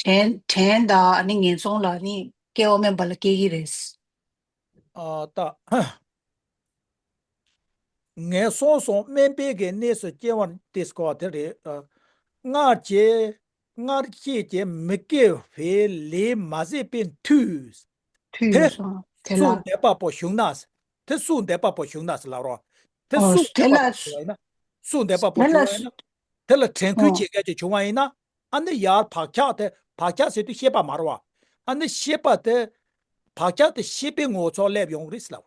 བྲན་བྲན་དང་ནི་ངན་སོང་ལ་ནི་སྐྱེ་བ་དམན་པ་ལ་སྐྱེ་གི་རེད། ཨ་ད། ངན་སོང་སོགས་དམན་པའི་གི་གནས་སུ་སྐྱེ་བར་ཏེ་སྐོར་བ་དེ་རེད། ཨ། སྔར་གྱི་སྔར་སྐྱེས་ཀྱི་མི་སྐྱེ་བའི་ལས་མ་ཟད་པའི་མཐུས། དེ། དུས་སུ་དེ་ལ། སུ་འདེབས་པ་པོ་བྱུང་ན། དེ་སུ་འདེབས་པ་པོ་བྱུང་ན་ཟེར་ལབ་རོགས། དེ་ཨོ་སུ་དེ་འདེབས་པ་ལ། པོ་བྱུང་བ་ཡིན་ན། སུ་འདེབས་པ་པོ་དེ་ལ། བྱུང་བ་ཡིན་ན། དེ་ལ་དྲན་སྐུལ་ཨོ་བྱེད་མཁན་ཅིག་བྱུང་བ་ཡིན་ན། ཨ་ནི་ཡར་བག་ཆགས་དེ་བག་ཆགས་ཟེར་དུས་ཤེས་པ་མ་རེད་བ། ཨ་ནི་ཤེས་པ་དེ་བག་ཆགས་དེ་ཤེས་པའི་ངོ་ཚོགས་སླེབས་ཡོང་རེད་ཟེར་ལབ་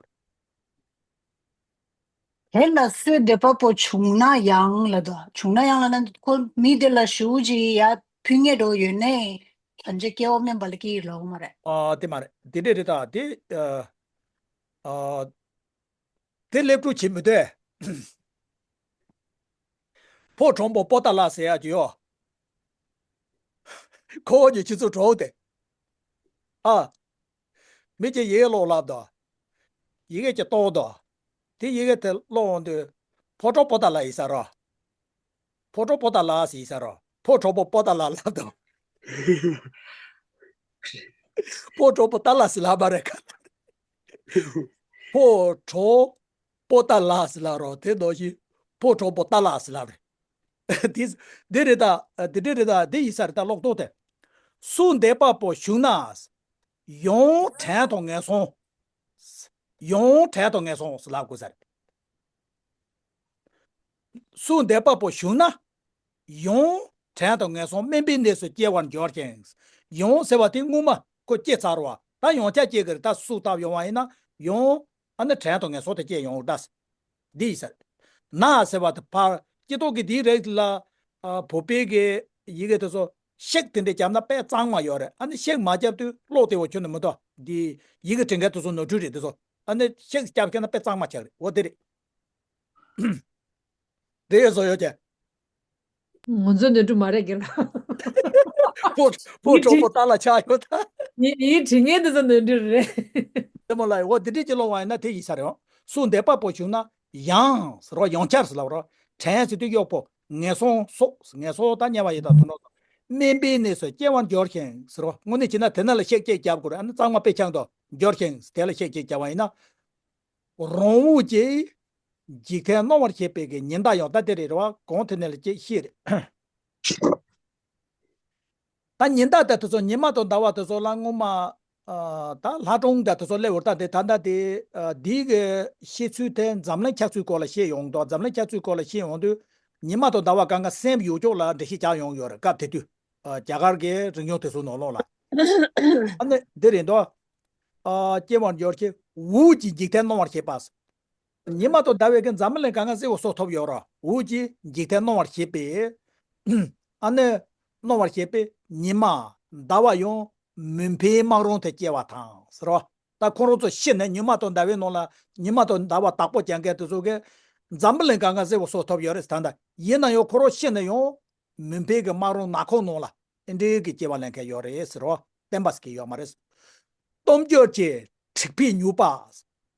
རེད། དེ་ལ་སོས་འདེབས་པ་པོ་བྱུང་ན་ཡང་ལ་དོ། བྱུང་ན་ཡང་ལ་ན་ཁོ་མི་དེ་ལ་ཞུ་ཅི་ཡ་ཕུལ་ངེས་འགྲོ་ཡོད་ནས་གང་ཅི་སྐྱེ་བ་དམན་པ་ལ་སྐྱེ་ཡི་ལོག་མ་རེད། ཨ་དེ་མ་རེད། དེ་འདྲས་རེད། ད་དེ་ཨ་ཨ་དེ་སླེབས་འགྲོ་བྱེད་མི་འདོད། ཕོ་བྲང་པོ་པོ་ཏཱ་ལ་ཟེར་ཡག་ཅིག་ཡོད། ཁོ་བོ་ཉིད་ཁྱེད་ཚོ་གྲོགས་དེ། ཨ། མི་གཅིག་ཡི་གེ་ཀློག་ལབ་དང་། ཡི་གེ་གཅིག་རྟོགས་དང་། དེ་ཡི་གེ་དེ་ཀློག་འོང་དུས། ཕོ་བྲང་པོ་ཏཱ་ལ་ཡིན་ས་རོ། ཕོ་བྲང་པོ་ཏཱ་ལ་ཟེར་ཡིན་ས་རོ། ཕོ་བྲང་པོ་པོ་ཏཱ་ལ་ལབ་དང་། ཕོ་བྲང་པོ་ཏཱ་ལ་ཟེར་ལབ་པ་རེད་ཁ། ཕོ་བྲང་པོ་ཏཱ་ལ་ཟེར་ལབ་རོ། དེ་ནང་བཞིན་ཕོ་བྲང་པོ་ཏཱ་ལ་ཟེར་ལབ་རེད། དེ་དེ་རེད་ད། དེ་འདྲ་རེད་ད། དེ་ཡིན་ས་རེད་ད། ཀློག་རྟོག་དེ། སུ་འདེབས་པ་པོ་བྱུང་ན། ཡང་བྲན་དང་ངན་སོང་། ཡང་བྲན་དང་ངན་སོང་ཟེར་ལབ་དགོས་ས་རེད། སུ་འདེབས་པ་པོ་བྱུང་ན། ཡང་བྲན་དང་ངན་སོང་དམན་པའི་གནས་སུ་སྐྱེ་བར་འགྱུར་ཞིང་། ཡང་ཟེར་བ་དེ་སྔོན་མ་ཁོ་སྐྱེས་ཚར་བ་ད་ཡང་བསྐྱར་སྐྱེ་གི་རེད། ད་སུ་བཏབ་ཡོང་བ་ཡིན་ན་ཡང་། ཨ་ནི་བྲན་དང་ངན་སོང་དེ་སྐྱེ་ཡོང་ད། འདི་ཡིན་ས་རེད། ན་ཟེར་བ་དེ་ཕར་སྐྱེ་ཐོག་གི་དེའི་རིགས་ལ། ཨ། བོད་པའི་གི་ཡི་གེ་དེ་ཚོ་ཤིག་དེ་འདྲས་བརྒྱབ་ན་དཔེ་གཙང་མ་ཡོད་རེད། ཨ་ནི་ཤིག་མ་བརྒྱབ་དུས་ཀློག་བདེ་བོ་ཁྱོན་ནས་མི་འདུག་འདི་ཡི་གེ་འབྲི་མཁན་དེ་ཚོ་ནོར་འཁྲུལ་རེད་དེ་ཚོ། ཨ་ནི་ཤིག་བརྒྱབ་ཁྱོན་ན་དཔེ་གཙང་མ་ཆགས་རེད། འོ་དེ་རེད། དེ་ཡོད་བཟོ་ཡོད་ཀྱི། ང་ཚོའི་ནོར་འཁྲུལ་མ་རེད་ཀྱི་ལ། ཕོ་ཕོ་ཡིན་གྲོགས་པོ་གྲི། ཏཱ་ལ་ཆགས་ཡོད་ད། ཡིན་ཡིན་བྲིས་མཁན་དེ་ཚོ་ནོར་འཁྲུལ་རེད། རྩེད་མོ་ལ་འོ་དེ་འདྲས་ཀྱི་ཀློག་པ་ཡིན་ན་དེ་ཡིན་ས་རེད། སུ་འདེབས་པ་པོ་བྱུང་ན་ཡང་ཟེར་བ་ཡང་བསྐྱར་ཟེར་ལབ་རོ། བྲན་ཟེར་དུས་གཡོག་པོ། ངན་སོང་སོགས། ངན་སོང་ད་དམྱལ་བ་ཡི་དྭགས་དུད་འགྲོ་སོགས། དམན་པའི་གནས་སུ་སྐྱེ་བར་འགྱུར་ཞིང་ཟེར་རོ། དངོས་གནས་བྱས་ན་དེ་ན་ལ་ཤིག་གཅིག་བརྒྱབ་དགོས་རེད། ཨ་ནི་གཙང་མ་དཔེ་ཆགས་འདུག་འགྱུར་ཞིང་དེ་ལ་ཤིག་གཅིག་བརྒྱབ་པ་ཡིན་ན། རང་འོད་ཀྱིས་འཇིག་རྟེན་སྣང་བར་བྱེད་པའི་གི་ཉི་ཟླ་ཡང་ད་དེ་རེད་རེད་བ། གང་དེ་ནས་ལ་སྐྱེ་ཤེས་རེད། ད་ཉི་ཟླ་དེ་དེ་ཚོ་ཉི་མ་དང་ཟླ་བ་དེ་ཚོ་ལ་སྔོན་མ། ཨ། ད་ལྷ་སྒྲུང་དང་དེ་ཚོ་སླེབས་ཡོད་རེད། ད་དེ་ད་ལྟ་དེ། ཨ། འདིའི་གི་བཤད་ཚུལ་དེ་འཛམ་གླིང་ཆགས་ཚུལ་སྐོར་ལ་བཤད་ཡོང་དུས། འཛམ་གླིང་ཆགས་ཚུལ་སྐོར་ལ་བཤད་ཡོང་དུས། ཉི་མ་དང་ཟླ་བ་གང་ག་སེམས་ཡོད་ཅོག་ལ་འགྲེལ་བཤད་རྒྱག་ཡོང་ཡོད་རེད། སྐབས་དེ་དུས། ཨ། རྒྱ་གར་གྱི་རིག་གཞུང་དེ་ཚོའི་ནང་ལོགས་ལ། ཨ་ནི་འདི་རེད་འདུག་ཨ། སྐྱེ་བར་འགྱུར་ཞིང་འོད་ཀྱིས་འཇིག་རྟེན་སྣང་བར་བྱེད་པ། ཉི་མ་དང་ཟླ་བའི་གི་འཛམ་བུ་གླིང་གང་ག་གསལ་བོ་བཟོ་ཐུབ་ཡོད་ར། འོད་ཀྱིས་འཇིག་རྟེན་སྣང་བར་བྱེད་པས། ཨ་ནི། སྣང་བར་བྱེད་པས་ཉི་མ། ཟླ་བ་ཡང་མུན་པའི་སྨག་རུམ་དུ་སྐྱེ་བ་དང་ཟེར་རོ། ད་ཁོ་རང་ཚོ་ཤི་ནས་ཉི་མ་དང་ཟླ་བའི་ནང་ལ་ཉི་མ་དང་ཟླ་བ་བདག་པོ་རྒྱག་མཁན་དེ་ཚོ་གིས་འཛམ་བུ་གླིང་གང་ག་གསལ་བོ་བཟོ་ཐུབ་ཡོད་རེད། ད་ལྟ་ཡིན་ན་ཡང་ཁོ་རང་ཤི་ནས་ཡང་མུན་པའི་གི་སྨག་རུམ་ནག་ཁུང་ནང་ལ་ཨེ་འདྲའི་གི་སྐྱེ་བ་ལེན་མཁན་ཡོད་རེད་ཟེར་རོ། བསྟན་པ་ཟེར་གི་ཡོད་མ་རེད། སྟོབས་འབྱོར་གྱི་འཁྲིག་པས་མྱུར་པ།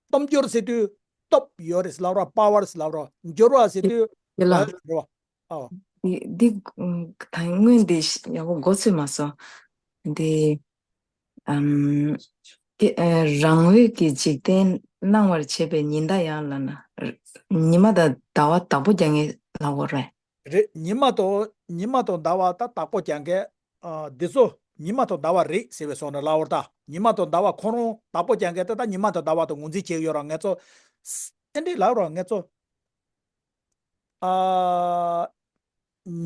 སྟོབས་འབྱོར་ཟེར་དུས་སྟོབས་ཡོད་རེད་ཟེར་ལབ་རོ། པ་ཝར་ཟེར་ལབ་རོ། འབྱོར་བ་ཟེར་དུས་དེ་ལ་ཡོད་རེད་ཟེར་རོ། ཨོ། འདི་འདི་ད་སྔོན་འདི་ཡག་པོ་མགོ་ཚོས་མ་སོང་། འདི་ཨམ། ཀྱེ་ཨ། རང་འོད་ཀྱིས་འཇིག་རྟེན་སྣང་བར་བྱེད་པའི་ཉི་ཟླ་ཡང་ལབ་ན། ཉི་མ་དང་ཟླ་བ་བདག་པོ་རྒྱག་མཁན་ལབ་དགོས་རེད། རེད། ཉི་མ་དང་ཉི་མ་དང་ཟླ་བ་ད་བདག་པོ་རྒྱག་མཁན། ཨ། འདི་ཚོ་ཉི་མ་དང་ཟླ་བ་རེད་ཟེར་བའི་བཟོ་ནས་ལབ་པ་རེད་ད། ཉི་མ་དང་ཟླ་བ་ཁོ་རང་བདག་པོ་རྒྱག་མཁན་དེ་ད་ཉི་མ་དང་ཟླ་བ་དང་ངོས་འཛིན་བྱེད་ཀྱི་ཡོད་ར། ང་ཚོ་ཨེ་འདྲས་ལབ་ར། ང་ཚོ། ཨ།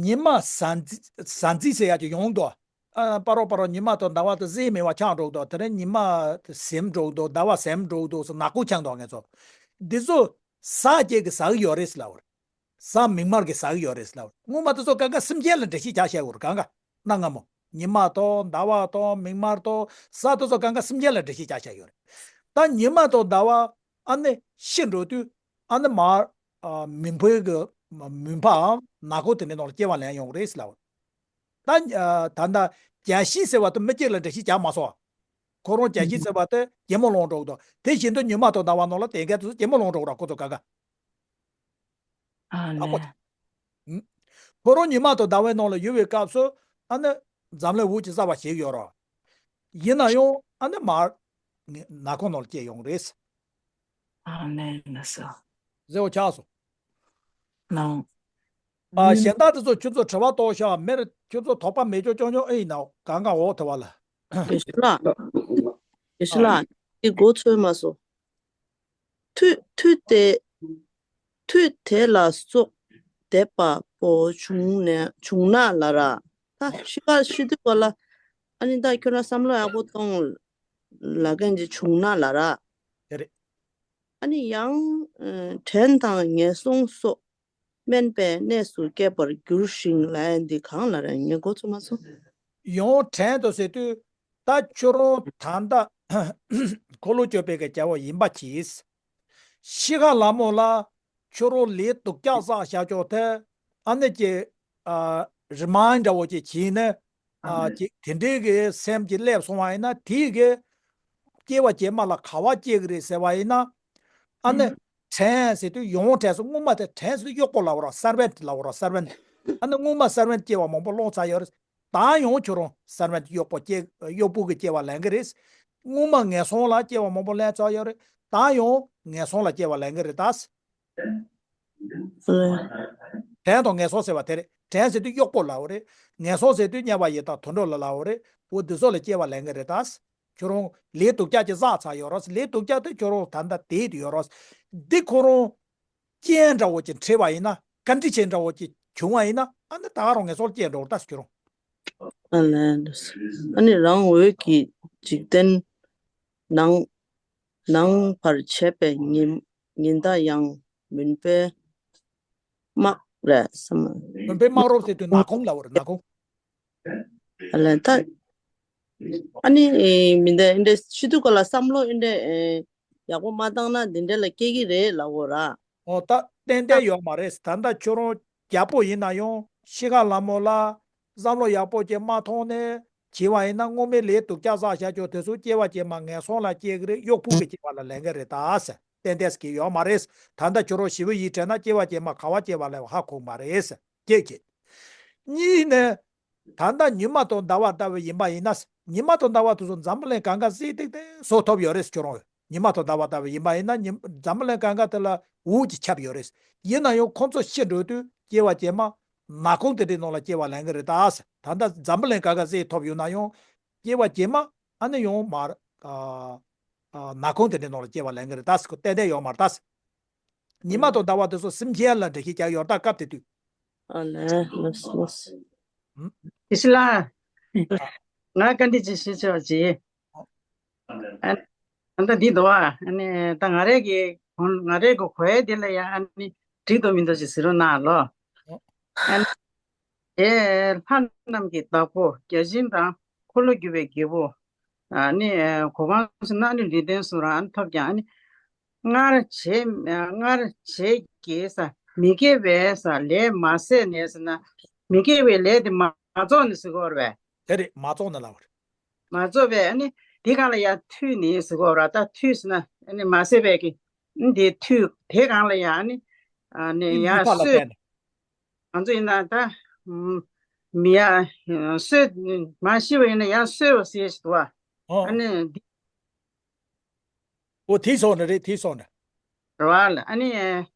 ཉི་མ་གཟའ་འཛིན་གཟའ་འཛིན་ཟེར་ཡག་ཅིག་ཡོང་འདུག་ཨ། པ་རོ་པ་རོ་ཉི་མ་དང་ཟླ་བ་དེ་གཟའ་མིག་དམར་ཆགས་འགྲོ་འདུག་དེ་རིང་ཉི་མ་ཟིམ་འགྲོ་འདུག་ཟླ་བ་ཟིམ་འགྲོ་འདུག་ཟེར་ནག་ཁུང་ཆགས་འདུག་ང་ཚོ། འདི་ཚོ་གཟའ་བཅས་ཀྱི་ཟ་གི་ཡོད་རེད་ཟེར་ལབ་པ་རེད། གཟའ་མིག་དམར་གྱི་ཟ་གི་ཡོད་རེད་ཟེར་ལབ་པ་རེད། སྔོན་མ་དེ་ཚོ་གང་ག་སེམས་ཅན་ལ་འགྲེལ་བཤད་རྒྱག་བྱས་ཡོད་རེད། གང་ག་གནའ་སྔ་མོ། ཉི་མ་དང་ཟླ་བ་དང་མིག་དམར་དང་གཟའ་དེ་ཚོ་གང་ག་སེམས་ཅན་ལ་འགྲེལ་བཤད་རྒྱག་བྱས་ཡོད་རེད། ད་ཉི་མ་དང་ཟླ་བ་ཨ་ནི་ཤི་འགྲོ་དུས་ཨ་ནི་མར། ཨ། མུན་པའི་གི་མུན་པའམ་ནག་ཁུང་དེ་འདྲའི་ནང་ལ་སྐྱེ་བ་ལེན་ཡོང་རེད་ཟེར་ལབ་པ་རེད། ད། ཨ། ད་ལྟ་ བརྒྱ་བཞི་ཟེར་བ་དེ་མི་གཅིག་ལ་འགྲེལ་བཤད་རྒྱག་མ་སོང་། ཁོ་རང་བརྒྱ་བཞི་ཟེར་བ་དེ་ཇེ་མོ་ལོང་འགྲོ་གི་འདུག་དེ་བཞིན་དུ་ཉི་མ་དང་ཟླ་བ་ནང་ལ་དེ་འགའ་དེ་ཚོ་ཇེ་མོ་ལོང་འགྲོ་གི་ར། ཁོ་ཚོ་ག་ག་ཨ་ཨ་ཁོ་ལེ། ཁོ་རང་ཉི་མ་དང་ཟླ་བའི་ནང་ལ་ཡོད་པའི་སྐབས་སུ་ཨ་ནི་འཛམ་གླིང་འོད་ཀྱི་གསལ་བ་ཞིག་ཡོད་ར། ཡིན་ན་ཡང་ཨ་ནི་མར་ནག་ཁུང་ནང་ལ་སྐྱེས་ཡོང་རེད། ཨ་ནེ་ན་ས། ཟེར་བ་ཆགས་སོང་། ནང་། ཨ་གཞན་དག་དེ་ཚོ་ཁྱོད་ཚོ་དྲི་བ་གཏོང་ཤག་མེར་ཁྱོད་ཚོ་དོགས་པ་མེད་ཅོག་ཅོག་ཉོ་ཨེ་ཡིན་ན་གང་གང་འོག་དེ་བ་ལ། དགེ་བཤེས་ལགས། དགེ་བཤེས་ཨ་ལགས་འདི་མགོ་ཚོས་མ་སོང་། མཐུ་མཐུ་དེ། མཐུ་དེ་ལ་སོགས་འདེབས་པ་པོ་བྱུང་ནས་བྱུང་ན་ལ་ར། ད་ཤི་ཁ་ཤི་དུས་པ་ལ། ཨ་ནི་ད་ཁྱོད་རང་བསམ་བློ་ཡག་པོ་གཏོང་། ལ་མཁན་གྱི་བྱུང་ན་ལ་ར། དེ་རེད། ཨ་ནི་ཡང་། ཨ་དྲན་དང་ངན་སོང་སོགས་དམན་པའི་གནས་སུ་སྐྱེ་བར་འགྱུར་ཞིང་ལ་ཡ་འདི་གང་ལ་ར་ངས་མགོ་ཚོས་མ་སོང་། ཡང་དྲན་དུ་ཟེར་དུས། ད་ཁྱོད་རང་ད་ལྟ་འཁོར་ལོ་བཅུ་པའི་གི་རྒྱལ་བ་ཡིན་པ་གྱིས། ཤི་ཁ་ལ་མོ་ལ་ཁྱོད་རང་ལས་སྡུག་ཅག་བསགས་བཞག་ཆོག་དེ་ཨ་ནི་ཀྱི་ཨ་རི་མའིན་འདྲ་བོ་ཅིག་བྱས་ནས་ཨ་ཅིག་དེ་འདྲའི་གི་སེམས་ཀྱི་སླེབས་སོང་བ་ཡིན་ན་དེའི་གི་སྐྱེ་བ་རྗེས་མ་ལ་ག་བ་སྐྱེ་གི་རེད་ཟེར་བ་ཡིན་ན་ཨ་ནི་དྲན་ཟེར་དུས་ཡང་དྲན་སོང་། སྔོན་མ་དེ་དྲན་ཟེར་དུས་གཡོག་པོ་ལབ་ར། སར་ཝན་ཊི་ལབ་ར། སར་ཝན་ཊི། ཨ་ནི་སྔོན་མ་སར་ཝན་ཊི་སྐྱེ་བ་མང་པོ་བླངས་ཚར་ཡོད་རེད། ད་ཡང་ཁྱོད་རང་སར་ཝན་ཊི་གཡོག་པོ་སྐྱེ་གཡོག་པོ་གི་སྐྱེ་བ་ལེན་གི་རེད། སྔོན་མ་ངན་སོང་ལ་སྐྱེ་བ་མང་པོ་ལེན་ཚར་ཡོད་རེད། ད་ཡང་ངན་སོང་ལ་སྐྱེ་བ་ལེན་གི་རེད་ད། དྲན་དང་ངན་སོང་ཟེར་བ་དེ་རེད། དྲན་ཟེར་དུས་གཡོག་པོ་ལབ་རེད། ངན་སོང་ཟེར་དུས་དམྱལ་བ་ཡི་དྭགས་དུད་འགྲོ་ལ་ལབ་རེད། འོ་འདི་ཚོ་ལ་སྐྱེ་བ་ལེན་གི་རེད་ད། ཁྱོད་རང་ལས་སྡུག་ཅག་ཅིག་བསགས་ཚར་ཡོད་རེད། ལས་སྡུག་ཅག་དེ་ཁྱོད་རང་ད་ལྟ་བསྡད་ཡོད་རེད། འདི་ཁོ་རང་རྐྱེན་འདྲ་བོ་ཅིག་འཕྲད་པ་ཡིན་ན། བཀའ་དྲིན་ཆེན་འདྲ་བོ་ཅིག་བྱུང་བ་ཡིན་ན། ཨ་ནི་ད་ག་རང་ངན་སོང་ལ་སྐྱེ་འགྲོ་ད་ཟེར་ཁྱོད་རང་། ཨ་ལན། ཨ་ནི་རང་འོད་ཀྱི་འཇིག་རྟེན་ནང་ནང་བར་བྱས་པའི་ཉི་ཉི་ཟླ་ཡང་མུན་པའི་དམག་རེད་བསམ། མུན་པའི་དམག་རོགས་ཟེར་དུས་ནག་ཁུང་ལབ་པ་རེད། ནག་ཁུང་། ཨ་ལན་ད། ཨ་ནི་མི་འདི་འདྲ་ཤི་དུས་སྐོར་ལ་བསམ་བློ་འདི་འདྲ་ཡག་པོ་མ་བཏང་ན་འདི་འདྲ་ལ་སྐྱེ་གི་རེད་ལབ་འོ་ར། འོ་ད་ཏན་ཏན་ཡོད་མ་རེད། ད་ལྟ་ཁྱོད་རང་རྒྱལ་པོ་ཡིན་ན་ཡང་ཤི་ཁ་ལ་མོ་ལ་བསམ་བློ་ཡག་པོ་ཅིག་མ་ཐོངས་ནས་བྱས་པ་ཡིན་ན། སྔོན་མའི་ལས་སྡུག་ཅག་བསགས་བཞག་ཆོག་དེ་ཚོ་སྐྱེ་བ་རྗེས་མ་ངན་སོང་ལ་སྐྱེ་གི་རེད། གཡོག་པོ་གི་སྐྱེ་བ་ལ་ལེན་གི་རེད་ད་ཟེར། ཏན་ཏན་ཟེར་གི་ཡོད་མ་རེད། ད་ལྟ་ཁྱོད་རང་ཞེ་པོ་ཡིད་དྲན་ན་སྐྱེ་བ་རྗེས་མ་ག་བ་སྐྱེ་བ་ལ་ཧ་གོ་མ་རེད་ཟེར། གཅིག་གཅིག་གཉིས་ནས། ད་ལྟ་ཉི་མ་དང་ཟླ་བ་ལྟ་བུ་ཡིན་པ་ཡིན་ན། ཉི་མ་དང་ཟླ་བ་དེ་ཚོ་འཛམ་བུ་གླིང་གང་ག་གཟིགས་ཏིག་ཏིག་བཟོ་ཐུབ་ཡོད་རེད་ཁྱོད་རང་། ཉི་མ་དང་ཟླ་བ་ལྟ་བུ་ཡིན་པ་ཡིན་ན་ཉི་འཛམ་བུ་གླིང་གང་ག་དེ་ལ་འོད་ཀྱིས་ཁྱབ་ཡོད་རེད། ཡིན་ན་ཡང་ཁོང་ཚོ་ཤི་འགྲོ་དུས་སྐྱེ་བ་རྗེས་མ་ནག་ཁུང་དེ་འདྲའི་ནང་ལ་སྐྱེ་བ་ལེན་གི་རེད་ད། ད་ལྟ་འཛམ་བུ་གླིང་གང་ག་གཟིགས་ཐུབ་ཡོད་ན་ཡང་། སྐྱེ་བ་རྗེས་མ་ཨ་ནི་ཡང་མར་ཨ་ཨ་ནག་ཁུང་དེ་འདྲའི་ནང་ལ་སྐྱེ་བ་ལེན་གི་རེད་ད་ཟེར་གོ། ཏན་ཏན་ཡོད་མ་རེད་ད་ཟེར། ཉི་མ་དང་ཟླ་བ་དེ་ཚོ་སེམས་ཅན་ལ་འགྲེལ་བཤད་རྒྱག་ཡོད་ད་སྐབས་དེ་དུས། ཨ་ལས་ལོས་ལོས། ཨུམ། དེ་ཤི་ལ། ང་བཀའ་འདྲི་ཅིག་ཞུ་ཆོག་ཅིག་ཨ་ད་འདི་འདུག་ཨ་ནི་ད་ང་རེ་གི་ང་རེ་གི་གོ་ཡ་འདི་ལ་ཡ་ཨ་ནི་འགྲིག་འདུག་མི་འདུག་ཅིག་ཟེར་རོགས་གནང་ལོ། ཨ་ནི། དེ་ལྷ་རྣམས་ཀྱི་བདག་པོ་བརྒྱ་བྱིན་དང་འཁོར་ལོ་སྒྱུར་བའི་རྒྱལ་པོ། ཨ་ནི་གོ་འཕང་ཟེར་ན་ནི་ལུས་རྟེན་གསུམ་རང་ཐོབ་ཀྱང་ཨ་ནི། སྔར་བྱས་སྔར་བྱས་ཀྱི་ས་མི་དགེ་བའི་ས་ལས་མ་ཟད་ནས་ཟེར་ན་མི་དགེ་བའི་ལས་དེ་མ་རྫོགས་ནས་ཟེར་གོ་རེད་པས། དེ་རེད། མ་རྫོགས་ནས་ལབ་པ་རེད། མ་རྫོགས་པས་ཨ་ནི་དེ་གང་ལ་ཡང་མཐུད་ནས་ཟེར་གོ་ར། ད་མཐུད་ཟེར་ན་ཨ་ནི་མ་ཟད་པའི་གི་ཨ་ནི་དེ་མཐུད་དེ་གང་ལ་ཡང་ཨ་ནི་ཨ་ནི་ཡང་གསོད། ང་ཚོ་ཡིན་ན་ད་མི་ཡ་གསོད་མ་ཤི་བ་ཡིན་ན་ཡང་གསོད་པ་ཟེར་ཞིག་འདུག་བ། ཨ་ནི་འདི། ཨོ་དེ་སོང་ནི་རེད། དེ་སོང་ནི། རེད་བ་ལ་ཨ་ནི་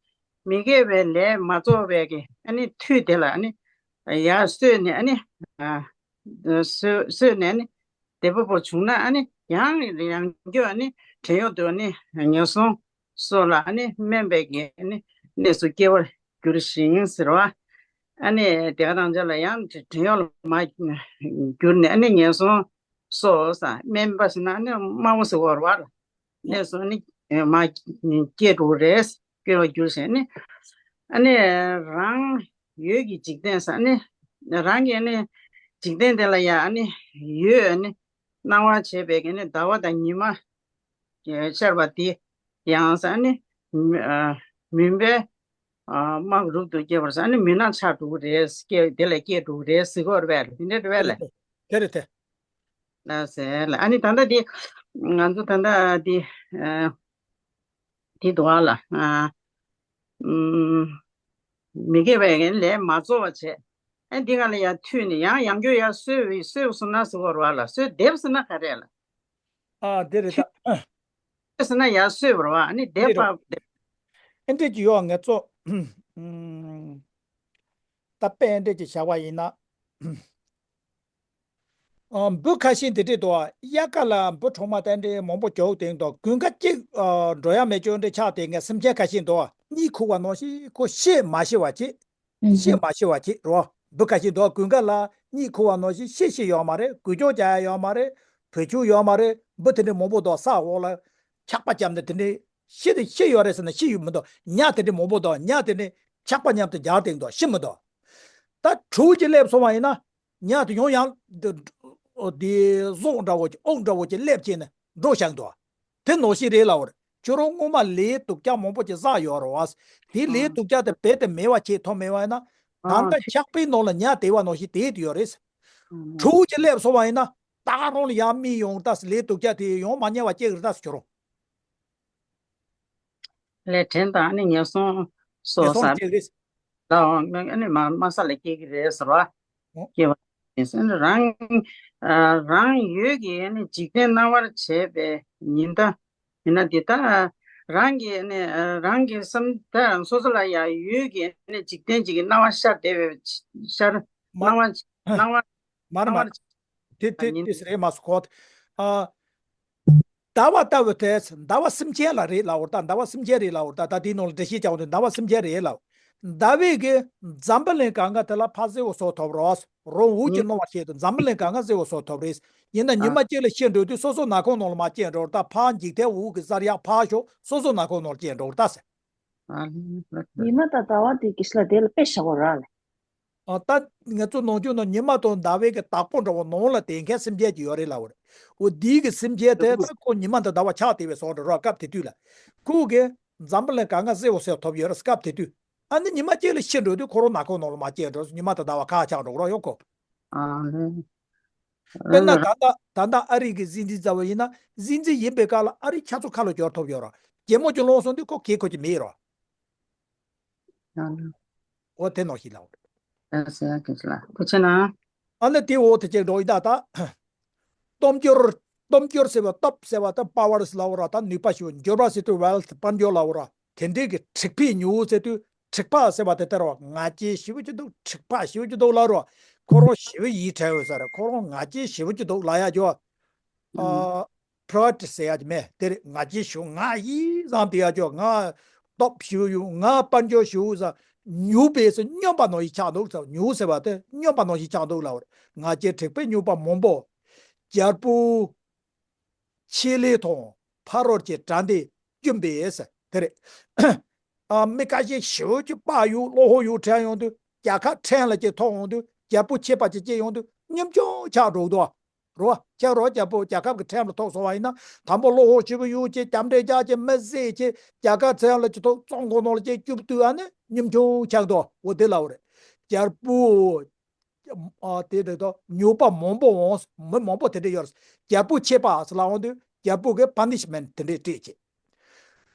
མི་དགེ་བའི་ལས་མ་རྫོགས་པའི་གི་ཨ་ནི་མཐུད་དེ་ལ་ཨ་ནི་ཡར་གསོད་ནས་ཨ་ནི་གསོད་གསོད་ནས་ཨ་ནི་བདེ་པོ་པོ་བྱུང་ན་ཨ་ནི་ཡང་ཡང་སྐྱོ་ཨ་ནི་བྲན་གཡོག་ཏུ་ཨ་ནི་ངན་སོང་སོགས་ལ་ཨ་ནི་དམན་པའི་གི་ཨ་ནི་གནས་སུ་སྐྱེ་བར་འགྱུར་ཞིང་ཟེར་བ། ཨ་ནི་དེ་ག་རང་ཅག་ལ་ཡང་བྲན་གཡོག་ལ་མ་གྱུར་ནས་ཨ་ནི་ངན་སོང་སོགས་ས་དམན་པ་ཟེར་ན་ཨ་ནི་དམའ་བོ་ཟེར་བ་རེད་བ། གནས་སུ་ཨ་ནི་མ་སྐྱེ་འགྲོ་རེད། སྐྱེ་བར་འགྱུར་ཞིང་ཨ་ནི་ཨ་ནི་རང་འོད་ཀྱི་འཇིག་རྟེན་ས་ཨ་ནི་རང་གི་ཨ་ནི་འཇིག་རྟེན་དེ་ལ་ཡང་ཨ་ནི་འོད་ཨ་ནི་སྣང་བ་བྱེད་པའི་ཨ་ནི་ཟླ་བ་དང་ཉི་མ། ཤར་བ་དེ་ཡང་ས་ནི་མུན་པའི་དམག་རུབ་ཏུ་སྐྱེ་བར་ས་ནི་མུན་ནག་ཆགས་འགྲོ་གི་རེད། སྐྱེ་དེ་ལས་སྐྱེ་འགྲོ་གི་རེད་ཟེར་གྱི་ཡོད་རེད་པས། དེ་འདྲ་རེད་པས་ལགས། དེ་རེད་དེ། ལགས་སེ་ལགས། ཨ་ནི་ད་ལྟ་འདི་ང་ཚོ་ད་ལྟ་འདི་ཨ་འདི་འདུག་ཨ་ལ། ཨ་ཨམ་མི་དགེ་བའི་ལས་མ་རྫོགས་པ་བྱས། ཨ་འདི་ག་ལ་ཡར་མཐུད་ནས་ཡང་ཡང་བསྐྱར་ཡར་གསོས་གསོས་སོང་ན་ཟེར་བ་རེད་བ་ལ། གསོས་འདེབས་ཟེར་ན་ག་རེ་ལ། ཨ་དེ་རེད་ད། ཟེར་ན་ཡར་གསོས་པ་རེད་བ། ཨ་ནི་འདེབས་པ་འདེབས། ཨེ་འདྲས་ཀྱི་ཡོད་ངས་གཙོ། ཨམ་ད་དཔེ་ཨེ་འདྲས་ཀྱི་བྱ་བ་ཡིན་ན། ཨ་འབུ་ཁ་ཤས་འདི་འདྲས་འདུག་ཨ། དབྱར་ཁ་ལ་འབུ་གྲོག་མ་དེ་འདྲས་མང་པོ་རྒྱུག་དེ་འདུག་དགུན་ཁ་གཅིག་ཨ་འགྲོ་ཡ་མེད་ཅོ་འདྲས་ཆགས་དེ་ངས་སེམས་ཅན་ཁ་ཤས་འདུག་ཨ། གཉིད་ཁུག་པ་ནང་བཞིན་ཁོ་ཤི་མ་ཤི་བ་བྱེད། ཤི་མ་ཤི་བ་བྱེད་རོ། འབུ་ཁ་ཤས་འདུག་དགུན་ཁ་ལ་གཉིད་ཁུག་པ་ནང་བཞིན་ཤི་ཤི་ཡོད་མ་རེད། འགུལ་སྐྱོད་རྒྱག་ཡ་ཡོད་མ་རེད། བུ་ཆུང་ཡོད་མ་རེད། འབུ་དེ་འདྲས་མང་པོ་འདུག་ས་འོག་ལ་ཆག་པ་བརྒྱབ་ནས་དེ་འདྲས་ཤི་དེ་ཤི་ཡོད་རེད་ཟེར་ན་ཤི་ཡོད་མི་འདུག་ཉ་དེ་འདྲས་མང་པོ་འདུག་ཉ་དེ་འདྲས་ཆག་པ་མཉམ་དུ་རྒྱག་དེ་འདུག་ཤི་མི་འདུག་ད་དྲུག་ཅིག་སླེབས་སོང་བ་ཡིན་ན། ཉ་དེ་ཡང་ཡང་དེ་དེ་ཟོག་འདྲ་བོ་ཅིག་ཨོག་འདྲ་བོ་ཅིག་སླེབས་བྱས་ནས་འགྲོ་བཞག་འདུག་དེ་ནང་བཞིན་རེད་ལབ་པ་རེད། ཁྱོད་རང་སྔོན་མ་ལས་སྡུག་ཅག་མང་པོ་ཅིག་བསགས་ཡོད་རེད་བ། དེ་ལས་སྡུག་ཅག་དེ་རྦད་དེ་མེད་པ་བྱེད་ཐུབ་མེད་པ་ཡིན་ན། ད་ལྟ་ཆག་པའི་ནང་ལ་ཉ་དེ་བ་ནང་བཞིན་དེ་དུ་ཡོད་རེད། དྲུག་ཅིག་སླེབས་སོང་བ་ཡིན་ན། ད་རང་ལ་ཡང་མི་ཡོང་ད་ལས་སྡུག་ཅག་དེ་ཡོང་མ་ཉེ་བ་ཅིག་རེད་ད་ཁྱོད་རང་། ལས་དྲན་དང་ཨ་ནི་ཉེན་སྲུང་སོགས་ཉེན་སྲུང་ཟ་ཅིག་རེད། ལའོ་ཨ་ནི་མ་མ་ས་ལ་སྐྱེ་གི་རེད་ཟེར་བ། ཨོ། སྐྱེ་བ་ཡིན་ཟེར་ན་རང་ཨ་རང་ཡོད་ཀྱི་ཨ་ནི་འཇིག་རྟེན་སྣང་བར་བྱེད་པའི་ཉི་ཟླ་ཡིན་ན་འདི་ལྟ། རང་གི་ཨ་ནི་ཨ་རང་གི་བསམ་ད་སོ་སོ་ལ་ཡང་ཡོད་ཀྱི་ཨ་ནི་འཇིག་རྟེན་གཅིག་གི་སྣང་བ་ཤར་བསྡད་པའི་ཤར་མ་སྣང་བ་སྣང་བ་མ་རེད་མ་སྣང་རེད། བ་དེ་དེ་ཉིན་དེ་རེད་མ་སོ་ཁོ། ཨ། ཟླ་བ་ལྟ་བུ་དེ་ཟླ་བ་སེམས་ཅན་ལ་རེད་ལབ་འོར་ད། ཟླ་བ་སེམས་ཅན་རེད་ལབ་འོར་ད། ད་དེའི་ནང་ལ་འགྲེལ་བཤད་རྒྱག་འོང་དུས་ཟླ་བ་སེམས་ཅན་རེད་ལབ། ཟླ་བའི་གི་འཛམ་བུ་གླིང་གང་ག་དེ་ལ་ཕར་གཟི་འོ་སོགས་ཐོབ་རོགས། རང་འུ་ཅི་ཉིན་སྣང་བ་ཤེས་དུ་འཛམ་བུ་གླིང་གང་ག་གཟི་འོ་སོགས་ཐོབ་རེད། ཡིན་ན་ཉི་ཨ་མ་གཅིག་ལ་ཤི་འགྲོ་དུས་སོ་སོ་ནག་ཁུང་ནང་ལ་མ་སྐྱེས་འགྲོ་འོར་ད། ཕར་འཇིག་རྟེན་འུ་གི་གཟར་ཡག་ཕར་ཞོག་སོ་སོ་ནག་ཁུང་ནང་ལ་སྐྱེས་འགྲོ་འོར་ད་ཟེར། ཨ་ལེ། ཉི་མ་དང་ཟླ་བ་དེ་གི་ཤི་ལ་དེ་ལ་དཔེ་བཞག་གོ་ར་ལེ། ཨ་ད་ང་ཚོ་ནང་ཆོས་ནང་ཉི་མ་དང་ཟླ་བའི་གི་བདག་པོ་འདྲ་བོ་ནང་ལ་དེ་མཁན་སེམས་ཅན་གྱི་ཡོད་རེད་ལབ་པ་རེད། འོ་འདིའི་གི་སེམས་ཅན་དེ་ད་ཁོ་ཉི་མ་དང་ཟླ་བ་ཆགས་བསྡད་པའི་བཟོ་འདྲ་རོ། སྐབས་དེ་དུས་ལ་ཁོ་གི་འཛམ་བུ་གླིང་གང་ག་གཟི་འོ་སོགས་ཐོབ་ཡོད་རེད། སྐབས་དེ་དུས་ཨ་ནི་ཉི་མ་གཅིག་ལ་ཤི་འགྲོ་དུས་ཁོ་རང་ནག་ཁུང་ནང་ལ་མ་སྐྱེས་འགྲོ། ཉི་མ་དང་ཟླ་བ་ཁ་ཆགས་འགྲོ་རོགས་ཡོང་ཁོ། ཨ་ལེ། དཔེར་ན་ད་ལྟ་ད་ལྟ་ཨ་རི་གི་སྲིད་འཛིན་ཙམ་པ་ཡིན་ན་སྲིད་འཛིན་ཡིན་པའི་སྐབས་ལ་ཨ་རི་ཆ་ཚོ་ཁ་ལོ་སྒྱུར་ཐུབ་ཡོད་ར། རྒྱལ་མོ་ཅིག་ལོངས་སོང་དུས་ཁོ་གེ་ཁོ་ཅིག་མེད་ར། ཨ་ལེ། འོ་དེ་ནང་བཞིན་ལབ། ཨ་ཟེར་ཡ་གི་ལ་ཁོ་ཆེ་ན། ཨ་ནི་དེ་འོ་དེ་ཅིག་འགྲོ་ཡི་ད་ད། སྟོབས་འབྱོར། སྟོབས་འབྱོར་ཟེར་བ་སྟོབས་ཟེར་བ་ད་པ་ཝར་ཟེར་ལབ་ར། ད་ནུས་པ་ཞུ། འབྱོར་བ་ཟེར་དུས་ཝེལ་ཐི་དཔལ་འབྱོར་ལབ་ར། དེ་འདྲའི་གི་འཁྲིག་པའི་མྱུ་གུ་ཟེར་དུས་འཁྲིག་པ་ཟེར་བ་དེ་ལྟར་བ་ང་རྒྱལ་ཞེ་པོ་ཅིག་འདུག་འཁྲིག་པ་ཞེ་པོ་ཅིག་འདུག་ལབ་ར། ཁོ་རང་ཞེ་པོ་ཡིད་བྲལ་ཡོད་ས་རེད། ཁོ་རང་ང་རྒྱལ་ཞེ་པོ་ཅིག་འདུག་ལབ་ཡ་ཅོ། ཨ། པྲོ་ཊི་ཟེར་ཡ་ཅིག་མེད་དེ་རེད། ང་རྒྱལ་ཞུ། ང་ཡིད་བཟང་དེ་ཡ་ཅོ། ང་སྟོབས་ཞུ་ཡུ། ང་དཔལ་འབྱོར་ཞུ་ས། མྱུར་བས་སུ་སྨྱོན་པ་ནང་བཞིན་ཆགས་འདུག་ས། མྱུར་ཟེར་བ་དེ་སྨྱོན་པ་ནང་བཞིན་ཆགས་འདུག་ལབ་རེད། ང་རྒྱལ་འཁྲིག་པའི་མྱུར་བ་མང་པོ། རྒྱལ་པོ། ཆེད་ལས་དང་ཕ་རོལ་གྱི་དགྲ་འདི་བཅོམ་པས་ཟེར་དེ་རེད། ཨ་མི་ཁ་ཤས་ཞེ་པོ་ཅིག་དཔའ་ཡོད་བློ་ཁོག་ཡོད་དྲན་ཡོང་དུས་རྒྱལ་ཁ་ཕྲན་ལ་ཅིག་ཐོབ་ཡོང་དུས་རྒྱལ་པོ་ཆེ་བ་ཅིག་སྐྱེས་ཡོང་དུས་གཉོམ་ཆུང་ཆགས་འགྲོ་གི་འདུག་རོ། ཁྱེད་རོ་རྒྱལ་པོ་རྒྱལ་ཁབ་ཀྱི་ཁྲིམས་ལ་ཐོགས་སོང་བ་ཡིན་ན་དང་པོ་བློ་ཁོག་ཞེ་པོ་ཡོད་ཅེས་རྒྱབ་འདྲེ་རྒྱག་ཅེས་མི་བཟོད་ཅེས་རྒྱལ་ཁབ་ཚན་ལ་ཅིག་ཐོགས་བཙོན་ཁང་ནང་ལ་ཅིག་བཅུག་དུས་ཨ་ནི་གཉོམ་ཆུང་ཆགས་འདུག་འོ་དེ་ལབ་པ་རེད། རྒྱལ་པོ། ཨ་དེ་དེ་དང་ཉོ་པ་མང་པོ་འོང་། མི་མང་པོ་དེ་འདྲ་ཡོད་རེད། རྒྱལ་པོ་ཆེ་བ་ཟེར་ལབ་འོང་དུས་རྒྱལ་པོ་གི་པ་ནི་ཤི་མེན་ཊི་དེ་འདྲ་སྤྲད་ཅེས།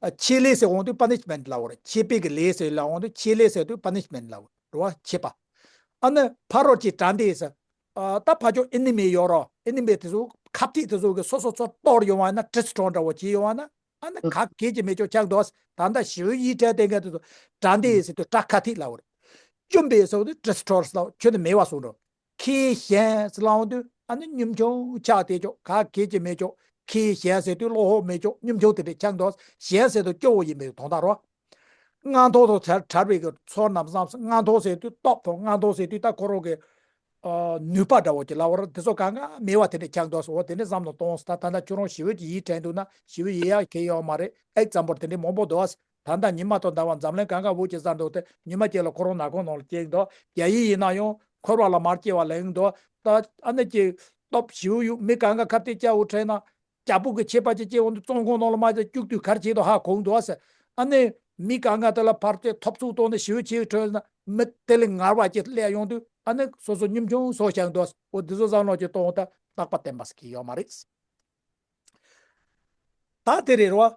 ཨ་ཆེད་ལས་ཟེར་འོང་དུས་པ་ནི་ཤི་མེན་ཊི་ལབ་པ་རེད། ཆེད་པའི་གི་ལས་ཟེར་ལབ་འོང་དུས་ཆེད་ལས་ཟེར་དུས་པ་ནི་ཤི་མེན་ཊི་ལབ་པ་རེད་བ། ཆེ་བ། ཨ་ནི་ཕ་རོལ་གྱི་དགྲ་འདི་ཟེར། ཨ་ད་ཕ་ཕྱོགས་ཨེ་ནི་མི་ཡོད་རོ། ཨེ་ནི་མི་དེ་ཚོ་ཁ་གཏད་དེ་ཚོ་གི་སོ་སོ་ཚོ་གཏོར་ཡོང་བ་ན་ཌི་སི་ཊོ་རོ་འདྲ་བོ་བྱེད་ཡོང་བ་ན། ཨ་ནི་ག་གེ་ཅི་མེད་ཅོག་ཆགས་འདུག་ད་ལྟ་ཞི་བའི་ཡིག་ཕྲེང་དེ་ག་དེ་ཚོ་དགྲ་འདི་ཟེར་དུས་དགྲ་ཁ་ཐིག་ལབ་པ་རེད། བཅོམ་པས་ཟེར་བ་དེ་ཌི་སི་ཊོར་ལབ། ཁྱོན་ནས་མེད་པ་སོང་འགྲོ། ཁེ་ཞན་ཟེར་ལབ་དུས་ཨ་ནི་གཉོམ་ཆུང་ཆགས་བསྡད་ཅོག་ག་གེ་ཅི་མེད་ཅོག་ཁེ་ཞན་ཟེར་དུས་བློ་ཁོག་མེད་ཅོག་གཉོམ་ཆུང་དེ་འདྲ་ཆགས་འདུག་ཞན་ཟེར་དུས་སྐྱོ་བོ་ཡིན་པའི་དོན་དག་རོ། མངའ་ཐང་དང་བྲལ་བྲལ་བའི་གི་ཚོར་རྣམས་བསམ། མངའ་ཐང་ཟེར་དུས་སྟོབས་དང་མངའ་ཐང་ཟེར་དུས་ད་ཁོ་རང་གི་ཨ་ནུས་པ་འདྲ་བོ་ཅིག་ལབ་པ་རེད། དེ་ཚོ་གང་ག་མེད་པ་དེ་འདྲ་ཆགས་འདུག་འོ་དེ་འདྲ་བསམ་བློ་གཏོང་། ད་ད་ལྟ་ཁྱོད་རང་ཞི་བའི་གི་ཡིག་ཕྲེང་འདུག་ན་ཞི་བའི་ཡིག་ཡག་གི་ཡོད་མ་རེད། ཨེག་ཛམ་པལ་དེ་འདྲ་མང་པོ་འདུག་ད་ལྟ་ཉི་མ་དང་ཟླ་བ་འཛམ་གླིང་གང་ག་འུ་ཅག་ཟེར་འདུག་སྟེ་ཉི་མ་གཅིག་ལ་ཁོ་རང་ནག་ཁུང་ནང་ལ་སྐྱེས་འདུག་རྒྱ་ཡིག་ཡིན་ན་ཡང་འཁོར་བ་ལ་མ་སྐྱེ་བ་ལེན་འདུག་ད་ཨ་ནི་ཀྱི་སྟོབས་ཞི་བའི་ཡུལ་མི་གང་ག་ཁ་གཏད་བཅའ་འུ་ཁྲིད་ན། རྒྱལ་པོ་གི་ཆད་པ་ཅིག་སྐྱེ་འོང་དུས་བཙོན་ཁང་ནང་ལ་མ་ཅིག་བཅུག་དུས་ག་རེ་བྱེད་དོ་ཧ་གོ་གི་འདུག་ཟེར། ཨ་ནི་མི་གང་ག་དེ་ལ་ཕར་ཏེ་ཐོབ་ཚུགས་གཏོང་ནས་ཞི་བའི་ཆེད་ཁྲོད་ན་མི་དེ་ལས་ངར་བ་ཅིག་སླེབས་ཡོང་དུས་ཨ་ནི་སོ་སོ་གཉོམ་ཆུང་སོ་བཞག་འདུག་འོ་འདི་ཚོ་བསམ་བློ་ཅིག་གཏོང་ད་ རྟག་པ་བརྟན་པ་ཟེར་གྱི་ཡོད་མ་རེད། ད་དེ་རེད་རོ།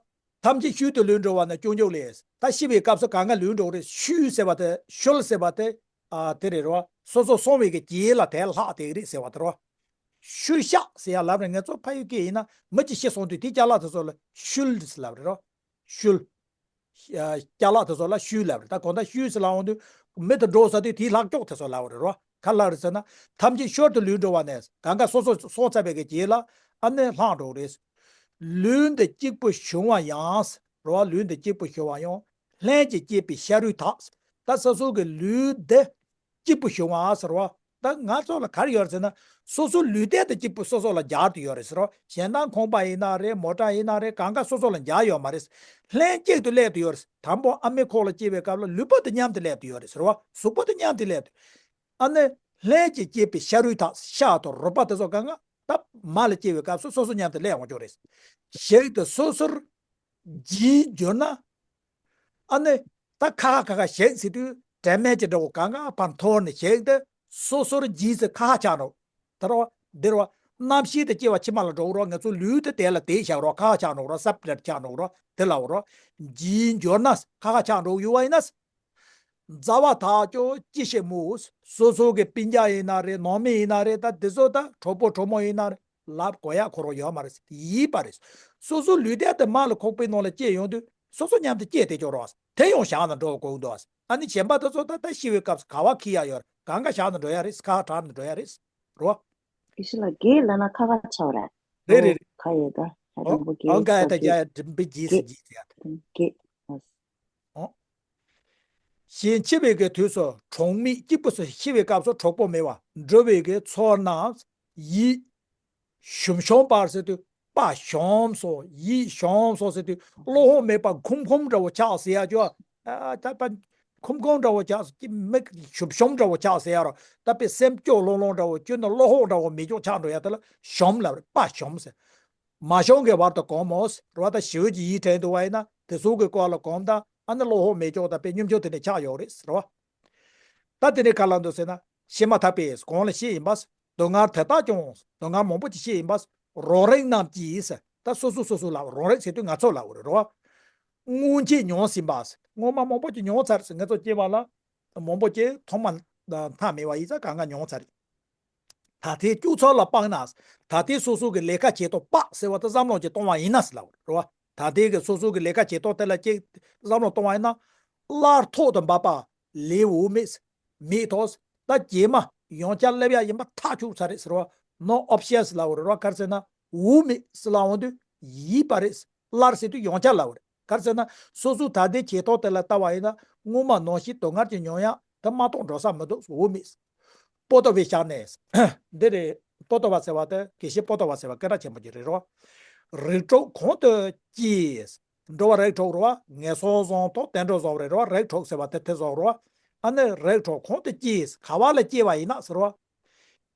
ཐམས་ཅད་ཤུལ་དུ་ལུས་འགྲོ་བ་ནི་སྐྱོན་བརྗོད་ལས། ད་ཤི་བའི་སྐབས་སུ་གང་ག་ལུས་འགྲོ་རེད། ཤུལ་ཟེར་བ་དེ་ཤུལ་ཟེར་བ་དེ། ཨ་དེ་རེད་རོ། སོ་སོ་སོང་བའི་གི་རྗེས་ལ་དེ་ལྷག་དེ་རེད་ཟེར་བ་དེ་རོ། ཤུལ་བཞག་ཟེར་ཡ་ལབ་རེད། ང་ཚོ་ཕ་ཡུལ་སྐད་ཡིན་ན་མི་གཅིག་ཤི་སོང་དུས་དེ་ཅ་ལག་དེ་ཚོ་ལ་ཤུལ་ཟེར་ལབ་རེད་རོ། ཤུལ། ཨ་ཅ་ལག་དེ་ཚོ་ལ་ཤུལ་ལབ་རེད། ད་གང་ལྟར་ཤུལ་ཟེར་ལབ་འོང་དུས་མི་དེ་འགྲོ་ས་དུས་དེའི་ལྷག་ཀྱོག་དེ་ཚོ་ལབ་རེད་རོ། ག་ལབ་རེད་ཟེར་ན། ཐམས་ཅད་ཤུལ་དུ་ལུས་འགྲོ་བ་ནས་གང་ག་སོ་སོ་སོང་ཚར་བའི་གི་རྗེས་ལ་ཨ་ནི་ལྷག་འགྲོ་རེད། ལུས་འདི་གཅིག་པུ་བྱུང་བ་ཡང་རོ། ལུས་འདི་གཅིག་པུ་བྱུང་བ་ཡང་ལྷན་ཅིག་སྐྱེས་པའི་ཤ་རུས་དག། ད་སོ་སོ་གི་ལུས་འདི་གཅིག་པུ་བྱུང་བ་ཟེར་བ། ད་ང་ཚོ་ལ་ག་རེ་ཡོད་རེད་ཟེར་ན། སོ་སོ་ལུས་རྟེན་དེ་གཅིག་པུ་སོ་སོ་ལ་སྦྱར་དུ་ཡོད་རེད་ཟེར་བ། གཞན་དག་ཁང་པ་ཡིན་ན་རེད། མོ་ཊ་ཡིན་ན་རེད། གང་ག་སོ་སོ་ལ་སྦྱར་ཡོད་མ་རེད། ལྷན་ཅིག་ཏུ་སླེབས་དུ་ཡོད་རེད། དང་པོ་ཨ་མའི་ཁོག་ལ་སྐྱེས་པའི་སྐབས་ལ་ལུས་པོ་དེ་མཉམ་དུ་སླེབས་དུ་ཡོད་རེད་ཟེར་བ། གཟུགས་པོ་དེ་མཉམ་དུ་སླེབས་དུ། ཨ་ནི་ལྷན་ཅིག་སྐྱེས་པའི་ཤ་རུས་དག། ཤ་དང་རུས་པ་དེ་ཚོ་གང་ག་ད་མ་ལ་སྐྱེས་པའི་སྐབས་སུ་སོ་སོ་མཉམ་དུ་སླེབས་འོང་ཆོག་རེད། ཞིག་ཏུ་སོ་སོར་རྒྱས་གྱུར་ན། ཨ་ནི་ད་ཁ་ཁ་ཁ་ཁ་ཞིག་ཟེར་དུས་དྲན་མེད་ཀྱི་འདྲ་བོ་གང་ག་ཕར་འཐོར་ནས་ཞིག་ཏུ་སོ་སོར་རྒྱས་ཟེར་ཁ་ཁ་ཆགས་འགྲོ། ད་རོ་འདིར་བ་རྣམ་ཤེས་དེ་སྐྱེ་བ་ཕྱི་མ་ལ་འགྲོ་རོ། ང་ཚོ་ལུས་དེ་དེ་ལ་དེ་བཞག་རོ། ཁ་ཁ་ཆགས་འགྲོ་རོ། སེ་པ་རེ་ཊི་ཆགས་འགྲོ་རོ། དེ་ལ་འོ་རོ། རྒྱས་གྱུར་ན་ཁ་ཁ་ཆགས་འགྲོ་ཡོད་བ་ཡིན་ན། མཛའ་བ་དག་ཀྱང་ཅི་ཞིག་སྨོས། སོ་སོ་གི་སྤུན་ཀྱག་ཡིན་ན་རེད། ནང་མི་ཡིན་ན་རེད། ད་དེ་ཚོ་ད་གྲོགས་པོ་གྲོགས་མོ་ཡིན་ན་རེད། ལབ་དགོས་ཡག་ཁོ་རང་ཡོད་མ་རེད། ཡིན་པ་རེད། སོ་སོ་ལུས་རྟེན་དེ་མ་ལ་ཁོག་པའི་ནང་ལ་སྐྱེས་ཡོང་དུས་སོ་སོ་མཉམ་དུ་སྐྱེས་བསྡད་ཆོག་རོགས། དེ་ཡང་བཞག་ན་འགྲོ་དགོས་འདུག་ཨ་ནི་གཞན་པ་དེ་ཚོ་ད་ད་ཤི་བའི་སྐབས་སུ་ག་བ་འཁྱེར་ཡག་ཡོད་རེད། གང་ག་བཞག་ན་འགྲོ་ཡག་རེད། ཁ་བྲལ་ན་འགྲོ་ཡག་རེད། རོ། དགེ་བཤེས་ལགས། དགེ་ལབ་ན་ཁ་ཁ་ཆགས་རེད། རེད་རེད་རེད། ཁ་ཡོད་ད་ཨོ་རིང་པོ་ཨང་ཀ་ཡ་ད་རྒྱ་ཡ་འབྲིམ་པའི་རྗེས་སུ་རྗེས་ཟེར་ཡ་ད། དགེ། ཨོ། གཞན་འཆི་བའི་གི་དུས་སུ་གྲོགས་མེད། གཅིག་པུ་སུ་ཤི་བའི་སྐབས་སུ་གྲོགས་པོ་མེད་པ། འགྲོ་བའི་གི་ཚོགས་རྣམས་ཡིད་ཞུམ་ཞུམ་པར་ཟེར་དུས་དཔའ་ཞུམ་སོང་། ཡིད་ཞུམ་སོང་ཟེར་དུས་བློ་ཧོང་མེད་པ་ཁུམ་ཁུམ་འདྲ་བོ་ཆགས་ཟེར་ཡ་ཅོ། ཨ་ད་པ་ཁུམ་ཁུམ་འདྲ་བོ་ཆགས་སོང་། ཀྱི་མིག་ཞུམ་ཞུམ་འདྲ་བོ་ཆགས་ཟེར་ཡ་རོ། ད་པའི་སེམས་སྐྱོ་ལོང་ལོང་འདྲ་བོ་ཁྱོད་ནི་བློ་ཧོང་འདྲ་བོ་མི་ཅོག་ཆགས་འགྲོ་ཡ་དེ་ལ་ཞུམ་ལབ་རེད། དཔའ་ཞུམ་ཟེར། མ་ཞུམ་གྱི་བར་དུ་གོམས་མོ་ཟེར་བ། ད་ཞི་བའི་གི་ཡིད་དྲན་འདུག་བ་ཡིན་ན་དེ་ཚོ་གི་སྐོར་ལ་གོམས་དང་ཨ་ནི་བློ་ཧོང་མེ་ཅོག་དང་པའི་སྙོམས་འཇུག་དེ་ནས་ཆགས་ཡོད་རེད་ཟེར་བ། ད་དེ་ནས་ག་ལ་འདུག་ཟེར་ན། ཤི་མ་ཐག་པས་གོང་ལ་ཤི་ཡིན་པ། སྡུག་བསྔལ་དེ་དག་ཀྱང་། སྡུག་བསྔལ་མང་པོ་ཅིག་ཤི་ཡིན་པ། རང་རིགས་རྣམས་ཀྱིས་ཟེར། ད་སོ་སོ་སོ་སོ་ལ་རང་རིགས་ཟེར་དུས་ང་ཚོ་ལ་འོ་རེད་རོ། སྔོན་ཆད་མྱོང་ཟིན་པ་ཟེར། སྔོན་མ་མང་པོ་ཅིག་མྱོང་ཚར་ཟེར། ང་ཚོ་སྐྱེ་བ་ལ་མང་པོ་ཅིག་ཐོག་མ་མཐའ་མེད་པ་ཡིན་ཙང་གང་ག་མྱོང་ཚར། ད་ལྟའི་སྤྱོད་ཚུལ་ལ་དཔག་ན། ད་ལྟའི་སོ་སོ་གི་ལས་ཀ་བྱེད་སྟངས་དཔག་ཟེར་བ་དེ་བསམ་བློ་ཅིག་གཏོང་བ་ཡིན་ན་ཟེར་ལབ་རེད་བ། ད་ལྟའི་གི་སོ་སོ་གི་ལས་ཀ་བྱེད་སྟངས་དེ་ལ་ཅིག་བསམ་བློ་གཏོང་བ་ཡིན་ན། སླར་ཐོག་ཏུ་འབབ་པ་ལས་འོང་མེད། མེད་དོ། ད་རྗེས་མ་ཡང་བསྐྱར་སླེབས་ཡ་ཡིན་པ་ཐག་ཆོད་ཚར་རེད་ཟེར་བ། No options ལབ་རེད་བ། ག་རེ་ཟེར་ན་འོང་མེད་ཟེར་ལབ་འོང་དུས་ཡིན་པ་རེད། སླར་ཟེར་དུས་ཡང་བསྐྱར་ལབ་རེད། ག་རེ་ཟེར་ན་སོ་སོའི་ད་ལྟའི་བྱེད་སྟངས་དེ་ལ་ལྟ་བ་ཡིན་ན་སྔོན་མ་ནང་བཞིན་སྡུག་བསྔལ་གྱི་མྱོང་ཡ་དེ་མ་གཏོགས་འགྲོ་ས་མི་འདུག་འོང་མེད། པོ་ཏོ་བའི་ཞལ་ནས། འདི་རེད། པོ་ཏོ་བ་ཟེར་བ་དེ་དགེ་བཤེས་པོ་ཏོ་བ་ཟེར་བ་སྐད་གྲགས་ཆེན་པོ་ཅིག་རེད་རོ། རིགས་དྲུག་གོང་དུ་སྐྱེས། འགྲོ་བ་རིགས་དྲུག་རོ། ངན་སོང་བཟང་དང་བསྟན་འགྲོ་བཟང་རེད་རོ། རིགས་དྲུག་ཟེར་བ་དེ་དེ་བཟང་རོ། ཨ་ནི་རིགས་དྲུག་གོང་དུ་སྐྱེས། ག་བ་ལ་སྐྱེ་བ་ཡིན་ན་ཟེར་རོ།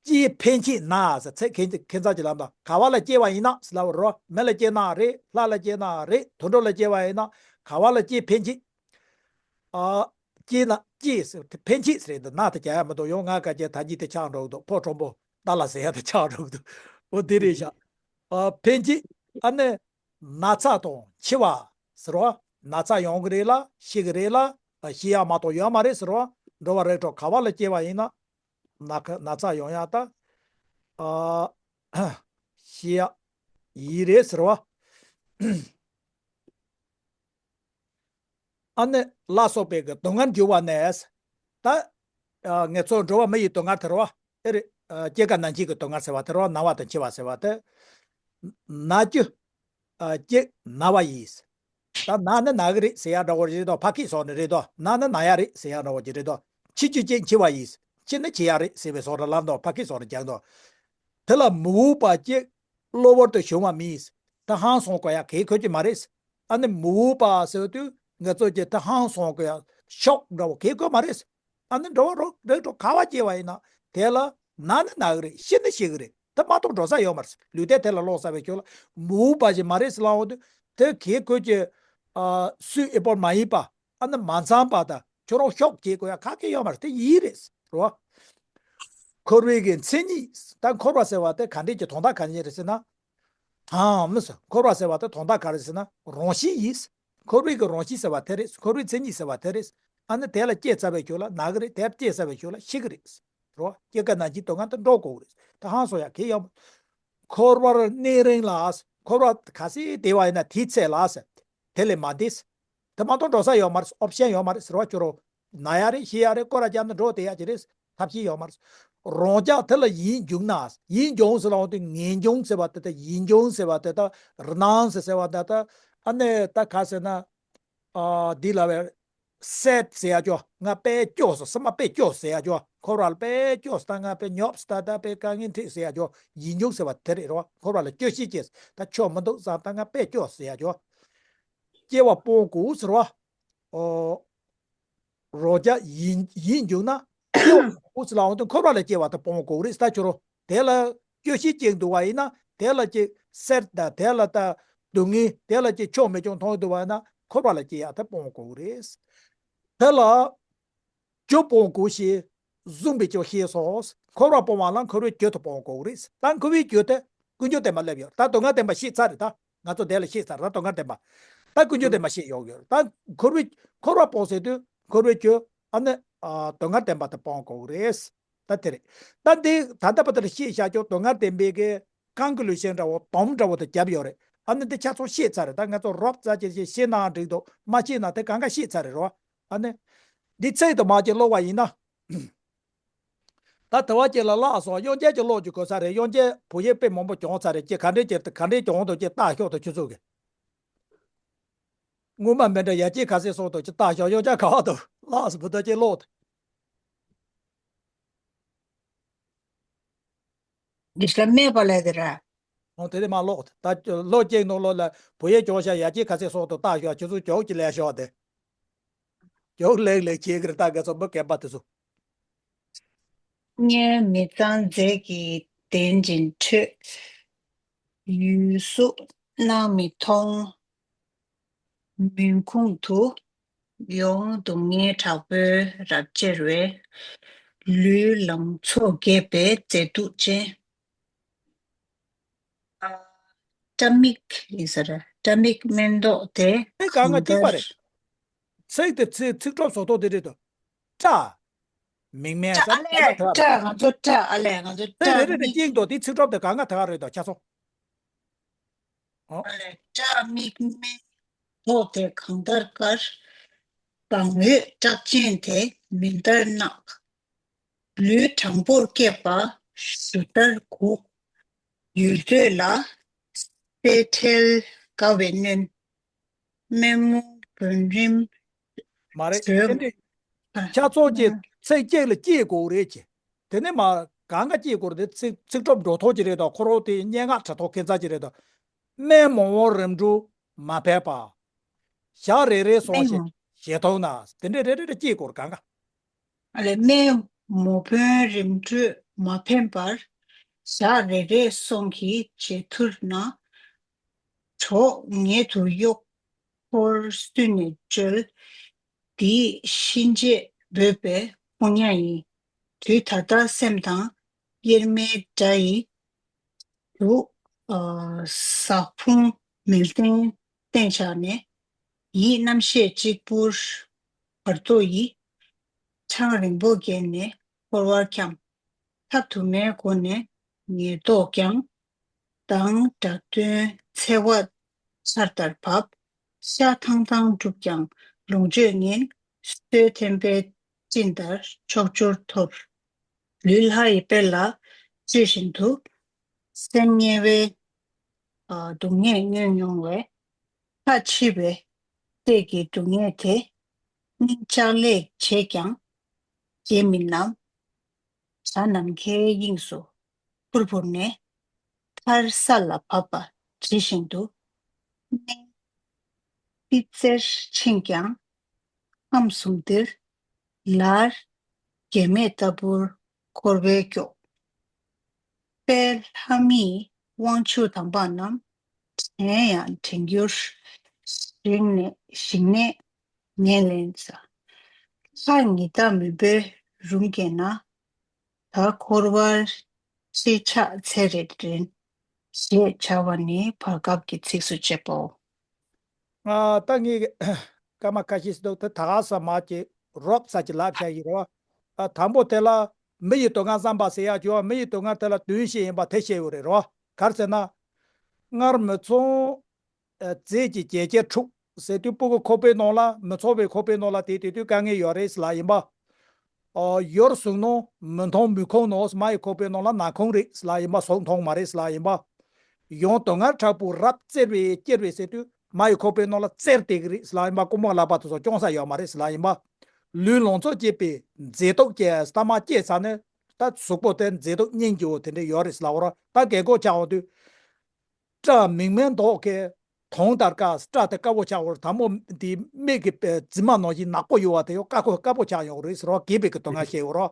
སྐྱེས་ཕན་ཆད་ན་ཟེར། ཚེ་ཁེ་ཁེ་ཚ་གྱི་ལམ་དང་ག་བ་ལ་སྐྱེ་བ་ཡིན་ན་ཟེར་ལབ་རོ། མི་ལ་སྐྱེ་ན་རེད། ལྷ་ལ་སྐྱེ་ན་རེད། དུད་འགྲོ་ལ་སྐྱེ་བ་ཡིན་ན་ག་བ་ལ་སྐྱེས་ཕན་ཆད། ཨ། སྐྱེས་ན་སྐྱེས་ཟེར་ཕན་ཆད་ཟེར་རེད་འདུག་ན་དེ་རྒྱག་ཡ་མི་འདུག་ཡང་ང་སྐད་ཆ་ད་གིན་དེ་ཆགས་འགྲོ་གི་འདུག་ཕོ་བྲང་པོ་ཏཱ་ལ་ཟེར་ཡ་དེ་ཆགས་འགྲོ་གི་འདུག་འོ་དེ་རེད་ཤག་ཨ། ཕན་ཆད། ཨ་ནི། ན་ཚ་དང་འཆི་བ་ཟེར་བ། ན་ཚ་ཡོང་གི་རེད་ལ་ཤི་གི་རེད་ལ། ཤི་ཡ་མ་གཏོགས་ཡོད་མ་རེད་ཟེར་བ། འགྲོ་བ་རིགས་དྲུག་ག་བ་ལ་སྐྱེ་བ་ཡིན་ན། ན་ཁ་ན་ཚ་ཡོང་ཡ་ད། ཨ། ཤི་ཡ་ཡིན་རེད་ཟེར་བ། ཨ་ནི་ལ་སོགས་པའི་གི་སྡུག་བསྔལ་འགྱུར་བ་ནས། ད། ཨ། ངེད་ཚོ་འགྲོ་བ་མི་ཡི་སྡུག་བསྔལ་དེ་རེད་བ། ཨེ་རེད། ཨ། སྐྱེ་རྒ་ན་འཆི་གི་སྡུག་བསྔལ་ཟེར་བ་དེ་རེད་བ། ན་བ་དང་འཆི་བ་ཟེར་བ་དེ། ན་རྒྱུ། ཨ། སྐྱེ་ན་བ་ཡིས། ད་ན་ནི་ན་གི་རེད་ཟེར་ཡ་འདྲ་བོ་རེད་དོ། ཕ་སྐད་སོགས་ནི་རེད་དོ། ན་ནི་ན་ཡ་རེད་ཟེར་ཡ་འདྲ་བོ་ཅིག་རེད་དོ། འཆི་རྒྱུ་སྐྱེ་འཆི་བ་ཡིས། འཆི་ནི་འཆི་ཡ་རེད་ཟེར་བའི་སོགས་ར་ལམ་དོ། ཕ་སྐད་སོགས་ནི་ཀྱང་དོ། དེ་ལ་མི་འོས་པ་ཅིག་གློ་བུར་དུ་བྱུང་བ་མིན། ད་ཧང་སང་དགོས་ཡ་གལ་ཁོ་ཅིག་མ་རེད། ཨ་ནི་མི་འོས་པ་ཟེར་དུས་ང་ཚོ་ཀྱི་ད་ཧང་སང་དགོས་ཡ་ཤོག་འདྲ་བོ་གལ་ཁོ་མ་རེད། ཨ་ནི་འགྲོ་བ་རོ་རིགས་དྲུག་ག་བ་སྐྱེ་བ་ཡིན་ན་དེ་ལ་ན་ནི་ན་གི་རེད། ཤི་ནི་ཤི་གི་རེད། དེ་མ་གཏོགས་འགྲོ་ས་ཡོད་མ་རེད། ལུས་རྟེན་དེ་ལ་ལོག་ས་བའི་ཁྱོད་ལ་མི་འོས་པ་ཞིག་མ་རེད་ཟེར་ལབ་འོང་དུས་དེ་གལ་ཁོ་ཀྱི། ཨ། སུས་ཨེ་པོར་མ་ཡིན་པ། ཨ་ནི་མ་འཚམས་པ་དང་ཁྱོད་རང་ཤོག་བྱེད་དགོས་ཡ་ག་གེ་ཡོད་མ་རེད། དེ་ཡིན་རེད་རོ། འཁོར་བའི་གི་མཚན་ཉིད། ད་འཁོར་བ་ཟེར་བ་དེ་ག་འདྲས་ཀྱི་དོན་དག་ག་འདྲས་རེད་ཟེར་ན། དང་མི་སོ་འཁོར་བ་ཟེར་བ་དེ་དོན་དག་ག་རེ་ཟེར་ན་རང་བཞིན་ཡིན། འཁོར་བའི་གི་རང་བཞིན་ཟེར་བ་དེ་རེད། འཁོར་བའི་མཚན་ཉིད་ཟེར་བ་དེ་རེད། ཨ་ནི་དེ་ལ་སྐྱེ་ཚར་བའི་ཁྱོད་ལ་ན་གི་རེད། དེར་སྐྱེ་ཚར་བའི་ཁྱོད་ལ་ཤི་གི་རེད། རོ། སྐྱེ་རྒ་ན་འཆིའི་སྡུག་བསྔལ་དེ་འགྲོ་དགོས་གི་རེད། ད་ཧང་སོ་ཡ་གི་ཡོང་། འཁོར་བར་གནས་རིང་ལ། འཁོར་བ་ག་ཚོད་བསྡད་པ་ཡིན་ན་དེའི་ཚད་ལ། དེ་ལས་མ་འདས། དེ་མ་གཏོགས་འགྲོ་ས་ཡོད་མ་རེད། ཨོབ་ཤན་ཡོད་མ་རེད་ཟེར་བ། ཁྱོད་རང་ན་ཡ་རེད། ཤི་ཡ་རེད། སྐོར་ར་རྒྱབ་ནས་འགྲོ་བསྡད་ཡ་ཅིག་རེད། ཐབས་ཤེས་ཡོད་མ་རེད། རང་རྒྱལ་དེ་ལ་ཡིད་འབྱུང་ན། ཡིད་འབྱུང་ཟེར་ལ་འོང་དུས་ངེས་འབྱུང་ཟེར་བ་དེ་དང་། ཡིད་འབྱུང་ཟེར་བ་དེ་དང་། རེ་ནང་སི་ཟེར་བ་དེ་དང་། ཨ་ནི་ད་ག་ཟེར་ན། ཨ། འདི་ལ་བས་སེད་ཟེར་ཡ་ཅོ། ང་དཔེ་སྐྱོ་སོ། སེམས་པ་དཔེ་སྐྱོ་ཟེར་ཡ་ཅོ། འཁོར་བ་ལ་དཔེ་སྐྱོ་སོ། ད་ང་དཔེ་ཉོབ་སོ། ད་ད་དཔེ་དཀའ་ངལ་འཕྲད་ཟེར་ཡ་ཅོ། ཡིད་འབྱུང་ཟེར་བ་དེ་རེད་རོ། འཁོར་བ་ལ་སྐྱོ་ཤས་སྐྱེས་སོ། ད་ཆོ་མི་འདུག་བསམ། ད་ང་དཔེ་སྐྱོ་ཟེར་ཡ་ཅོ། སྐྱེ་བ་སྤོང་དགོས་ཟེར་བ། ཨོ། རང་རྒྱལ་ཡིད་ཡིད་འབྱུང་ན། སྐྱོ་དགོས་ཟེར་ལ་འོང་དུས་འཁོར་བ་ལ་སྐྱེ་བ་དེ་སྤོང་དགོས་རེད། ད་ཁྱོད་རང་དེ་ལ་སྐྱོ་ཤས་སྐྱེ་འདུག་བ་ཡིན་ན། དེ་ལ་ཅིག་སེར་དང་། དེ་ལ་ད་སྡུག་བསྔལ། དེ་ལ་ཅིག་ཆོ་མི་ཆོ་མཐོང་འདུག་བ་ཡིན་ན། འཁོར་བ་ལ་སྐྱེ་ཡ་དེ་སྤོང་དགོས་རེད། དེ་ལ་རྒྱུ་སྤོང་དགོས་ཞེས་གསུངས་པའི་ཕྱིར་ཞེས་སོ། འཁོར་བ་སྤོང་བ་ལ་འཁོར་བའི་རྒྱུ་དེ་སྤོང་དགོས་རེད། ད་འཁོར་བའི་རྒྱུ་དེ་ཀུན་འབྱུང་བདེན་པ་སླེབས་ཡོད། ད་སྡུག་བསྔལ་བདེན་པ་བཤད་ཚར་རེད། ད་ང་ཚོ་དེ་ལ་བཤད་ཚར་རེད། ད་སྡུག་བསྔལ་བདེན་པ། ད་ཀུན་འབྱུང་བདེན་པ་བཤད་ཡོང་ཡོད། ད་འཁོར་བའི་འཁོར་བ་སྤོང་ཟེར་དུས་འཁོར་བའི་རྒྱུ། ཨ་ནི་ཨ། སྡུག་བསྔལ་བདེན་པ་དེ་སྤོང་དགོས་རེད། ད་དེ་རེད། ད་འདི་ད་ལྟ་བར་དུ་ལ་བཤད་བཞག་ཀྱང་སྡུག་བསྔལ་བདེན་པའི་གི་ཀོན་ཀུ་ལུ་ཤན་འདྲ་བོ། སྡོམ་འདྲ་བོ་དེ་བརྒྱབ་ཡོད་རེད། ཨ་ནི་འདི་ཆ་ཚང་བཤད་ཚར་རེད། ད་ང་ཚོ་རོབ་ཙམ་ཅིག་ཅིག་བཤད་ནའང་འགྲིག་འདུག་མ་བཤད་ན་དེ་གང་ག་བཤད་ཚར་རེད་རོ། ཨ་ནི་འདི་ཚིག་དེ་མ་ཅིག་ཀློག་པ་ཡིན་ན། ད་དེ་བ་ཅིག་ལ་བཀླགས་སོང་། དབྱངས་ཅན་གྱིས་ཀློག་རྒྱུ་དགོས་ས་རེད། དབྱངས་ཅན་བོད་ཡིག་དཔེ་མང་པོ་སྦྱོང་ཚར་རེད། ཅིག་ག་འདྲས་ཅིག་ག་འདྲས་སྦྱོང་འདུག་ཅིག་ལྟ་ཤོག་དང་། ཁྱོད་ཚོ་གི་སྔོན་མ་མི་འདྲ་ཡ་ཅིག་ག་ཚོད་སོང་དང་ཅིག་ལྟ་ཤོག། དབྱངས་ཅན་ག་བ་དང་བཀླགས་སོང་བུ་དང་ཅིག་ཀློག་དང་། འདི་ཤ་མེད་པ་ལས་དེ་ར། འོ་དེ་དེ་མ་ཀློག་ད། ལོ་གཅིག་ནང་ལོགས་ལ་བུ་ཡས་སྐྱོང་བྱ་ཡ་གཅིག་ག་ཚད་སོགས་དུ་བཏགས་ཤོག་ཁྱོད་ཚོ་ཀྱོག་ཅིག་ལས་ཤོག་དེ། ཀྱོག་ལེགས་ལེགས་བྱེད་ཀྱི་རེད། ད་ག་ཚོད་མི་རྒན་པ་དེ་ཚོ། སྔོན་མི་གཙང་རྫས་ཀྱིས་བརྟེན་ཅིང་འཕྲོད། ཡུལ་གཟུགས་སྣང་མི་མཐོང་། མུན་ཁུང་དུ་ཡོང་སྡུག་བསྔལ་དྲག་པོས་རབ་གཅེར་བས། ལུས་ལང་ཚོ་རྒས་པའི་མཛེས་སྡུག་ཅན། ཨ། སྐྲ་མིག་ཡིན་ས་རེད། སྐྲ་མིག་སྨན་མདོག་དེ་ཨེ་གང་ག་གང་གཅིག་པ་ལྟར། རེད། ཚིག་དེ་ཚིག་ཚིག་གྲོགས་བཟོ་ཐོག་དེ་རེད་དོ། སྐྲ། མིག་སྨན་ས་སྐྲ་ཨ་ལས་སྐྲ་གང་ཚོ་སྐྲ་ཨ་ལས་ང་ཚོ་ཚིག་སྐྲ་རེ་རེ་རེ་མིག་གཅིག་འདུག་དེ་ཚིག་གྲོགས་དེ་གང་ག་ད་ག་རེད་དོ་ཆ་ཚོ། ཨོ། ཨ་ལས་སྐྲ་མིག་སྨན་མདོག་དེ་གང་ལྟར་དཀར། སྦྲང་འོད་བཀྲག་ཅན་དེ་མིག་ལྟར་གནག་ལུས་དྲང་པོར་སྐྱེས་པ་གཞུ་ལྟར་གུག་ཡུལ་སྟོད་ལ་སེ་ཁྲལ་དགའ་བའི་སྣོན། སྨན་མོ་བོན་རིམ་མ་རེད། བོན་དེ་འདྲའི་ཆ་ཚང་གི་ཚིག་གཅིག་ལ་སྐྱེས་དགོས་རེད་ཀྱི། དེ་ནས་མ་གང་ག་སྐྱེས་དགོས་རེད། དེ་ཚིག་ཚིག་གྲོགས་འགྲོ་ཐོག་ཅིག་རེད་དོ། ཁོ་རང་དེ་སྙན་ངག་བྲི་ཐོག་ཁྱད་མཚར་ཅིག་རེད་དོ། སྨན་མོ་བོན་རིམ་གྲོ་མ་ཕན་པ། ཞག་རེ་རེ་སོང་ཞིག་ཞེ་ཐུག་ན། དེ་འདྲའི་རེ་རེ་རེ་སྐྱེས་དགོས་རེད་གང་ག་ཨ་ལས་སྨན་མོ་བོན་རིམ་གྲོ་མ་ཕན་པར། ཞག་རེ་རེ་སོང་གི་བྱེད་ཐུར་ན། གྲོགས་ངལ་དུ་གཡོག་འཁོར་སུན་ནས་བཅོལ། འདིས་གཤིན་རྗེ་འབོད་པའི་ཕོ་ཉ་ཡིན། དུས་ད་ལྟ་སེམས་དང་དབྱེར་མེད་དགྲ་ཡི་དུག་ཟ་ཕུང་མེ་སྟེང་བསྟན་བཞག་ནས། ཡིད་རྣམ་ཤེས་གཅིག་པུར་བར་དོ་ཡི། འཕྲང་རིང་པོ་བརྒལ་ནས་འཁོར་བར་འཁྱམས། ཐབས་དུ་མའི་སྒོ་ནས་ཉེས་རྟོག་ཀྱང་། མདངས་འདྲ་སྟོན་འཚེ་བ་ཆར་ལྟར་བབས། ཤ་ཐང་ཐང་བསྒྲུབས་ཀྱང་ལོངས་སྤྱོད་ངན། སོས་ཐེམ་པའི་སྤྲིན་ལྟར་ཕྱོགས་བཅུར་འཐོར། ལུས་ལྷ་ཡི་དཔལ་ལ་སྤྱོད་བཞིན་དུ། སེམས་དམྱལ་བའི་སྡུག་བསྔལ་མྱོང་མྱོང་བས། ལྷ་འཆི་བའི་སྲས་ཀྱི་སྡུག་བསྔལ་དེ། སྙིང་ལྕགས་ལས་བྱས་ཀྱང་བརྗེད་མིན་ནམ། བྱ་ནམ་མཁའི་དབྱིངས་སུ་ཕུར་བུར་ནས། མཐར་ས་ལ་བབས་པ་ཇི་བཞིན་དུ། སྨན་སྤྱི་རྩེར་ཕྱིན་ཀྱང་ཁམས་གསུམ་འདིར། ལར་རྒྱ་མེད་ལྟ་བུར་འཁོར་བའི་སྐྱོགས། དཔལ་ལྷ་མིའི་དབང་ཕྱུག་དམ་པ་རྣམས། དྲན་ཡང་དྲན་འགྱུར་ཞིང་ནས་ཞིང་ནས་ངན་ལེན་ས། ལྷ་ཉི་ཟླ་མུན་པའི་རུམ་བརྒྱད་ན། ད་འཁོར་བར་ཕྱིས་ཆགས་ཚེ་རེ་རེ། ཞེས་བྱ་བ་ནི་བར་སྐབས་ཀྱི་ཚིགས་སུ་བཅད་པའོ། ཨ་ད་ངས་སྐར་མ་ཁ་ཤས་ཤིག་འདུག་དེ་ད་ག་ས་མ་ཅིག་རོབ་ཙམ་ཅིག་ལབ་བྱ་ཡི་རོ། ཨ་དང་པོ་དེ་ལ་མི་ཡི་སྡུག་བསྔལ་བསམ་པ་ཟེར་ཡག་ཅིག་ཡོད། མི་ཡི་སྡུག་བསྔལ་དེ་ལ་དོན་བཤད་ཡིན་པ་དེ་བཤད་ཡོད་རེད་རོ། ག་རེ་ཟེར་ན། སྔར་མི་ཚང་། ཨ་རྫས་ཀྱི་བྱེད་ཀྱི་ཕྱུག་ཟེར་དུས་སྤུ་གུ་ཁོག་པའི་ནང་ལ་མི་ཚང་བའི་ཁོག་པའི་ནང་ལ་དེ་དེ་དུས་དཀའ་ངལ་ཡོད་རེད་ཟེར་ལབ་ཡིན་པ། ཨ་ཡོད་གསུངས་ནོ་མི་མཐོང་མུན་ཁུང་ནང་མ་ཡི་ཁོག་པའི་ནང་ལ་ནག་ཁུང་རེད་ཟེར་ལབ་ཡིན་པ། གཟུགས་མཐོང་མ་རེད་ཟེར་ལབ་ཡིན་པ། ཡང་སྡུག་བསྔལ་དྲག་པོས་རབ་བཙིར་བས་བསྐྱུར་བས་ཟེར་དུས་མ་ཡི་ཁོག་པའི་ནང་ལ་བཙིར་བསྡད་ཀྱི་རེད་ཟེར་ལབ་ཡིན་པ། རྐུན་མ་ལག་པ་དེ་ཚོ་སྐྱོང་ས་ཡོད་མ་རེད་ཟེར་ལབ་ཡིན་པ། ལུས་ལོངས་སྤྱོད་བྱེད་པའི་མཛེས་སྡུག་སྐྱེས་ཟེར། ད་མ་སྐྱེས་ཚར་ནས་ད་གཟུགས་པོ་དེ་མཛེས་སྡུག་སྙིང་རྗེ་བོ་དེ་འདྲ་ཡོད་རེད་ཟེར་ལབ་པ་རེད། ད་རྒས་འཁོགས་ཆགས་འོང་དུས། སྐྲ་མིག་སྨན་མདོག་གིས་དུང་ལྟར་དཀར། སྐྲ་དེ་དཀར་པོ་ཆགས་འོང་། དང་པོ་འདི་མིག་གི་པའི་རྫི་མ་ནང་བཞིན་ནག་པོ་ཡོད་པ་དེ་ཡང་དཀར་པོ་དཀར་པོ་ཆགས་ཡོང་གི་རེད་ཟེར་བ། རྒས་པའི་གི་སྡུག་བསྔལ་བཤད་ཡོད་རོ།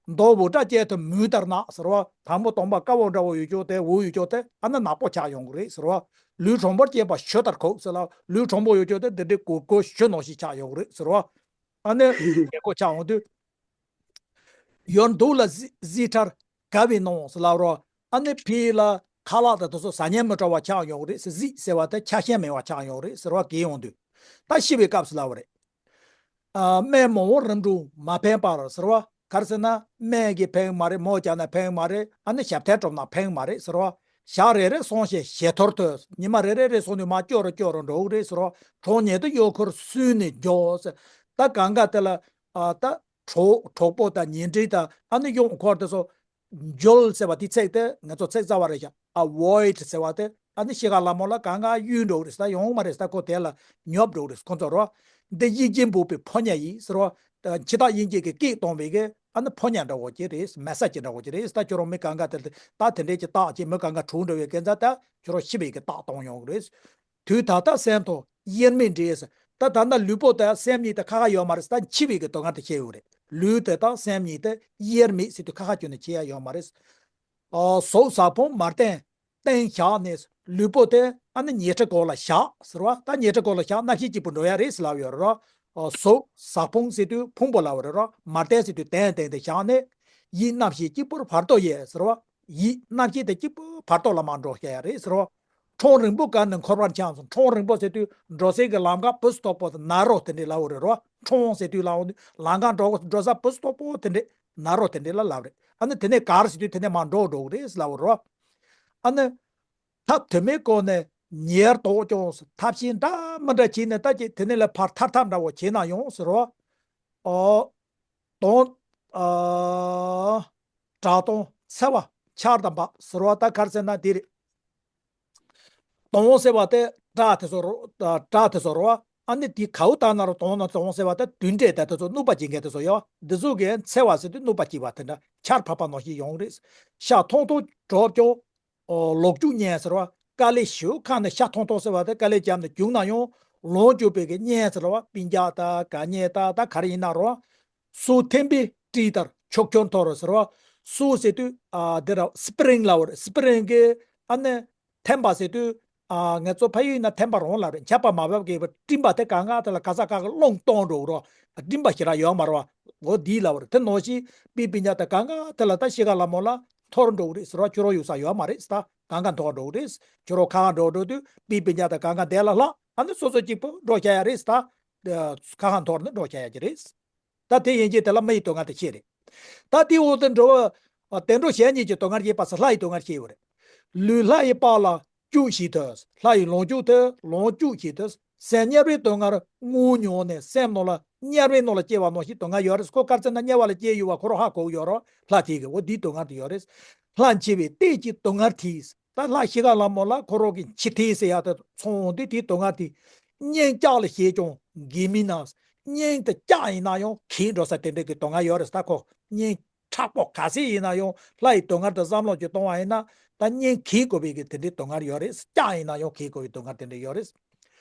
མདོག་འུར་སྒྲ་བཅས་དུ་མུན་ལྟར་ནག་ཟེར་བ། དང་པོ་སྟོང་པ་དཀར་པོ་འདྲ་བོ་ཡོད་ཅོག་དེ་འུར་ཡོད་ཅོག་དེ་ཨ་ན་ནག་པོ་ཆགས་ཡོང་གི་རེད་ཟེར་བ། ལུས་དྲང་པོར་སྐྱེས་པ་གཞུ་ལྟར་ཁུག་ཟེར་ལ། ལུས་དྲང་པོ་ཡོད་ཅོག་དེ་འདི་འདྲའི་གུར་གུར་གཞུ་ནང་བཞིན་ཆགས་ཡོང་གི་རེད་ཟེར་བ། ཨ་ནི་རྒས་འཁོགས་ཆགས་འོང་དུས། ཡོད་འདུག་ལ་གཟི་གཟི་ཁྲ་དགའ་བའི་ནང་ཟེར་ལབ་རོ། ཨ་ནི་ཕི་ལ་ཁ་ལག་དང་དེ་ཚོ་ཟ་སྙིང་མི་འདྲ་བ་ཆགས་ཡོང་གི་རེད་ཟེར། གཟི་ཟེར་བ་དེ་ཆགས་ཞེན་མེད་པ་ཆགས་ཡོང་གི་རེད་ཟེར་བ། རྒས་ཡོང་དུས་ད་ཤི་བའི་སྐབས་སུ་ལབ་པ་རེད། ཨ་སྨན་མང་པོ་རིམ་གྲོ་མ་ཕན་པར་ཟེར་བ། ག་རེ་ཟེར་ན་སྨན་གྱིས་ཕན་གྱི་མ་རེད། མོ་བརྒྱབ་ན་ཕན་གྱི་མ་རེད། ཨ་ནི་ཞབས་ཐལ་གྲུབ་ན་ཕན་གྱི་མ་རེད་ཟེར་བ། ཞག་རེ་རེ་སོང་ཞིང་ཞེ་ཐོར་དུ། ཉི་མ་རེ་རེ་རེ་སོང་ནས་མར་སྐྱོ་རུ་སྐྱོ་རུ་འགྲོ་གི་རེད་ཟེར་བ། གྲོགས་ཉལ་དུ་གཡོ་འཁོར་སུན་ནས་འཇོག་ཟེར། ད་གང་ག་དེ་ལ་ཨ་ད་གྲོགས་གྲོགས་པོ་དང་ཉེ་འབྲེལ་དང་ཨ་ནི་གཡོ་འཁོར་དེ་ཚོ། འཇོལ་ཟེར་བ་དེ་ཚིག་དེ་ང་ཚོ་ཚིག་གསར་པ་རེད་ཤག avoid ཟེར་བ་དེ་ཨ་ནི་ཤི་ཁ་ལ་མོ་ལ་གང་ག་གཡུལ་འགྲོ་གི་རེད་ཟེར། ད་ཡོང་མ་རེད་ཟེར། ད་ཁོ་དེ་ལ་ཉོབ་འགྲོ་གི་རེད། ཁོ་ཚོ་རོ། འདི་དབྱིག་གཉེན་འབོགས་པའི་ཕོ་ཉ་ཡིས་ཟེར་བ། འཆི་བདག་དབྱིན་སྐྱེས་ཀྱིས་སྐད་གཏོང་བའི་གི་ཨ་ནི་ཕོ་ཉ་འདྲ་བོ་ཅིག་རེད། message འདྲ་བོ་ཅིག་རེད། ད་ཁྱོད་རང་མི་གང་ག་དེ་ད་དེ་འདྲས་ཀྱི་རྟགས་ཅིག་མི་གང་ག་གྲོངས་འགྲོ་བའི་གན་ཚ་ད་ཁྱོད་རང་ཤི་བའི་གི་རྟགས་གཏོང་ཡོང་གི་རེད། དུས་ད་ལྟ་སེམས་དང་དབྱེར་མེད་འདྲེས། ད་ད་ལྟ་ལུས་པོ་དང་སེམས་གཉིས་དེ་ཁ་ཁ་ཡོད་མ་རེད། ད་འཆི་བའི་གི་སྡུག་བསྔལ་དེ་ཤེས་ཡོད་རེད། ལུས་དེ་དང་སེམས་གཉིས་དེ་དབྱེར་མེད་ཟེར་དུས་ཁ་ཁ་གྱོན་ནས་འཆི་ཡ་ཡོད་མ་རེད། ཨོ་གཟུགས་ཟ་ཕུང་མར་སྟན་སྟེང་བཞག་ནས། ལུས་པོ་དེ་ཨ་ནི་ཉལ་ཁྲི་སྒང་ལ་བཞག་ཟེར་བ། ད་ཉལ་ཁྲི་སྒང་ལ་བཞག་རྣམ་ཤེས་གཅིག་པུ་འགྲོ་ཡ་རེད་ཟེར་ལབ་ཡོད་རེད། ཨོ་གཟུགས་ཟ་ཕུང་ཟེར་དུས་ཕུང་པོ་ལབ་པ་རེད་རོ། མར་སྟན་ཟེར་དུས་སྟན་སྟན་དེ་བཞག་ནས། ཡིད་རྣམ་ཤེས་གཅིག་པུར་བར་དོ་ཡལ་ཟེར་བ། ཡིད་རྣམ་ཤེས་དེ་གཅིག་པུ་བར་དོ་ལ་མར་འགྲོ་བྱ་ཡ་རེད་ཟེར་བ། འཕྲང་རིང་པོ་བརྒལ་ནས་འཁོར་བར་འཁྱམས་སོང་། འཕྲང་རིང་པོ་ཟེར་དུས་འགྲོ་སའི་གི་ལམ་ཁ་བུ་སི་སྟོབ་པོ་དང་ནཱ་རོ་དེ་འདྲས་ལབ་པ་རེད་རོ། འཕྲང་ཟེར་དུས་ལབ་པ་ནི་ལམ་ཁ་འགྲོ་འགྲོ་ས་བུ་སི་སྟོབ་པོ་དེ་འདྲས་ནཱ་རོ་དེ་འདྲས་ལ་ལབ་རེད། ཨ་ནི་དེ་ནས་གར་ཟེར་དུས་དེ་ནས་མར་འགྲོ་འགྲོ་གི་རེད་ལབ་པ་རོ། ཨ་ནི་ཐབས་དུ་མའི་སྒོ་ནས་ཉེར་བསྡོགས་ཀྱང་། ཐབས་ཤེས་འདྲ་མི་འདྲ་བྱས་ནས་ད་ཀྱི་དེ་ནས་ལ་ཕར་ཐར་ཐབས་འདྲ་བོ་བྱས་ན་ཡང་ཟེར་རོ། ཨོ། དོང་། ཨ། བྲག་དང་འཚེར་བ་ཆར་དང་འབབ་ཟེར་བ་ད་ག་རེ་ཟེར་ན་དེ་རེད། དོང་ཟེར་བ་དེ་བྲག་དེ་ཚོ་རོ། བྲག་དེ་ཚོ་རོ། ཨ་ནི་དེ་གའུ་དག་ན་རོ། དོང་ན་དོང་ཟེར་བ་དེ་དུད་འགྲོ་དེ་དེ་ཚོ་གནོད་པ་བྱེད་མཁན་དེ་ཚོ་ཡོད། འདི་ཚོ་གིས་འཚེར་བ་ཟེར་དུས་གནོད་པ་བྱེད་པ་དེ་འདྲ་ཆར་ཕབ་པ་ནང་བཞིན་ཡོང་རེད། ཤ་ཐུང་ཐུང་གྲོགས་ཀྱང་། ཨོ་ལོག་རྒྱུག་སྙན་ཟེར་བ། དཀའ་ལས་ཞེ་པོ་ཁག་ནས་ཤ་ཐུང་ཐུང་ཟེར་བ་དེ་དཀའ་ལས་བརྒྱབ་ནས་རྒྱུག་ན་ཡང་ལོངས་སྤྱོད་པའི་གི་སྙན་ཟེར་བ། སྤུན་ཀྱག་དང་དགའ་ཉེ་དང་ད་ག་རེ་ཡིན་ན་རོ། སོ་འཐེན་པའི་སྤྲིན་ལྟར་ཁྱོག་ཁྱོག་འཐོར་ཟེར་བ། སོ་ཟེར་དུས་ཨ་དེ་ར་སི་པི་རིང་ལབ་པ་རེད། སི་པི་རིང་གི་ཨ་ནི་འཐེན་པ་ཟེར་དུས་ཨ་ང་ཚོ་ཕ་ཡུལ་ན་འཐེན་པ་རང་ལབ་རེད། འཁྱག་པ་མ་བབས་གི་སྤྲིན་པ་དེ་གང་ག་དེ་ལ་ག་ས་ག་གི་རླུང་གཏོང་འགྲོ་གི་རོ། སྤྲིན་པ་ཞེ་དྲག་ཡོད་མ་རེད་བ། འོ་འདི་ལབ་པ་རེད། དེ་ནང་བཞིན་སྤུན་སྤུན་ཀྱག་དེ་གང་ག་དེ་ལ་ད་ཤི་ཁ་ལ་མོ་ལ། འཐོར་འགྲོ་གི་རེད་ཟེར་བ། ཁྱོད་རང་ཡོད་ས་ཡོད་མ་རེད་ཟེར། ད་གང་ག་འཐོར་འགྲོ་གི་རེད། ཁྱོད་རང་ཁ་ཁ་འགྲོ་འགྲོ་དུས་སྤུན་སྤུན་ཀྱག་དང་གང་ག་འདས་ལ་ལྷག་ཨ་ནི་སོ་སོ་གཅིག་པུ་འགྲོ་བྱ་ཡ་རེད་ཟེར། ད་ཁ་ཁ་འཐོར་ནས་འགྲོ་བྱ་ཡ་གི་རེད། ད་དེ་ཡན་ཆད་དེ་ལ་མི་ཡི་སྡུག་བསྔལ་དེ་ཤེས་རེད། ད་དེའི་འོག་ཏུ་འགྲོ་བ། བདེ་འགྲོ་གཞན་གཉིས་ཀྱི་སྡུག་བསྔལ་ཡིན་པ་ཟེར་ལྷ་ཡི་སྡུག་བསྔལ་ཤེས་ཡོད་རེད། ལུས་ལྷ་ཡི་པགས་ལ། སྐྱུགས་ཤིག་ཏུ། ལྷ་ཡི་ལོངས་སྤྱོད་དེ་ལོངས་སྤྱོད་ཤིག་ཏུ། སེམས་དམྱལ་བའི་སྡུག་བསྔལ་ངུ་མྱོང་ནས་སེམས་ནང་ལ་དམྱལ་བའི་ནང་ལ་སྐྱེ་བ་ནང་བཞིན་སྡུག་བསྔལ་ཡོད་རེད། ཁོ་དཀར་ཚེ་ན་དམྱལ་བ་ལ་སྐྱེ་ཡོད་བ་ཁོ་རང་ཧ་གོ་གི་ཡོད་རོ། ལྷ་དེ་གི་འོ་འདིའི་སྡུག་བསྔལ་དེ་ཡོད་རེད། ལྷ་འཆི་བའི་ལྟས་ཀྱི་སྡུག་བསྔལ་དེས། ད་ལྷ་ཤི་ཁ་ལ་མོ་ལ་ཁོ་རང་གི་འཆི་ལྟས་ཟེར་ཡག་དེ་ཚོང་དེ་དེའི་སྡུག་བསྔལ་དེ། སྙིང་བཀྱག་ལ་ཞེད་ཀྱང་འགས་མིན་ན། སྙིང་དེ་བཀྱག་ཡིན་ན་ཡང་གས་འགྲོ་ས་དེ་འདྲ་གི་སྡུག་བསྔལ་ཡོད་རེད། ད་ཁོ་སྙིང་མཁྲེགས་པོ་ག་ཚོད་ཡིན་ན་ཡང་ལྷ་ཡི་སྡུག་བསྔལ་དེ་བསམ་བློ་ཅིག་གཏོང་བ་ཡིན་ན། ད་སྙིང་གས་དགོས་པའི་གི་དེ་འདྲའི་སྡུག་བསྔལ་ཡོད་རེད། བཀྱག་ཡིན་ན་ཡང་གས་དགོས་པའི་སྡུག་བསྔལ་དེ་འདྲ་ཡོད་རེད།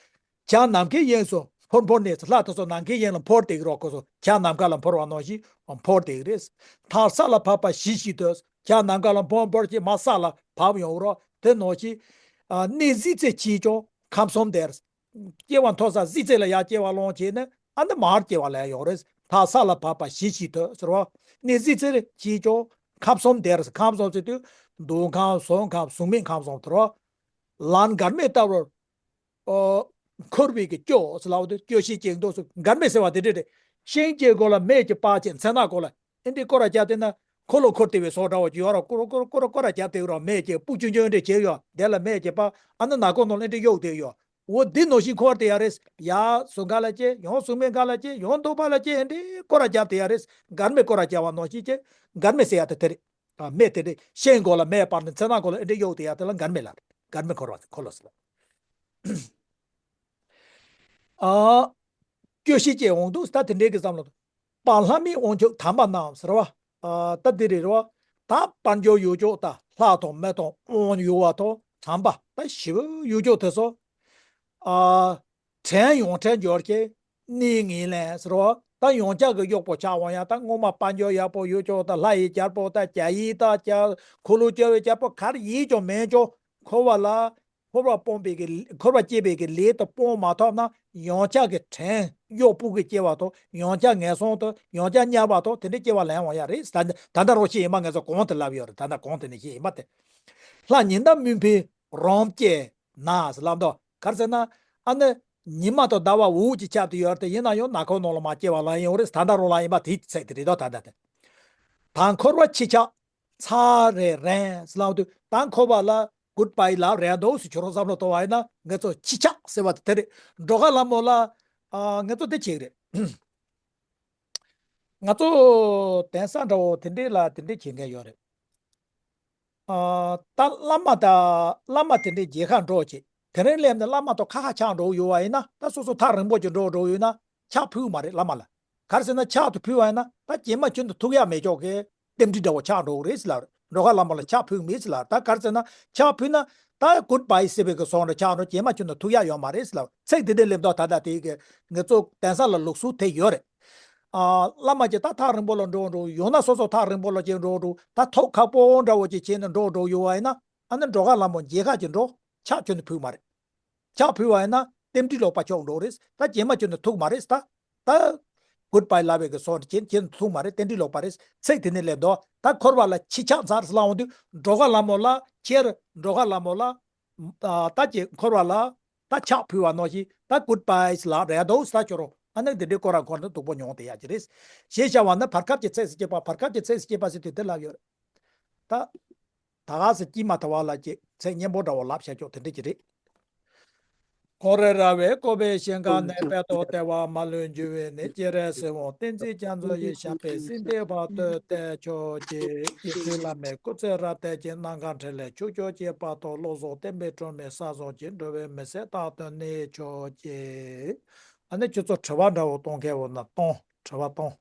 བྱ་ནམ་མཁའི་དབྱིངས་སུ་འཕུར་འཕུར་ནས། ལྷ་དེ་ཚོ་ནམ་མཁའི་དབྱིངས་ལ་འཕུར་བསྡད་ཀྱི་རོ། ཁོ་ཚོ་བྱ་ནམ་མཁའ་ལ་འཕུར་བ་ནང་བཞིན་འཕུར་བསྡད་ཀྱི་རེད། མཐར་ས་ལ་བབས་པ་ཞི་ཞིང་དུ། བྱ་ནམ་མཁའ་ལ་འཕུར་འཕུར་གྱིས་མར་ས་ལ་བབས་ཡོང་གི་རོ། དེ་ནང་བཞིན་ཨ་གནས་གཟིགས་ཚེ་ཕྱིས་ཀྱང་ཁམས་གསུམ་དེར། སྐྱེ་བ་མཐོ་ས་གཟིགས་ཚེ་ལ་ཡར་སྐྱེ་བ་སློང་བྱས་ནས་ཨ་ནི་མར་སྐྱེ་བ་ལེན་ཡོང་རེད། མཐར་ས་ལ་བབས་པ་ཞི་ཞིང་དུ་ཟེར་བ། གནས་གཟིགས་ཚེ་ཕྱིས་ཀྱང་ ཁམས་གསུམ་དེར་ཁམས་གསུམ་ཟེར་དུས་འདོད་ཁམས་གཟུགས་ཁམས་གཟུགས་མེད་ཁམས་གསུམ་དེར་རོ། ལམ་འགལ་མེད་ལྟ་བུར། ཨོ། འཁོར་བའི་གི་སྐྱོ་ཟེར་ལབ་དུས་སྐྱོ་ཤས་ཅན་འདུག་སུ་འགལ་མེད་ཟེར་བ་དེ་འདྲ་རེད། ཤིང་གི་མགོ་ལ་མེ་གི་པགས་ཅན་ཚེ་ན་གོ་ལ་ཨེ་འདྲའི་སྐོར་ར་རྒྱབ་དེ་ན་འཁོར་ལོ་འཁོར་དེ་བའི་སོགས་འདྲ་བོ་ཅིག་ཡོད་ར། སྐོར་སྐོར་སྐོར་སྐོར་ར་རྒྱབ་དེ་ར་མེ་གི་སྤུ་ཆུང་ཆུང་འདྲ་བྱས་ཡོད་དེ་ལ་མེ་གི་པགས་ཨ་ན་ནག་ཁོག་ནང་ལ་ཨེ་འདྲ་གཡུག་དེ་ཡོད། འོ་འདི་ནང་བཞིན་འཁོར་དེ་ཡ་རེད། ཡ་གཟུགས་འགལ་ལ་སྐྱེ་ཡང་གཟུགས་མེད་འགལ་ལ་སྐྱེ་ཡང་འདོད་པ་ལ་སྐྱེ་ཨེ་འདྲའི་སྐོར་ར་རྒྱབ་དེ་ཡ་རེད། འགལ་མེད་སྐོར་ར་རྒྱབ་པ་ནང་བཞིན་སྐྱེ་འགལ་མེད་ཟེར་ཡ་དེ་དེ་རེད། ཨ་མེ་དེ་རེད། ཤིང་མགོ་ལ་མེ་སྤར་ནས་ཚེ་ན་མགོ་ལ་ཨེ་འདྲ་གཡུག་དེ་ཡ་དེ་ལ་འགལ་མེད་ལ་རེད། འགལ་མེད་འཁོར་བ་འཁོར་ལོ་ཟེར། ཨ། སྐྱོ་ཤས་ཅན་འོང་འདུག་ད་དེ་འདྲའི་གི་བསམ་བློ། བ་ལྷ་མིའི་དབང་ཕྱུག་དམ་པ་རྣམས་ཟེར་བ། ཨ་ད་འདི་རེད་རོ། ད་དཔལ་འབྱོར་ཡོད་ཅོག་ད་ལྷ་དང་མི་དང་དབང་ཡོད་བ་དང་དམ་པ་ད་ཞི་བ་ཡོད་ཅོག་དེ་ཚོ། ཨ། བྲན་ཡོངས་བྲན་འབྱོར་གྱི་གནས་ངན་ལེན་ཟེར་བ། ད་ཡོངས་ཁྱབ་ཀྱི་གཡོག་པོ་ཆགས་འོང་ཡ། ད་སྔོན་མ་དཔལ་འབྱོར་ཡག་པོ་ཡོད་ཅོག་ད་ལྷ་ཡི་རྒྱལ་པོ་ད་རྒྱ་ཡི་ད་རྒྱལ་འཁོར་ལོ་བཅོ་བའི་རྒྱལ་པོ་ག་རེ་ཡིན་ཀྱང་མིན་ཀྱང་འཁོར་བ་ལ། འཁོར་བ་སྤོང་བའི་གི་འཁོར་བ་སྐྱེ་བའི་གི་ལས་དེ་སྤོང་མ་ཐུབ་ན་ཡང་བསྐྱར་གི་བྲན་གཡོག་པོ་གི་སྐྱེ་བ་དང་ཡང་བསྐྱར་ངན་སོང་དུ་ཡང་བསྐྱར་དམྱལ་བ་དང་དེ་འདྲའི་སྐྱེ་བ་ལེན་འོང་ཡ་རེད། ད་ད་ལྟ་རོགས་ཤེས་ཡིན་པ་ངས་ཚོ་གོང་དུ་ལབ་ཡོད་རེད། ད་ལྟ་གོང་དེ་ནས་ཤེས་ཡིན་པ་དེ། ལྷ་ཉི་ཟླ་སྨིན་པའི་རང་སྐྱེས་ན་ཟེར་ལབ་འདུག་ག་རེ་ཟེར་ན་ཨ་ནི་ཉི་མ་དང་ཟླ་བ་འུ་ཅིག་ཁྱབ་དུ་ཡོད་རེད། ཡིན་ན་ཡང་ནག་ཁོག་ནང་ལ་མ་སྐྱེ་བ་ལ་ཡོང་རེད། ད་ལྟ་རོགས་ལ་ཡིན་པ་དེའི་ཚད་དེ་རེད་དོ། ད་ལྟ་དེ་ད་འཁོར་བ་ཕྱི་ཆགས། ཚར་རེ་རན་ཟེར་ལབ་དུས་ད་འཁོར་བ་ལ་གུཌ་བྷའི་ལབ་རན་འདུག་ཟེར་ཁྱོད་རང་བསམ་བློ་གཏོང་བ་ཡིན་ན་ངེད་ཚོ་ཕྱི་ཆགས་ཟེར་བ་དེ་དེ་རེད། འགྲོ་ཁ་ལ་མོ་ལ་ཨ་ངེད་ཚོ་དེ་བྱེད་ཀྱི་རེད། ང་ཚོ་གདན་ས་འདྲ་བོ་དེ་འདྲས་ལ་དེ་འདྲས་བྱེད་མཁན་ཡོད་རེད། ཨ་ད་བླ་མ་དང་བླ་མ་དེ་འདྲས་མཇལ་ཁ་འགྲོ་བྱེད། དེ་རིང་སླེབས་ནས་བླ་མ་དང་ཁ་ཁ་ཆགས་འགྲོ་ཡོད་བ་ཡིན་ན་ད་སོ་སོ་ཐག་རིང་པོ་ཅིག་འགྲོ་འགྲོ་ཡོད་ན་ཕྱག་ཕུལ་མ་རེད་བླ་མ་ལ། ག་རེ་ཟེར་ན་ཕྱག་དེ་ཕུལ་བ་ཡིན་ན་ད་རྗེས་མ་ཁྱོན་དུ་ཐུག་ཡག་མེད་ཅོག་གི་རྟེན་འབྲེལ་འདྲ་བོ་ཆགས་འགྲོ་གི་རེད་ཟེར་ལབ་རེད། འགྲོ་ཁ་ལ་མོ་ལ་ཕྱག་ཕུལ་མེད་ཟེར་ལབ་རེད། ད་ག་རེ་ཟེར་ན་ཕྱག་ཕུལ་ན་ད་གུཌ་བྷའི་ཟེར་བའི་གི་སོང་རེད་ཆགས་འགྲོ་རྗེས་མ་ཁྱོན་དུ་ཐུག་ཡག་ཡོད་མ་རེད་ཟེར་ལབ་རེད། ཚིག་དེ་འདྲས་སླེབས་མདོག་ད་ལྟ་དེའི་གི་ངེད་ཚོ་གདན་ས་ལ་ལུགས་སྲོལ་དེ་ཡོད་རེད། ཨ་བླ་མ་ཅིག་ད་ཐག་རིང་པོ་ལ་འགྲོ་འགྲོ་ཡོང་ན་སོ་སོ་ཐག་རིང་པོ་ལ་ཅིག་འགྲོ་འགྲོ་ད་ཐོག་ཁག་པོ་འདྲ་བོ་ཅིག་བྱས་ནས་འགྲོ་འགྲོ་ཡོད་བ་ཡིན་ན་ཨ་ནི་འགྲོ་ཁ་ལ་མོ་མཇལ་ཁ་ཅིག་འགྲོ་ཕྱག་ཁྱོན་ནས་ཕུལ་མ་རེད། ཕྱག་ཕུལ་བ་ཡིན་ན་རྟེན་འབྲེལ་ལོག་པ་ཆགས་འགྲོ་རེད། ད་རྗེས་མ་ཁྱོན་ནས་ཐུག་མ་རེད། ད་ད་གུཌ་བྷའི་ལབ་པའི་གི་སོ་ཁྱོན་ཁྱོན་ཐུག་མ་རེད། རྟེན་འབྲེལ་ལོག་པ་རེད། ཚིག་དེ་ནས་སླེབས་མདོག་ད་འཁོར་བ་ལ་ཕྱི་ཆགས་ཚར་ཟེར་ལབ་འོང་དུས་འགྲོ་ཁ་ལ་མོ་ལ་ཁྱེར་འགྲོ་ཁ་ལ་མོ་ལ་ད་ཅིག་འཁོར་བ་ལ་ད་ཕྱག་ཕུལ་བ་ནང་བཞིན་ད་གུཌ་བྷའི་ལབ་རེད་འདུག་ཟེར་ཁྱོད་རང་ཨ་ནི་འདི་འདྲའི་སྐོར་ར་འཁོར་ནས་སྡུག་པོ་མྱོང་དེ་ཡག་ཅིག་རེད། ཞེས་བྱ་བ་ནི་བར་སྐབས་ཀྱི་ཚིགས་སུ་བཅད་པ་བར་སྐབས་ཀྱི་ཚིགས་སུ་བཅད་པ་ཟེར་དུས་དེ་ལབ་ཡོད་རེད། ད། ད་ག་ཟེ་སྐྱིད་མ་ཐ་བ་ལ་ཅིག་ཚེ་སྙན་པོ་འདྲ་བོ་ལབ་བྱ་ཆོག་དེ་འདྲ་ཅིག་རེད། ཁོང་རེ་ར་བའི་ཀོ་བའི་ཞིང་ཁམས་ནས། དཔལ་ཏོག་ལྟེ་བ་མ་ལུས་འཇུ་བའི་གནས། སྤྱན་རས་གཟིགས་དབང་བསྟན་འཛིན་རྒྱ་མཚོ་ཡི། ཞབས་པད་སྲིད་མཐའི་བར་དུ་བརྟན་ཆོག་ཅིག་དགེ་ཚུལ་བླ་མའི་སྐུ་ཚེ་རབ་བརྟན་ཅིག་རྣམ་དཀར་འཕྲིན་ལས་ཕྱུག་ཕྱུག་ཅིག་བར་དུ་བློ་བཟང་བསྟན་པའི་སྒྲོན་མེ་གསལ་བཟང་ཅིག་འགྲོ་བའི་མི་ཚེ་རྟག་ཏུ་གནས་ཆོག་ཅིག་ཨ་ནི་ཁྱོད་ཚོ་དྲི་བ་འདྲ་བོ་གཏོང་མཁན་འོ་ན་གཏོང་། དྲི་བ་གཏོང་།